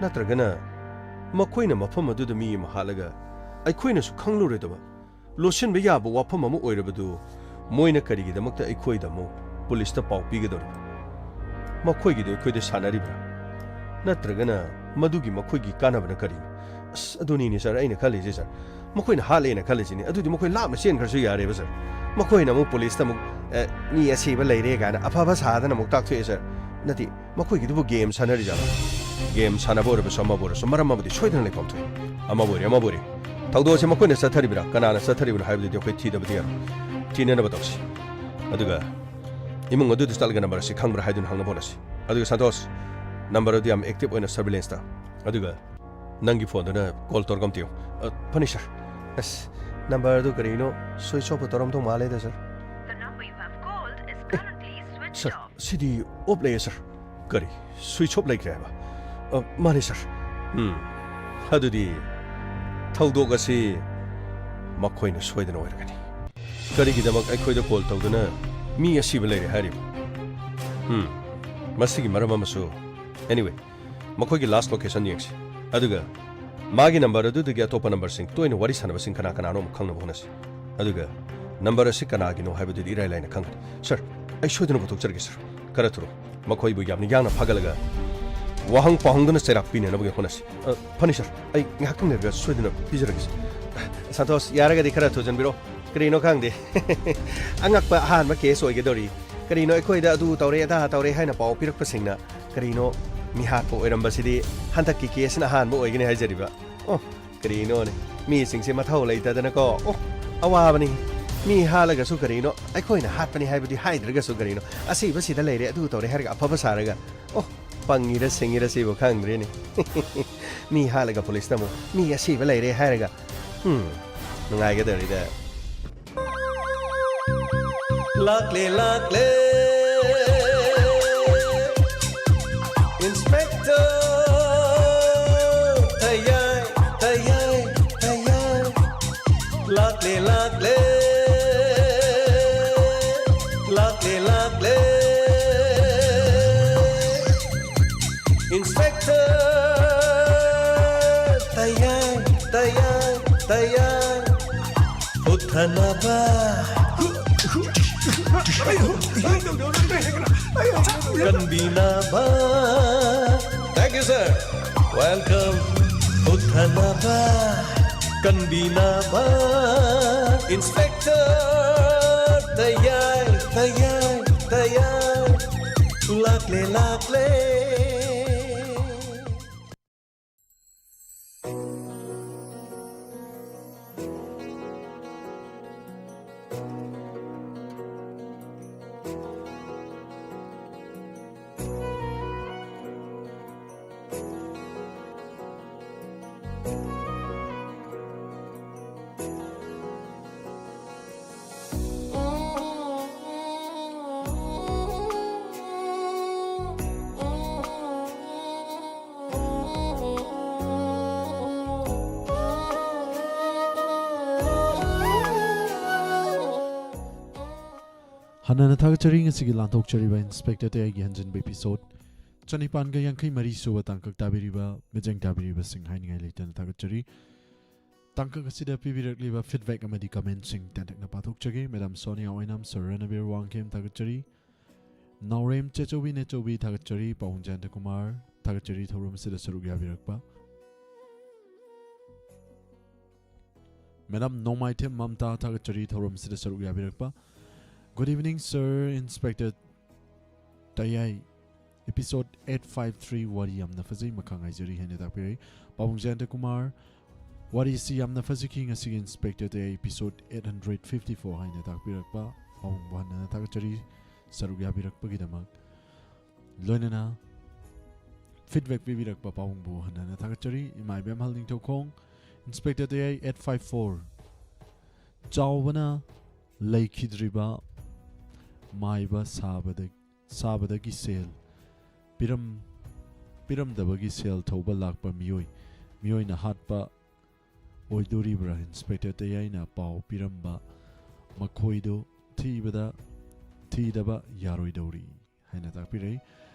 ꯅꯠꯇ꯭ꯔꯒꯅ ꯃꯈꯣꯏꯅ ꯃꯐꯝ ꯑꯗꯨꯗ ꯃꯤ ꯑꯃ ꯍꯥꯠꯂꯒ ꯑꯩꯈꯣꯏꯅꯁꯨ ꯈꯪꯂꯨꯔꯣꯏꯗꯕ ꯂꯣꯠꯁꯤꯟꯕ ꯌꯥꯕ ꯋꯥꯐꯝ ꯑꯃ ꯑꯣꯏꯔꯕꯗꯨ ꯃꯣꯏꯅ ꯀꯔꯤꯒꯤꯗꯃꯛꯇ ꯑꯩꯈꯣꯏꯗ ꯑꯃꯨꯛ ꯄꯨꯂꯤꯁꯇ ꯄꯥꯎ ꯄꯤꯒꯗꯧꯔꯤꯕ? ꯃꯈꯣꯏꯒꯤꯗꯨ ꯑꯩꯈꯣꯏꯗ ꯁꯥꯟꯅꯔꯤꯕ꯭ꯔꯥ? ꯅꯠꯇ꯭ꯔꯒꯅ ꯃꯗꯨꯒꯤ ꯃꯈꯣꯏꯒꯤ ꯀꯥꯟꯅꯕꯅ ꯀꯔꯤꯅꯣ? ꯑꯁ, ꯑꯗꯨꯅꯤꯅꯦ ꯁꯥꯔ, ꯑꯩꯅ ꯈꯜꯂꯤꯁꯦ ꯁꯥꯔ꯫ ꯃꯈꯣꯏꯅ ꯍꯥꯠꯂꯦꯅ ꯈꯜꯂꯤꯁꯤꯅꯦ, ꯑꯗꯨꯗꯤ ꯃꯈꯣꯏ ꯂꯥꯞꯅ ꯆꯦꯟꯈ꯭ꯔꯁꯨ ꯌꯥꯔꯦꯕ ꯁꯥꯔ꯫ ꯃꯈꯣꯏꯅ ꯑꯃꯨꯛ ꯄꯨꯂꯤꯁꯇ ꯑꯃꯨꯛ, ꯑꯦ, "ꯃꯤ ꯑꯁꯤꯕ ꯂꯩꯔꯦ" ꯀꯥꯏꯅ ꯑꯐꯕ ꯁꯥꯗꯅ ꯑꯃꯨꯛ ꯇꯥꯛꯊꯣꯛꯑꯦ ꯁꯥꯔ꯫ ꯅꯠꯇꯦ, ꯃꯈꯣꯏꯒꯤꯗꯨꯕꯨ ꯒꯦꯝ ꯁꯥꯟꯅꯔꯤꯖꯥꯠꯂꯣ? ꯒꯦꯝ ꯁꯥꯟꯅꯕ ꯑꯣꯏꯔꯕꯁꯨ ꯑꯃꯕꯨ ꯑꯣꯏꯔꯁꯨ ꯃꯔꯝ ꯑꯃꯗꯤ ꯁꯣꯏꯗꯅ ꯂꯩꯐꯝ ꯊꯣꯛꯏ꯫ ꯑꯃꯕꯨ ꯑꯣꯏꯔꯦ, ꯑꯃꯕꯨ ꯑꯣꯏꯔꯦ, ꯊꯧꯗꯣꯛ ꯑꯁꯤ ꯃꯈꯣꯏꯅ ꯆꯠꯊꯔꯤꯕ꯭ꯔꯥ, ꯀꯅꯥꯅ ꯆꯠꯊꯔꯤꯕꯅꯣ ꯍꯥꯏꯕꯗꯨꯗꯤ ꯑꯩꯈꯣꯏ ꯊꯤꯗꯕꯗꯤ ꯌꯥꯔꯣꯏ꯫ ꯊꯤꯅꯅꯕ ꯇꯧꯁꯤ꯫ ꯑꯗꯨꯒ ꯏꯃꯨꯡ ꯑꯗꯨꯗ ꯆꯠꯂꯒ ꯅꯝꯕꯔ ꯑꯁꯤ ꯈꯪꯕ꯭ꯔꯥ ꯍꯥꯏꯗꯨꯅ ꯍꯪꯅꯕ ꯍꯣꯠꯅꯁꯤ꯫ ꯑꯗꯨꯒ ꯁꯟꯇꯣꯁ, ꯅꯝꯕꯔ ꯑꯗꯨ ꯌꯥꯝ ꯑꯦꯛꯇꯤꯚ ꯑꯣꯏꯅ ꯁꯔꯚꯤꯂꯦꯟꯁꯇ꯫ ꯑꯗꯨꯒ ꯅꯪꯒꯤ ꯐꯣꯟꯗꯨꯅ ꯀꯣꯜ ꯇꯧꯔꯒ ꯑꯝꯇ ꯌꯦꯡꯉꯨ꯫ ꯑ, ꯐꯅꯤ, ꯁꯥꯔ꯫ ꯑꯁ, ꯅꯝꯕꯔꯗꯨ ꯀꯔꯤꯅꯣ ꯁ꯭ꯋꯤꯆ ꯑꯣꯐ ꯇꯧꯔꯝꯗꯧ ꯃꯥꯜꯂꯦꯗ, sir. The number you have called is currently switched sir, off. ꯁꯤꯗꯤ ꯑꯣꯐ ꯂꯩꯌꯦ, ꯁꯥꯔ꯫ ꯀꯔꯤ? ꯁ꯭ꯋꯤꯆ ꯑꯣꯐ ꯂꯩꯈ꯭ꯔꯦ ꯍꯥꯏꯕ? ꯑ, ꯃꯥꯅꯤ, ꯁꯥꯔ꯫ ꯎꯝ, ꯑꯗꯨꯗꯤ ꯊꯧꯗꯣꯛ ꯑꯁꯤ ꯃꯈꯣꯏꯅ ꯁꯣꯏꯗꯅ ꯑꯣꯏꯔꯒꯅꯤ꯫ ꯀꯔꯤꯒꯤꯗꯃꯛ ꯑꯩꯈꯣꯏꯗ ꯀꯣꯜ ꯇꯧꯗꯨꯅ ꯃꯤ ꯑꯁꯤꯕ ꯂꯩꯔꯦ ꯍꯥꯏꯔꯤꯕ? ꯎꯝ, ꯃꯁꯤꯒꯤ ꯃꯔꯝ ꯑꯃꯁꯨ, anyway, ꯃꯈꯣꯏꯒꯤ ꯂꯥꯁ ꯂꯣꯀꯦꯁꯟ ꯌꯦꯡꯁꯤ꯫ ꯑꯗꯨꯒ ꯃꯥꯒꯤ ꯅꯝꯕꯔ ꯑꯗꯨꯗꯒꯤ ꯑꯇꯣꯞꯄ ꯅꯝꯕꯔꯁꯤꯡ, ꯇꯣꯏꯅ ꯋꯥꯔꯤ ꯁꯥꯟꯅꯕꯁꯤꯡ ꯀꯅꯥ ꯀꯅꯥꯅꯣ ꯑꯃꯨꯛ ꯈꯪꯅꯕ ꯍꯣꯠꯅꯁꯤ꯫ ꯑꯗꯨꯒ ꯅꯝꯕꯔ ꯑꯁꯤ ꯀꯅꯥꯒꯤꯅꯣ ꯍꯥꯏꯕꯗꯨꯗꯤ ꯏꯔꯥꯏ ꯂꯥꯏꯅ ꯈꯪꯒꯅꯤ꯫ ꯁꯥꯔ, ꯑꯩ ꯁꯣꯏꯗꯅ ꯄꯨꯊꯣꯛꯆꯔꯒꯦ, ꯁꯥꯔ꯫ ꯈꯔ ꯊꯨꯔꯣ꯫ ꯃꯈꯣꯏꯕꯨ ꯌꯥꯝꯅ ꯌꯥꯡꯅ ꯐꯥꯒꯠꯂꯒ ꯋꯥꯍꯪ ꯄꯥꯎꯍꯪꯗꯨꯅ ꯆꯩꯔꯥꯛ ꯄꯤꯅꯅꯕꯒꯤ ꯍꯣꯠꯅꯁꯤ꯫ ꯑ, ꯐꯅꯤ, ꯁꯥꯔ꯫ ꯑꯩ ꯉꯥꯏꯍꯥꯛꯇꯪ ꯂꯩꯔꯒ ꯁꯣꯏꯗꯅ ꯄꯤꯖꯔꯒꯦ, ꯁꯥꯔ꯫ ꯁꯟꯇꯣꯁ, ꯌꯥꯔꯒꯗꯤ ꯈꯔ ꯊꯨꯖꯟꯕꯤꯔꯣ꯫ ꯀꯔꯤꯅꯣ ꯈꯪꯗꯦ꯫ ꯑꯉꯛꯄ ꯑꯍꯥꯟꯕ ꯀꯦꯁ ꯑꯣꯏꯒꯗꯧꯔꯤ꯫ ꯀꯔꯤꯅꯣ ꯑꯩꯈꯣꯏꯗ ꯑꯗꯨ ꯇꯧꯔꯦ, ꯑꯗꯥ ꯇꯧꯔꯦ ꯍꯥꯏꯅ ꯄꯥꯎ ꯄꯤꯔꯛꯄꯁꯤꯡꯅ꯫ ꯀꯔꯤꯅꯣ ꯃꯤꯍꯥꯠꯄ ꯑꯣꯏꯔꯝꯕꯁꯤꯗꯤ ꯍꯟꯗꯛꯀꯤ ꯀꯦꯁꯅ ꯑꯍꯥꯟꯕ ꯑꯣꯏꯒꯅꯤ ꯍꯥꯏꯖꯔꯤꯕ꯫ ꯑꯣ, ꯀꯔꯤꯅꯣꯅꯦ? ꯃꯤꯁꯤꯡꯁꯦ ꯃꯊꯧ ꯂꯩꯇꯗꯅꯀꯣ꯫ ꯑꯣ, ꯑꯋꯥꯕꯅꯤ꯫ ꯃꯤ ꯍꯥꯠꯂꯒꯁꯨ ꯀꯔꯤꯅꯣ, ꯑꯩꯈꯣꯏꯅ ꯍꯥꯠꯄꯅꯤ ꯍꯥꯏꯕꯗꯤ ꯍꯥꯏꯗ꯭ꯔꯒꯁꯨ ꯀꯔꯤꯅꯣ, ꯑꯁꯤꯕꯁꯤꯗ ꯂꯩꯔꯦ, ꯑꯗꯨ ꯇꯧꯔꯦ ꯍꯥꯏꯔꯒ ꯑꯐꯕ ꯁꯥꯔꯒ꯫ ꯑꯣ, ꯄꯪꯉꯤꯔ ꯁꯤꯡꯉꯤꯔ ꯁꯤꯕꯨ ꯈꯪꯗ꯭ꯔꯦꯅꯦ꯫ ꯃꯤ ꯍꯥꯠꯂꯒ ꯄꯨꯂꯤꯁꯇ ꯑꯃꯨꯛ, "ꯃꯤ ꯑꯁꯤꯕ ꯂꯩꯔꯦ" ꯍꯥꯏꯔꯒ꯫ ꯎꯝ, ꯅꯨꯡꯉꯥꯏꯒꯗꯧꯔꯤꯗ꯫ ꯂꯥꯛꯂꯦ, ꯂꯥꯛꯂꯦ, ꯏꯟꯁꯄꯦꯛꯇꯔ ꯊꯌꯥꯏ, ꯊꯌꯥꯏ, ꯊꯌꯥꯏ꯫ ꯂꯥꯛꯂꯦ, ꯂꯥꯛꯂꯦ, ꯂꯥꯛꯂꯦ, ꯂꯥꯛꯂꯦ, ꯏꯟꯁꯄꯦꯛꯇꯔ ꯊꯌꯥꯏ, ꯊꯌꯥꯏ, ꯊꯌꯥꯏ꯫ ꯍꯨꯠꯊꯅꯕ, ꯀꯟꯕꯤꯅꯕ꯫ Thank you, sir. Welcome. ꯍꯨꯠꯊꯅꯕ, ꯀꯟꯕꯤꯅꯕ, ꯏꯟꯁꯄꯦꯛꯇꯔ ꯊꯌꯥꯏ, ꯊꯌꯥꯏ, ꯊꯌꯥꯏ꯫ ꯂꯥꯛꯂꯦ, ꯂꯥꯛꯂꯦ꯫ ꯍꯟꯅꯅ ꯊꯥꯒꯠꯆꯔꯤ꯫ ꯉꯁꯤꯒꯤ ꯂꯥꯟꯊꯣꯛꯆꯔꯤꯕ ꯏꯟꯁꯄꯦꯛꯇꯔ ꯇꯌꯥꯏꯒꯤ ꯍꯟꯖꯤꯟꯕ ꯏꯄꯤꯁꯣꯠ ꯆꯅꯤꯄꯥꯟꯒ ꯌꯥꯡꯈꯩ ꯃꯔꯤ ꯁꯨꯕ ꯇꯥꯡꯀꯛ ꯇꯥꯕꯤꯔꯤꯕ ꯃꯤꯠꯌꯦꯡ ꯇꯥꯕꯤꯔꯤꯕꯁꯤꯡ ꯍꯥꯏꯅꯤꯡꯉꯥꯏ ꯂꯩꯇꯅ ꯊꯥꯒꯠꯆꯔꯤ꯫ ꯇꯥꯡꯀꯛ ꯑꯁꯤꯗ ꯄꯤꯕꯤꯔꯛꯂꯤꯕ ꯐꯤꯗꯕꯦꯛ ꯑꯃꯗꯤ ꯀꯃꯦꯟꯁꯤꯡ ꯇꯦꯟꯇꯛꯅ ꯄꯥꯊꯣꯛꯆꯒꯦ꯫ ꯃꯦꯗꯥꯝ ꯁꯣꯅꯤꯌꯥ ꯑꯣꯏꯅꯥꯝ, ꯁꯔ ꯔꯅꯕꯤꯔ ꯋꯥꯡꯈꯦꯝ ꯊꯥꯒꯠꯆꯔꯤ꯫ ꯅꯥꯎꯔꯦꯝ ꯆꯦꯆꯧꯕꯤ ꯅꯦꯆꯧꯕꯤ ꯊꯥꯒꯠꯆꯔꯤ꯫ ꯄꯥꯕꯨꯡ ꯖꯌꯟꯇꯀꯨꯃꯥꯔ ꯊꯥꯒꯠꯆꯔꯤ ꯊꯧꯔꯝ ꯑꯁꯤꯗ ꯁꯔꯨꯛ ꯌꯥꯕꯤꯔꯛꯄ꯫ ꯃꯦꯗꯥꯝ ꯅꯣꯡꯃꯥꯏꯊꯦꯝ ꯃꯝꯇꯥ ꯊꯥꯒꯠꯆꯔꯤ ꯊꯧꯔꯝ ꯑꯁꯤꯗ ꯁꯔꯨꯛ ꯌꯥꯕꯤꯔꯛꯄ꯫ Good evening, sir, Inspector ꯇꯌꯥꯏ꯫ Episode eight five three ꯋꯥꯔꯤ ꯌꯥꯝꯅ ꯐꯖꯩ, ꯃꯈꯥ ꯉꯥꯏꯖꯔꯤ ꯍꯥꯏꯅ ꯇꯥꯛꯄꯤꯔꯛꯏ꯫ ꯄꯥꯕꯨꯡ ꯖꯌꯟꯇꯀꯨꯃꯥꯔ, ꯋꯥꯔꯤꯁꯤ ꯌꯥꯝꯅ ꯐꯖꯈꯤ꯫ ꯉꯁꯤꯒꯤ inspector ꯇꯌꯥꯏ episode eight hundred fifty four ꯍꯥꯏꯅ ꯇꯥꯛꯄꯤꯔꯛꯄ ꯄꯥꯕꯨꯡꯕꯨ ꯍꯟꯅꯅ ꯊꯥꯒꯠꯆꯔꯤ ꯁꯔꯨꯛ ꯌꯥꯕꯤꯔꯛꯄꯒꯤꯗꯃꯛ꯫ ꯂꯣꯏꯅꯅ ꯐꯤꯗꯕꯦꯛ ꯄꯤꯕꯤꯔꯛꯄ ꯄꯥꯕꯨꯡꯕꯨ ꯍꯟꯅꯅ ꯊꯥꯒꯠꯆꯔꯤ꯫ ꯏꯃꯥ ꯏꯕꯦꯝꯍꯜ Ningthoukhong, inspector ꯇꯌꯥꯏ eight five four꯫ ꯆꯥꯎꯕꯅ ꯂꯩꯈꯤꯗ꯭ꯔꯤꯕ ꯃꯥꯏꯕ ꯁꯥꯕꯗ-, ꯁꯥꯕꯗꯒꯤ ꯁꯦꯜ ꯄꯤꯔꯝ-, ꯄꯤꯔꯝꯗꯕꯒꯤ ꯁꯦꯜ ꯊꯧꯕ ꯂꯥꯛꯄ ꯃꯤꯑꯣꯏ, ꯃꯤꯑꯣꯏꯅ ꯍꯥꯠꯄ ꯑꯣꯏꯗꯣꯔꯤꯕ꯭ꯔꯥ? ꯏꯟꯁꯄꯦꯛꯇꯔ ꯇꯌꯥꯏꯅ ꯄꯥꯎ ꯄꯤꯔꯝꯕ ꯃꯈꯣꯏꯗꯨ ꯊꯤꯕꯗ, ꯊꯤꯗꯕ ꯌꯥꯔꯣꯏꯗꯧꯔꯤ ꯍꯥꯏꯅ ꯇꯥꯛꯄꯤꯔꯛꯏ꯫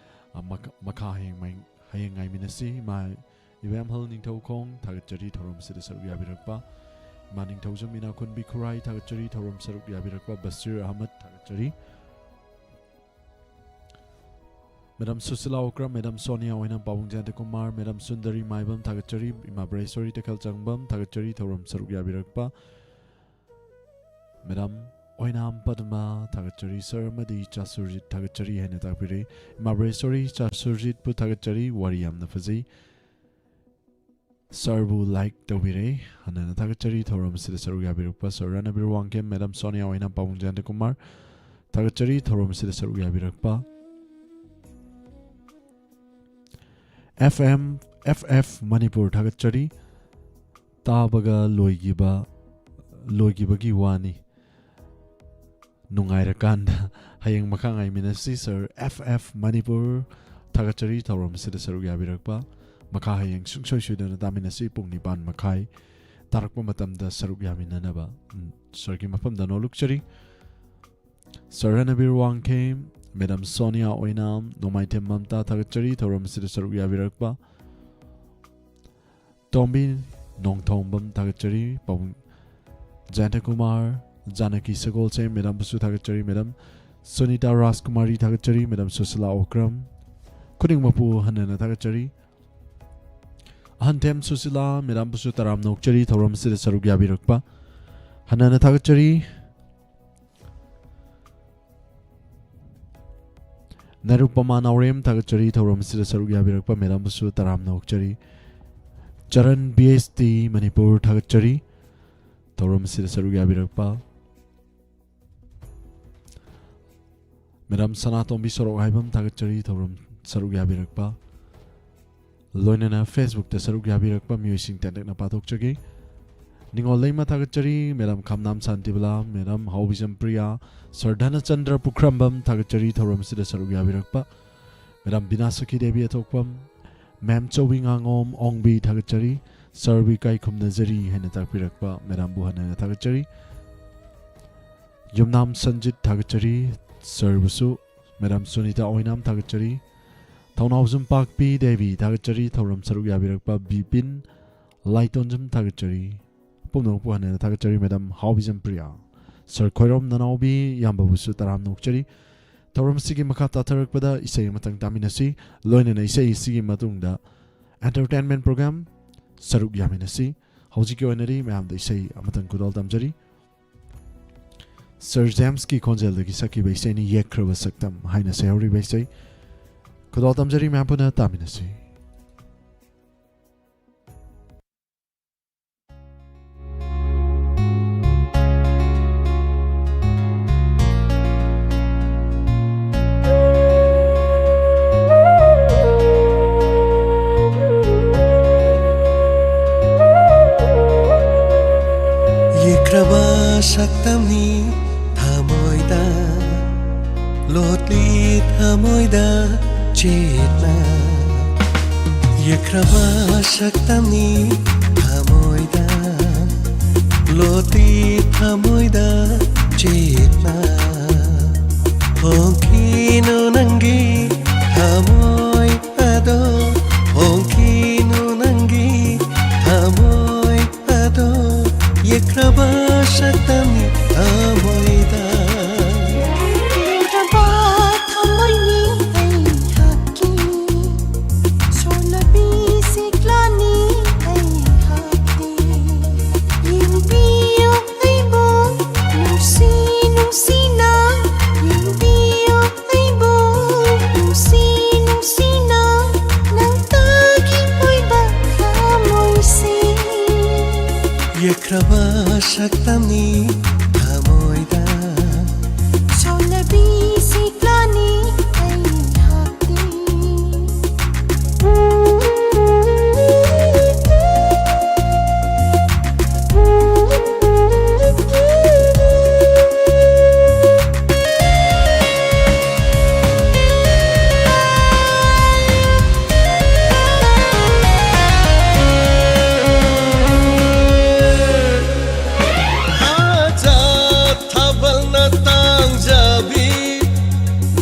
ꯑ, ꯃꯈ-, ꯃꯈꯥ ꯍꯌꯦꯡ ꯃꯥꯏ-, ꯍꯌꯦꯡ ꯉꯥꯏꯃꯤꯟꯅꯁꯤ꯫ ꯏꯃꯥ ꯏꯕꯦꯝꯍꯜ ꯅꯤꯡꯊꯧꯈꯣꯡ ꯊꯥꯒꯠꯆꯔꯤ ꯊꯧꯔꯝ ꯑꯁꯤꯗ ꯁꯔꯨꯛ ꯌꯥꯕꯤꯔꯛꯄ꯫ ꯏꯃꯥ ꯅꯤꯡꯊꯧꯖꯝ ꯏꯅꯥꯈꯨꯟꯕꯤ ꯈꯨꯔꯥꯏ ꯊꯥꯒꯠꯆꯔꯤ ꯊꯧꯔꯝ ꯁꯔꯨꯛ ꯌꯥꯕꯤꯔꯛꯄ꯫ ꯕꯁꯤꯔ ꯑꯍꯃꯗ ꯊꯥꯒꯠꯆꯔꯤ꯫ ꯃꯦꯗꯥꯝ ꯁꯨꯁꯤꯂꯥ ꯑꯣꯀ꯭ꯔꯝ, ꯃꯦꯗꯥꯝ ꯁꯣꯅꯤꯌꯥ ꯑꯣꯏꯅꯥꯝ, ꯄꯥꯕꯨꯡ ꯖꯌꯟꯇꯀꯨꯃꯥꯔ, ꯃꯦꯗꯥꯝ ꯁꯨꯟꯗꯔꯤ ꯃꯥꯏꯕꯝ ꯊꯥꯒꯠꯆꯔꯤ꯫ ꯏꯃꯥ ꯕ꯭ꯔꯦꯁꯣꯔꯤ ꯇꯦꯈꯦꯜ ꯆꯪꯕꯝ ꯊꯥꯒꯠꯆꯔꯤ ꯊꯧꯔꯝ ꯁꯔꯨꯛ ꯌꯥꯕꯤꯔꯛꯄ꯫ ꯃꯦꯗꯥꯝ ꯑꯣꯏꯅꯥꯝ ꯄꯗꯃ ꯊꯥꯒꯠꯆꯔꯤ꯫ ꯁꯔ ꯑꯃꯗꯤ ꯆꯥꯁꯨꯔꯖꯤꯠ ꯊꯥꯒꯠꯆꯔꯤ ꯍꯥꯏꯅ ꯇꯥꯛꯄꯤꯔꯛꯏ꯫ ꯏꯃꯥ ꯕ꯭ꯔꯦꯁꯣꯔꯤ ꯆꯥꯁꯨꯔꯖꯤꯠꯄꯨ ꯊꯥꯒꯠꯆꯔꯤ, ꯋꯥꯔꯤ ꯌꯥꯝꯅ ꯐꯖꯩ꯫ ꯁꯔꯕꯨ ꯂꯥꯏꯛ ꯇꯧꯕꯤꯔꯛꯏ, ꯍꯟꯅꯅ ꯊꯥꯒꯠꯆꯔꯤ꯫ ꯊꯧꯔꯝ ꯑꯁꯤꯗ ꯁꯔꯨꯛ ꯌꯥꯕꯤꯔꯛꯄ ꯁꯔ ꯔꯅꯕꯤꯔ ꯋꯥꯡꯈꯦꯝ, ꯃꯦꯗꯥꯝ ꯁꯣꯅꯤꯌꯥ ꯑꯣꯏꯅꯥꯝ, ꯄꯥꯕꯨꯡ ꯖꯌꯟꯇꯀꯨꯃꯥꯔ ꯊꯥꯒꯠꯆꯔꯤ꯫ ꯊꯧꯔꯝ ꯑꯁꯤꯗ ꯁꯔꯨꯛ ꯌꯥꯕꯤꯔꯛꯄ F M, F F Manipur ꯊꯥꯒꯠꯆꯔꯤ꯫ ꯇꯥꯕꯒ ꯂꯣꯏꯈꯤꯕ, ꯂꯣꯏꯈꯤꯕꯒꯤ ꯋꯥꯅꯤ꯫ ꯅꯨꯡꯉꯥꯏꯔꯀꯥꯟꯗ ꯍꯌꯦꯡ ꯃꯈꯥ ꯉꯥꯏꯃꯤꯟꯅꯁꯤ꯫ ꯁꯔ ꯑꯦꯐ ꯑꯦꯐ ꯃꯅꯤꯄꯨꯔ ꯊꯥꯒꯠꯆꯔꯤ ꯊꯧꯔꯝ ꯑꯁꯤꯗ ꯁꯔꯨꯛ ꯌꯥꯕꯤꯔꯛꯄ꯫ ꯃꯈꯥ ꯍꯌꯦꯡ ꯁꯨꯡꯁꯣꯏ ꯁꯣꯏꯗꯅ ꯇꯥꯃꯤꯟꯅꯁꯤ ꯄꯨꯡ ꯅꯤꯄꯥꯟ ꯃꯈꯥꯏ ꯇꯥꯔꯛꯄ ꯃꯇꯝꯗ ꯁꯔꯨꯛ ꯌꯥꯃꯤꯟꯅꯅꯕ, ꯎꯝ, ꯁꯔꯒꯤ ꯃꯐꯝꯗ ꯅꯣꯂꯨꯛꯆꯔꯤ꯫ ꯁꯔ ꯔꯅꯕꯤꯔ ꯋꯥꯡꯈꯦꯝ, ꯃꯦꯗꯥꯝ ꯁꯣꯅꯤꯌꯥ ꯑꯣꯏꯅꯥꯝ, ꯅꯣꯡꯃꯥꯏꯊꯦꯝ ꯃꯝꯇꯥ ꯊꯥꯒꯠꯆꯔꯤ ꯊꯧꯔꯝ ꯑꯁꯤꯗ ꯁꯔꯨꯛ ꯌꯥꯕꯤꯔꯛꯄ꯫ ꯇꯣꯝꯕꯤ ꯅꯣꯡꯊꯣꯝꯕꯝ ꯊꯥꯒꯠꯆꯔꯤ, ꯄꯥꯕꯨꯡ ꯖꯌꯟꯇ ꯀꯨꯃꯥꯔ, ꯖꯥꯅꯀꯤ ꯁꯒꯣꯜꯁꯦꯝ ꯃꯦꯗꯥꯝꯕꯨꯁꯨ ꯊꯥꯒꯠꯆꯔꯤ, ꯃꯦꯗꯥꯝ ꯁꯨꯅꯤꯇꯥ ꯔꯥꯖꯀꯨꯃꯥꯔꯤ ꯊꯥꯒꯠꯆꯔꯤ, ꯃꯦꯗꯥꯝ ꯁꯨꯁꯤꯂꯥ ꯑꯣꯀ꯭ꯔꯝ, ꯈꯨꯗꯤꯡꯃꯛꯄꯨ ꯍꯟꯅ ꯍꯟꯅ ꯊꯥꯒꯠꯆꯔꯤ꯫ ꯑꯍꯟꯊꯦꯝ ꯁꯨꯁꯤꯂꯥ ꯃꯦꯗꯥꯝꯕꯨꯁꯨ ꯇꯔꯥꯝꯅ ꯑꯣꯛꯆꯔꯤ ꯊꯧꯔꯝ ꯑꯁꯤꯗ ꯁꯔꯨꯛ ꯌꯥꯕꯤꯔꯛꯄ꯫ ꯍꯟꯅ ꯍꯟꯅ ꯊꯥꯒꯠꯆꯔꯤ꯫ ꯅꯔꯨꯄꯃꯥ ꯅꯥꯎꯔꯦꯝ ꯊꯥꯒꯠꯆꯔꯤ ꯊꯧꯔꯝ ꯑꯁꯤꯗ ꯁꯔꯨꯛ ꯌꯥꯕꯤꯔꯛꯄ ꯃꯦꯗꯥꯝꯕꯨꯁꯨ ꯇꯔꯥꯝꯅ ꯑꯣꯛꯆꯔꯤ꯫ ꯆꯔꯟ ꯕꯤ ꯑꯦꯁ ꯇꯤ ꯃꯅꯤꯄꯨꯔ ꯊꯥꯒꯠꯆꯔꯤ ꯊꯧꯔꯝ ꯑꯁꯤꯗ ꯁꯔꯨꯛ ꯌꯥꯕꯤꯔꯛꯄ꯫ ꯃꯦꯗꯥꯝ ꯁꯅꯥꯇꯣꯝꯕꯤ ꯁꯣꯔꯣꯛ ꯍꯥꯏꯕꯝ ꯊꯥꯒꯠꯆꯔꯤ ꯊꯧꯔꯝ ꯁꯔꯨꯛ ꯌꯥꯕꯤꯔꯛꯄ꯫ ꯂꯣꯏꯅꯅ Facebook ꯇ ꯁꯔꯨꯛ ꯌꯥꯕꯤꯔꯛꯄ ꯃꯤꯑꯣꯏꯁꯤꯡ ꯇꯦꯟꯇꯛꯅ ꯄꯥꯊꯣꯛꯆꯒꯦ꯫ ꯅꯤꯉꯣꯜ ꯂꯩꯃ ꯊꯥꯒꯠꯆꯔꯤ, madam ꯈꯝꯅꯥꯝ Shantibala, madam ꯍꯥꯎꯕꯤꯖꯝ Priya, sir ꯙꯅꯆꯟꯗ꯭ꯔ ꯄꯨꯈ꯭ꯔꯝꯕꯝ ꯊꯥꯒꯠꯆꯔꯤ ꯊꯧꯔꯝ ꯑꯁꯤꯗ ꯁꯔꯨꯛ ꯌꯥꯕꯤꯔꯛꯄ꯫ ꯃꯦꯗꯥꯝ ꯕꯤꯅꯥ ꯁꯈꯤ ꯗꯦꯕꯤ ꯑꯊꯣꯛꯄꯝ, ꯃꯦꯝ ꯆꯧꯕꯤ ꯉꯥꯉꯣꯝ ꯑꯣꯡꯕꯤ ꯊꯥꯒꯠꯆꯔꯤ, ꯁꯔꯕꯨ ꯏꯀꯥꯏ ꯈꯨꯝꯅꯖꯔꯤ ꯍꯥꯏꯅ ꯇꯥꯛꯄꯤꯔꯛꯄ ꯃꯦꯗꯥꯝꯕꯨ ꯍꯟꯅ ꯍꯟꯅ ꯊꯥꯒꯠꯆꯔꯤ꯫ ꯌꯨꯝꯅꯥꯝ ꯁꯟꯖꯤꯠ ꯊꯥꯒꯠꯆꯔꯤ, ꯁꯔꯕꯨꯁꯨ꯫ ꯃꯦꯗꯥꯝ ꯁꯨꯅꯤꯇꯥ ꯑꯣꯏꯅꯥꯝ ꯊꯥꯒꯠꯆꯔꯤ꯫ ꯊꯧꯅꯥꯎꯖꯝ ꯄꯥꯛꯄꯤ ꯗꯦꯕꯤ ꯊꯥꯒꯠꯆꯔꯤ꯫ ꯊꯧꯔꯝ ꯁꯔꯨꯛ ꯌꯥꯕꯤꯔꯛꯄ ꯕꯤꯄꯤꯟ ꯂꯥꯏꯇꯣꯟꯖꯝ ꯊꯥꯒꯠꯆꯔꯤ꯫ ꯄꯨꯝꯅꯃꯛꯄꯨ ꯍꯟꯅ ꯍꯟꯅ ꯊꯥꯒꯠꯆꯔꯤ꯫ ꯃꯦꯗꯥꯝ ꯍꯥꯎꯕꯤꯖꯝ ꯄ꯭ꯔꯤꯌꯥ, ꯁꯔ ꯈꯣꯏꯔꯣꯝ ꯅꯅꯥꯎꯕꯤ ꯏꯌꯥꯝꯕꯕꯨꯁꯨ ꯇꯔꯥꯝꯅ ꯑꯣꯛꯆꯔꯤ꯫ ꯊꯧꯔꯝ ꯑꯁꯤꯒꯤ ꯃꯈꯥ ꯇꯥꯊꯔꯛꯄꯗ ꯏꯁꯩ ꯑꯃꯇꯪ ꯇꯥꯃꯤꯟꯅꯁꯤ꯫ ꯂꯣꯏꯅꯅ ꯏꯁꯩ ꯑꯁꯤꯒꯤ ꯃꯇꯨꯡꯗ entertainment program ꯁꯔꯨꯛ ꯌꯥꯃꯤꯟꯅꯁꯤ꯫ ꯍꯧꯖꯤꯛꯀꯤ ꯑꯣꯏꯅꯗꯤ ꯃꯌꯥꯝꯗ ꯏꯁꯩ ꯑꯃꯇꯪ ꯈꯨꯗꯣꯜ ꯇꯝꯖꯔꯤ꯫ ꯁꯔ ꯖꯦꯝꯁꯀꯤ ꯈꯣꯟꯖꯦꯜꯗꯒꯤ ꯁꯛꯈꯤꯕ ꯏꯁꯩꯅꯤ ꯌꯦꯛꯈ꯭ꯔꯕ ꯁꯛꯇꯝ ꯍꯥꯏꯅ ꯁꯩꯍꯧꯔꯤꯕ ꯏꯁꯩ꯫ ꯈꯨꯗꯣꯜ ꯇꯝꯖꯔꯤ, ꯃꯌꯥꯝ ꯄꯨꯟꯅ ꯇꯥꯃꯤꯟꯅꯁꯤ꯫ ꯌꯦꯛꯈ꯭ꯔꯕ ꯁꯛꯇꯝꯅꯤ ꯊꯃꯣꯏꯗ, ꯂꯣꯠꯂꯤ ꯊꯃꯣꯏꯗ ꯆꯦꯠꯅ꯫ ꯌꯦꯛꯈ꯭ꯔꯕ ꯁꯛꯇꯝꯅꯤ ꯊꯃꯣꯏꯗ, ꯂꯣꯠꯂꯤ ꯊꯃꯣꯏꯗ ꯆꯦꯠꯅ꯫ ꯍꯣꯡꯈꯤꯅꯨ ꯅꯪꯒꯤ ꯊꯃꯣꯏ ꯑꯗꯣ, ꯍꯣꯡꯈꯤꯅꯨ ꯅꯪꯒꯤ ꯊꯃꯣꯏ ꯑꯗꯣ, ꯌꯦꯛꯈ꯭ꯔꯕ ꯁꯛꯇꯝꯅꯤ ꯊꯃꯣꯏꯗ꯫ ꯄꯦꯟꯗ꯭ꯔꯕ ꯊꯃꯣꯏꯅꯤ ꯑꯩꯍꯥꯛꯀꯤ, ꯁꯣꯜꯂꯕꯤ ꯁꯤꯛꯂꯥꯅꯤ ꯑꯩꯍꯥꯛꯇꯤ꯫ ꯌꯦꯡꯕꯤꯌꯨ ꯑꯩꯕꯨ ꯅꯨꯡꯁꯤ ꯅꯨꯡꯁꯤꯅ, ꯌꯦꯡꯕꯤꯌꯨ ꯑꯩꯕꯨ ꯅꯨꯡꯁꯤ ꯅꯨꯡꯁꯤꯅ, ꯅꯪꯇꯒꯤ ꯑꯣꯏꯕ ꯊꯃꯣꯏꯁꯤ꯫ ꯌꯦꯛꯈ꯭ꯔꯕ ꯁꯛꯇꯝꯅꯤ ꯊꯃꯣꯏꯗ꯫ ꯁꯣꯜꯂꯕꯤ ꯁꯤꯛꯂꯥꯅꯤ ꯑꯩꯍꯥꯛꯇꯤ꯫ ꯊꯥꯖ ꯊꯥꯕꯜꯅ ꯇꯥꯡꯖꯕꯤ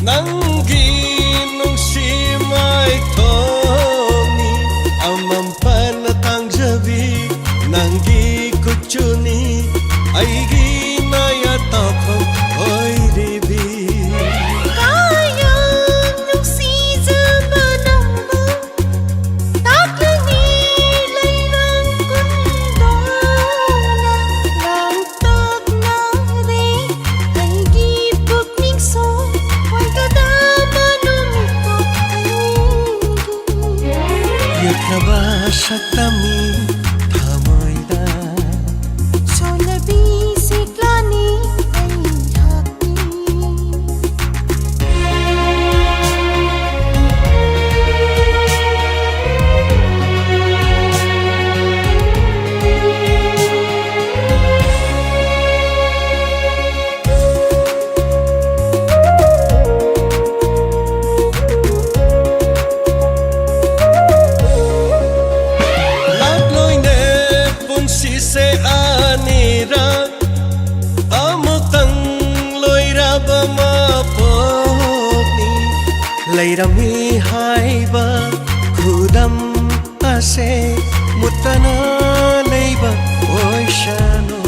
ꯅꯪꯒꯤ ꯅꯨꯡꯁꯤ ꯃꯥꯏꯊꯣꯡꯅꯤ꯫ ꯑꯃꯝꯄꯅ ꯇꯥꯡꯖꯕꯤ ꯅꯪꯒꯤ ꯀꯨꯆꯨꯅꯤ, ꯑꯩꯒꯤ ꯅꯌꯥ ꯇꯥꯐꯝ ꯑꯣꯏꯔꯤꯕꯤ꯫ ꯀꯌꯥꯝ ꯅꯨꯡꯁꯤꯖꯕ ꯅꯪꯕꯨ ꯇꯥꯛꯂꯅꯤ ꯂꯩꯔꯥꯡ ꯀꯨꯟꯗꯣꯅ ꯂꯥꯡꯇꯛꯅꯔꯦ ꯑꯩꯒꯤ ꯄꯨꯛꯅꯤꯡꯁꯨ꯫ ꯑꯣꯏꯒꯗꯕ ꯅꯨꯃꯤꯠꯇꯣ ꯑꯩꯒꯤ ꯌꯦꯛꯈ꯭ꯔꯕ ꯁꯛꯇꯝꯅꯤ ꯊꯃꯣꯏꯗ꯫ ꯁꯣꯜꯂꯕꯤ ꯁꯤꯛꯂꯥꯅꯤ ꯑꯩꯍꯥꯛꯀꯤ꯫ ꯂꯥꯛꯂꯣꯏꯅꯦ ꯄꯨꯟꯁꯤꯁꯦ ꯑꯅꯤꯔꯛ, ꯑꯃꯨꯛꯇꯪ ꯂꯣꯏꯔꯕ ꯃꯄꯣ꯫ ꯂꯩꯔꯝꯃꯤ ꯍꯥꯏꯕ ꯈꯨꯗꯝ ꯑꯁꯦ ꯃꯨꯠꯇꯅ ꯂꯩꯕ ꯑꯣꯏꯁꯅꯨ꯫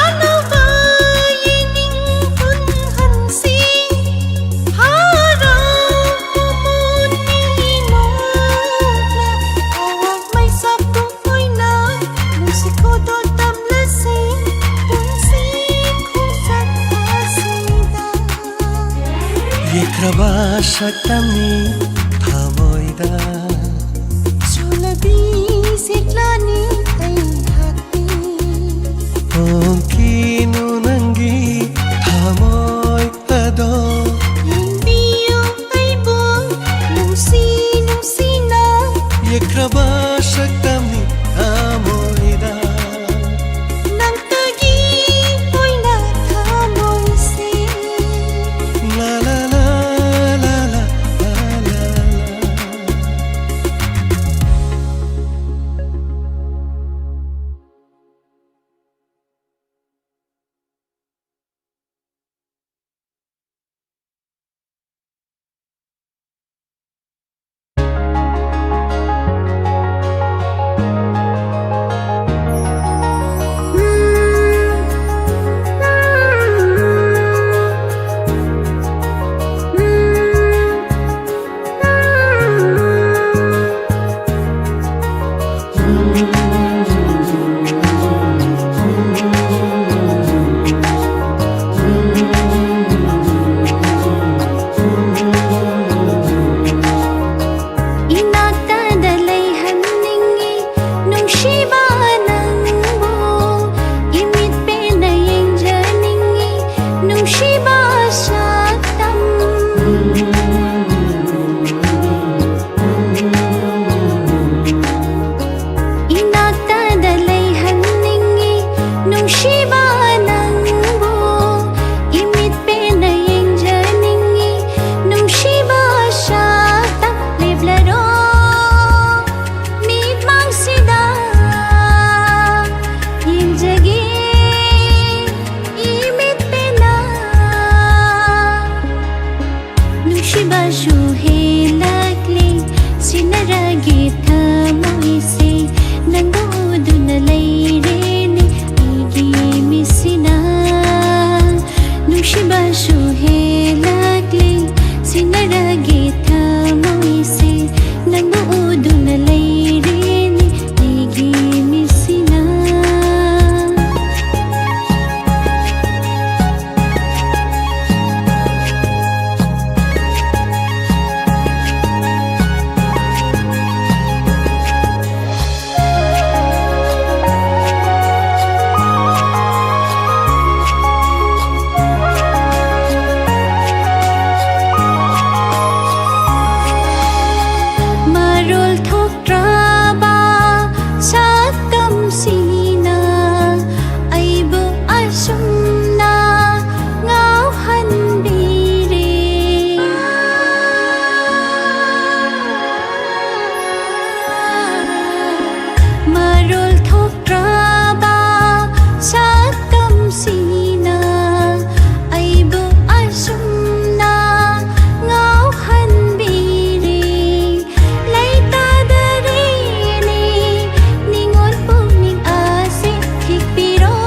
ꯑꯅꯧꯕ ꯌꯦꯡꯅꯤꯡ ꯍꯨꯟꯍꯟꯁꯤ, ꯍꯔꯥꯎ ꯃꯃꯣꯟ ꯃꯤꯅꯣꯛꯅ ꯑꯋꯥꯡ ꯃꯩꯁꯥꯛꯇꯨ ꯑꯣꯏꯅ ꯅꯨꯡꯁꯤ ꯈꯨꯗꯣꯜ ꯇꯝꯂꯁꯤ ꯄꯨꯟꯁꯤ ꯈꯣꯡꯆꯠ ꯑꯁꯤꯗ꯫ ꯌꯦꯛꯈ꯭ꯔꯕ ꯁꯛꯇꯝꯅꯤ ꯊꯃꯣꯏꯗ꯫ ꯆꯣꯠꯂꯕꯤ ꯁꯦꯛꯂꯥꯅꯤ ꯑꯩꯍꯥꯛꯀꯤ꯫ ꯍꯣꯡꯈꯤꯅꯨ ꯅꯪꯒꯤ ꯊꯃꯣꯏ ꯑꯗꯣ꯫ ꯌꯦꯡꯕꯤꯌꯨ ꯑꯩꯕꯨ ꯅꯨꯡꯁꯤ ꯅꯨꯡꯁꯤꯅ꯫ ꯌꯦꯛꯈ꯭ꯔꯕ ꯁꯛꯇꯝꯅꯤ ꯊꯃꯣꯏꯗ꯫ ꯅꯪꯇꯒꯤ ꯑꯣꯏꯅ ꯊꯃꯣꯏꯁꯦ꯫ ꯂꯥ ꯂꯥ ꯂꯥ ꯂꯥ ꯂꯥ ꯂꯥ ꯂꯥ ꯂꯥ꯫ ꯏꯅꯥꯛꯇꯗ ꯂꯩꯍꯟꯅꯤꯡꯉꯤ ꯅꯨꯡꯁꯤꯕ ꯅꯪꯕꯨ, ꯏꯃꯤꯠ ꯄꯦꯟꯅ ꯌꯦꯡꯖꯅꯤꯡꯉꯤ ꯅꯨꯡꯁꯤꯕ ꯁꯛꯇꯝ꯫ ꯏꯅꯥꯛ ꯄꯣꯛꯇ꯭ꯔꯕ ꯁꯛꯇꯝꯁꯤꯅ ꯑꯩꯕꯨ ꯑꯁꯨꯝꯅ ꯉꯥꯎꯍꯟꯕꯤꯔꯤ꯫ ꯂꯩꯇꯥꯗꯔꯦꯅꯦ ꯅꯤꯉꯣꯜ ꯄꯨꯛꯅꯤꯡ ꯑꯁꯤ ꯈꯤꯛꯄꯤꯔꯣ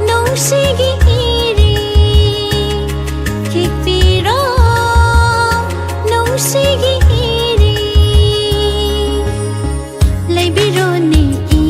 ꯅꯨꯡꯁꯤꯒꯤ ꯏꯔꯤ꯫ ꯈꯤꯛꯄꯤꯔꯣ ꯅꯨꯡꯁꯤꯒꯤ ꯏꯔꯤ꯫ ꯂꯩꯕꯤꯔꯣꯅꯦ ꯏ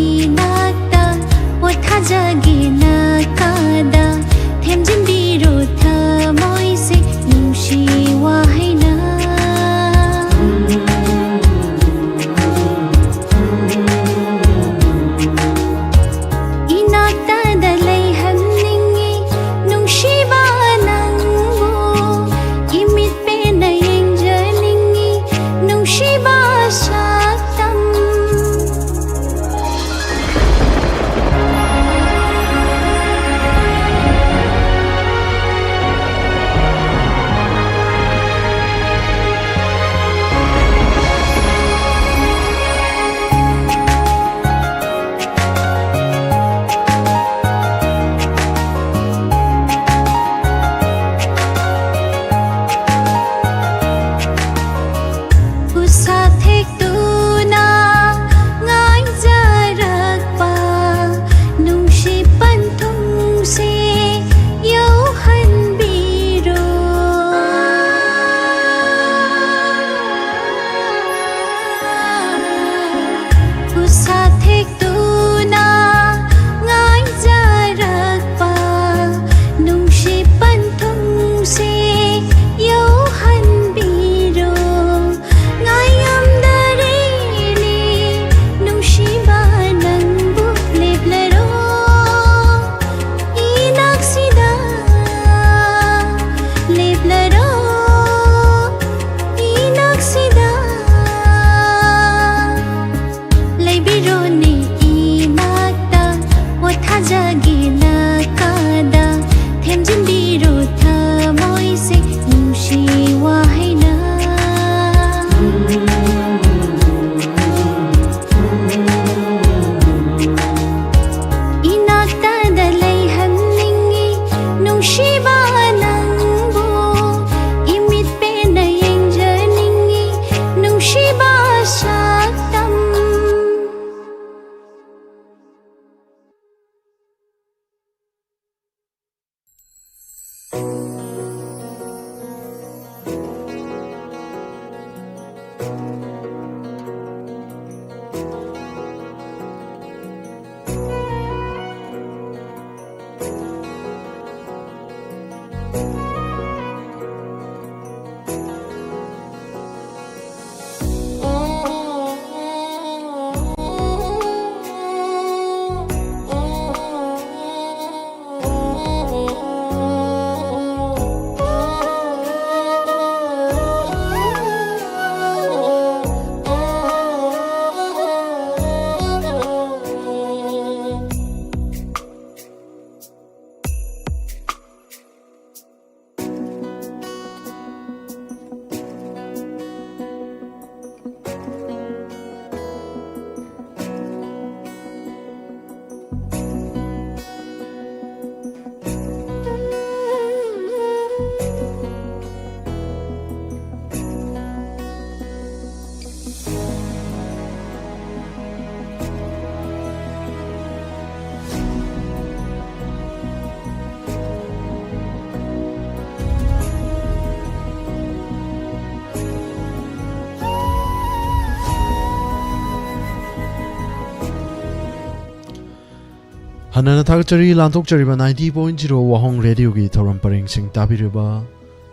ꯑꯅꯅ ꯊꯥꯒꯠꯆꯔꯤ, ꯂꯥꯟꯊꯣꯛꯆꯔꯤꯕ ninety point zero ꯋꯥꯍꯣꯡ ꯔꯦꯗꯤꯑꯣꯒꯤ ꯊꯧꯔꯝ ꯄꯔꯦꯡꯁꯤꯡ ꯇꯥꯕꯤꯔꯤꯕ,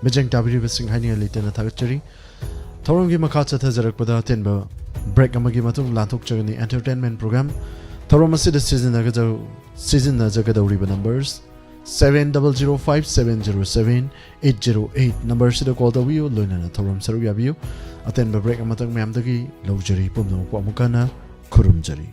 ꯃꯤꯠꯌꯦꯡ ꯇꯥꯕꯤꯔꯤꯕꯁꯤꯡ ꯍꯥꯏꯅꯤꯡꯉꯥꯏ ꯂꯩꯇꯅ ꯊꯥꯒꯠꯆꯔꯤ꯫ ꯊꯧꯔꯝꯒꯤ ꯃꯈꯥ ꯆꯠꯊꯖꯔꯛꯄꯗ ꯑꯇꯦꯟꯕ ꯕ꯭ꯔꯦꯛ ꯑꯃꯒꯤ ꯃꯇꯨꯡ ꯂꯥꯟꯊꯣꯛꯆꯒꯅꯤ꯫ ꯑꯦꯟꯇꯔꯇꯦꯟꯃꯦꯟ ꯄ꯭ꯔꯣꯒ꯭ꯔꯥꯝ ꯊꯧꯔꯝ ꯑꯁꯤꯗ ꯁꯤꯖꯤꯟꯅꯒꯗꯧ-, ꯁꯤꯖꯤꯟꯅꯖꯒꯗꯧꯔꯤꯕ numbers seven double zero five seven zero seven eight zero eight ꯅꯝꯕꯔꯁꯤꯗ ꯀꯣꯜ ꯇꯧꯕꯤꯌꯨ, ꯂꯣꯏꯅꯅ ꯊꯧꯔꯝ ꯁꯔꯨꯛ ꯌꯥꯕꯤꯌꯨ꯫ ꯑꯇꯦꯟꯕ ꯕ꯭ꯔꯦꯛ ꯑꯃꯇꯪ ꯃꯌꯥꯝꯗꯒꯤ ꯂꯧꯖꯔꯤ, ꯄꯨꯝꯅꯃꯛꯄꯨ ꯑꯃꯨꯛ ꯍꯟꯅ ꯈꯨꯔꯨꯝꯖꯔꯤ꯫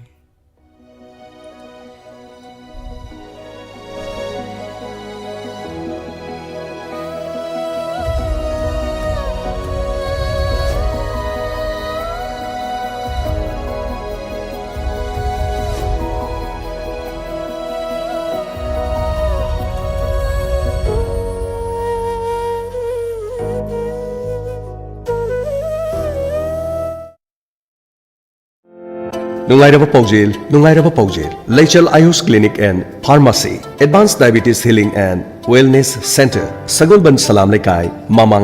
ꯅꯨꯡꯉꯥꯏꯔꯕ ꯄꯥꯎꯖꯦꯜ, ꯅꯨꯡꯉꯥꯏꯔꯕ ꯄꯥꯎꯖꯦꯜ꯫ ꯂꯩꯆꯦꯜ ꯑꯌꯨꯁ Clinic and Pharmacy, Advanced Diabetes Healing and Wellness Center, ꯁꯒꯣꯜꯕꯟ ꯁꯂꯥꯝ ꯂꯩꯀꯥꯏ, ꯃꯃꯥꯡ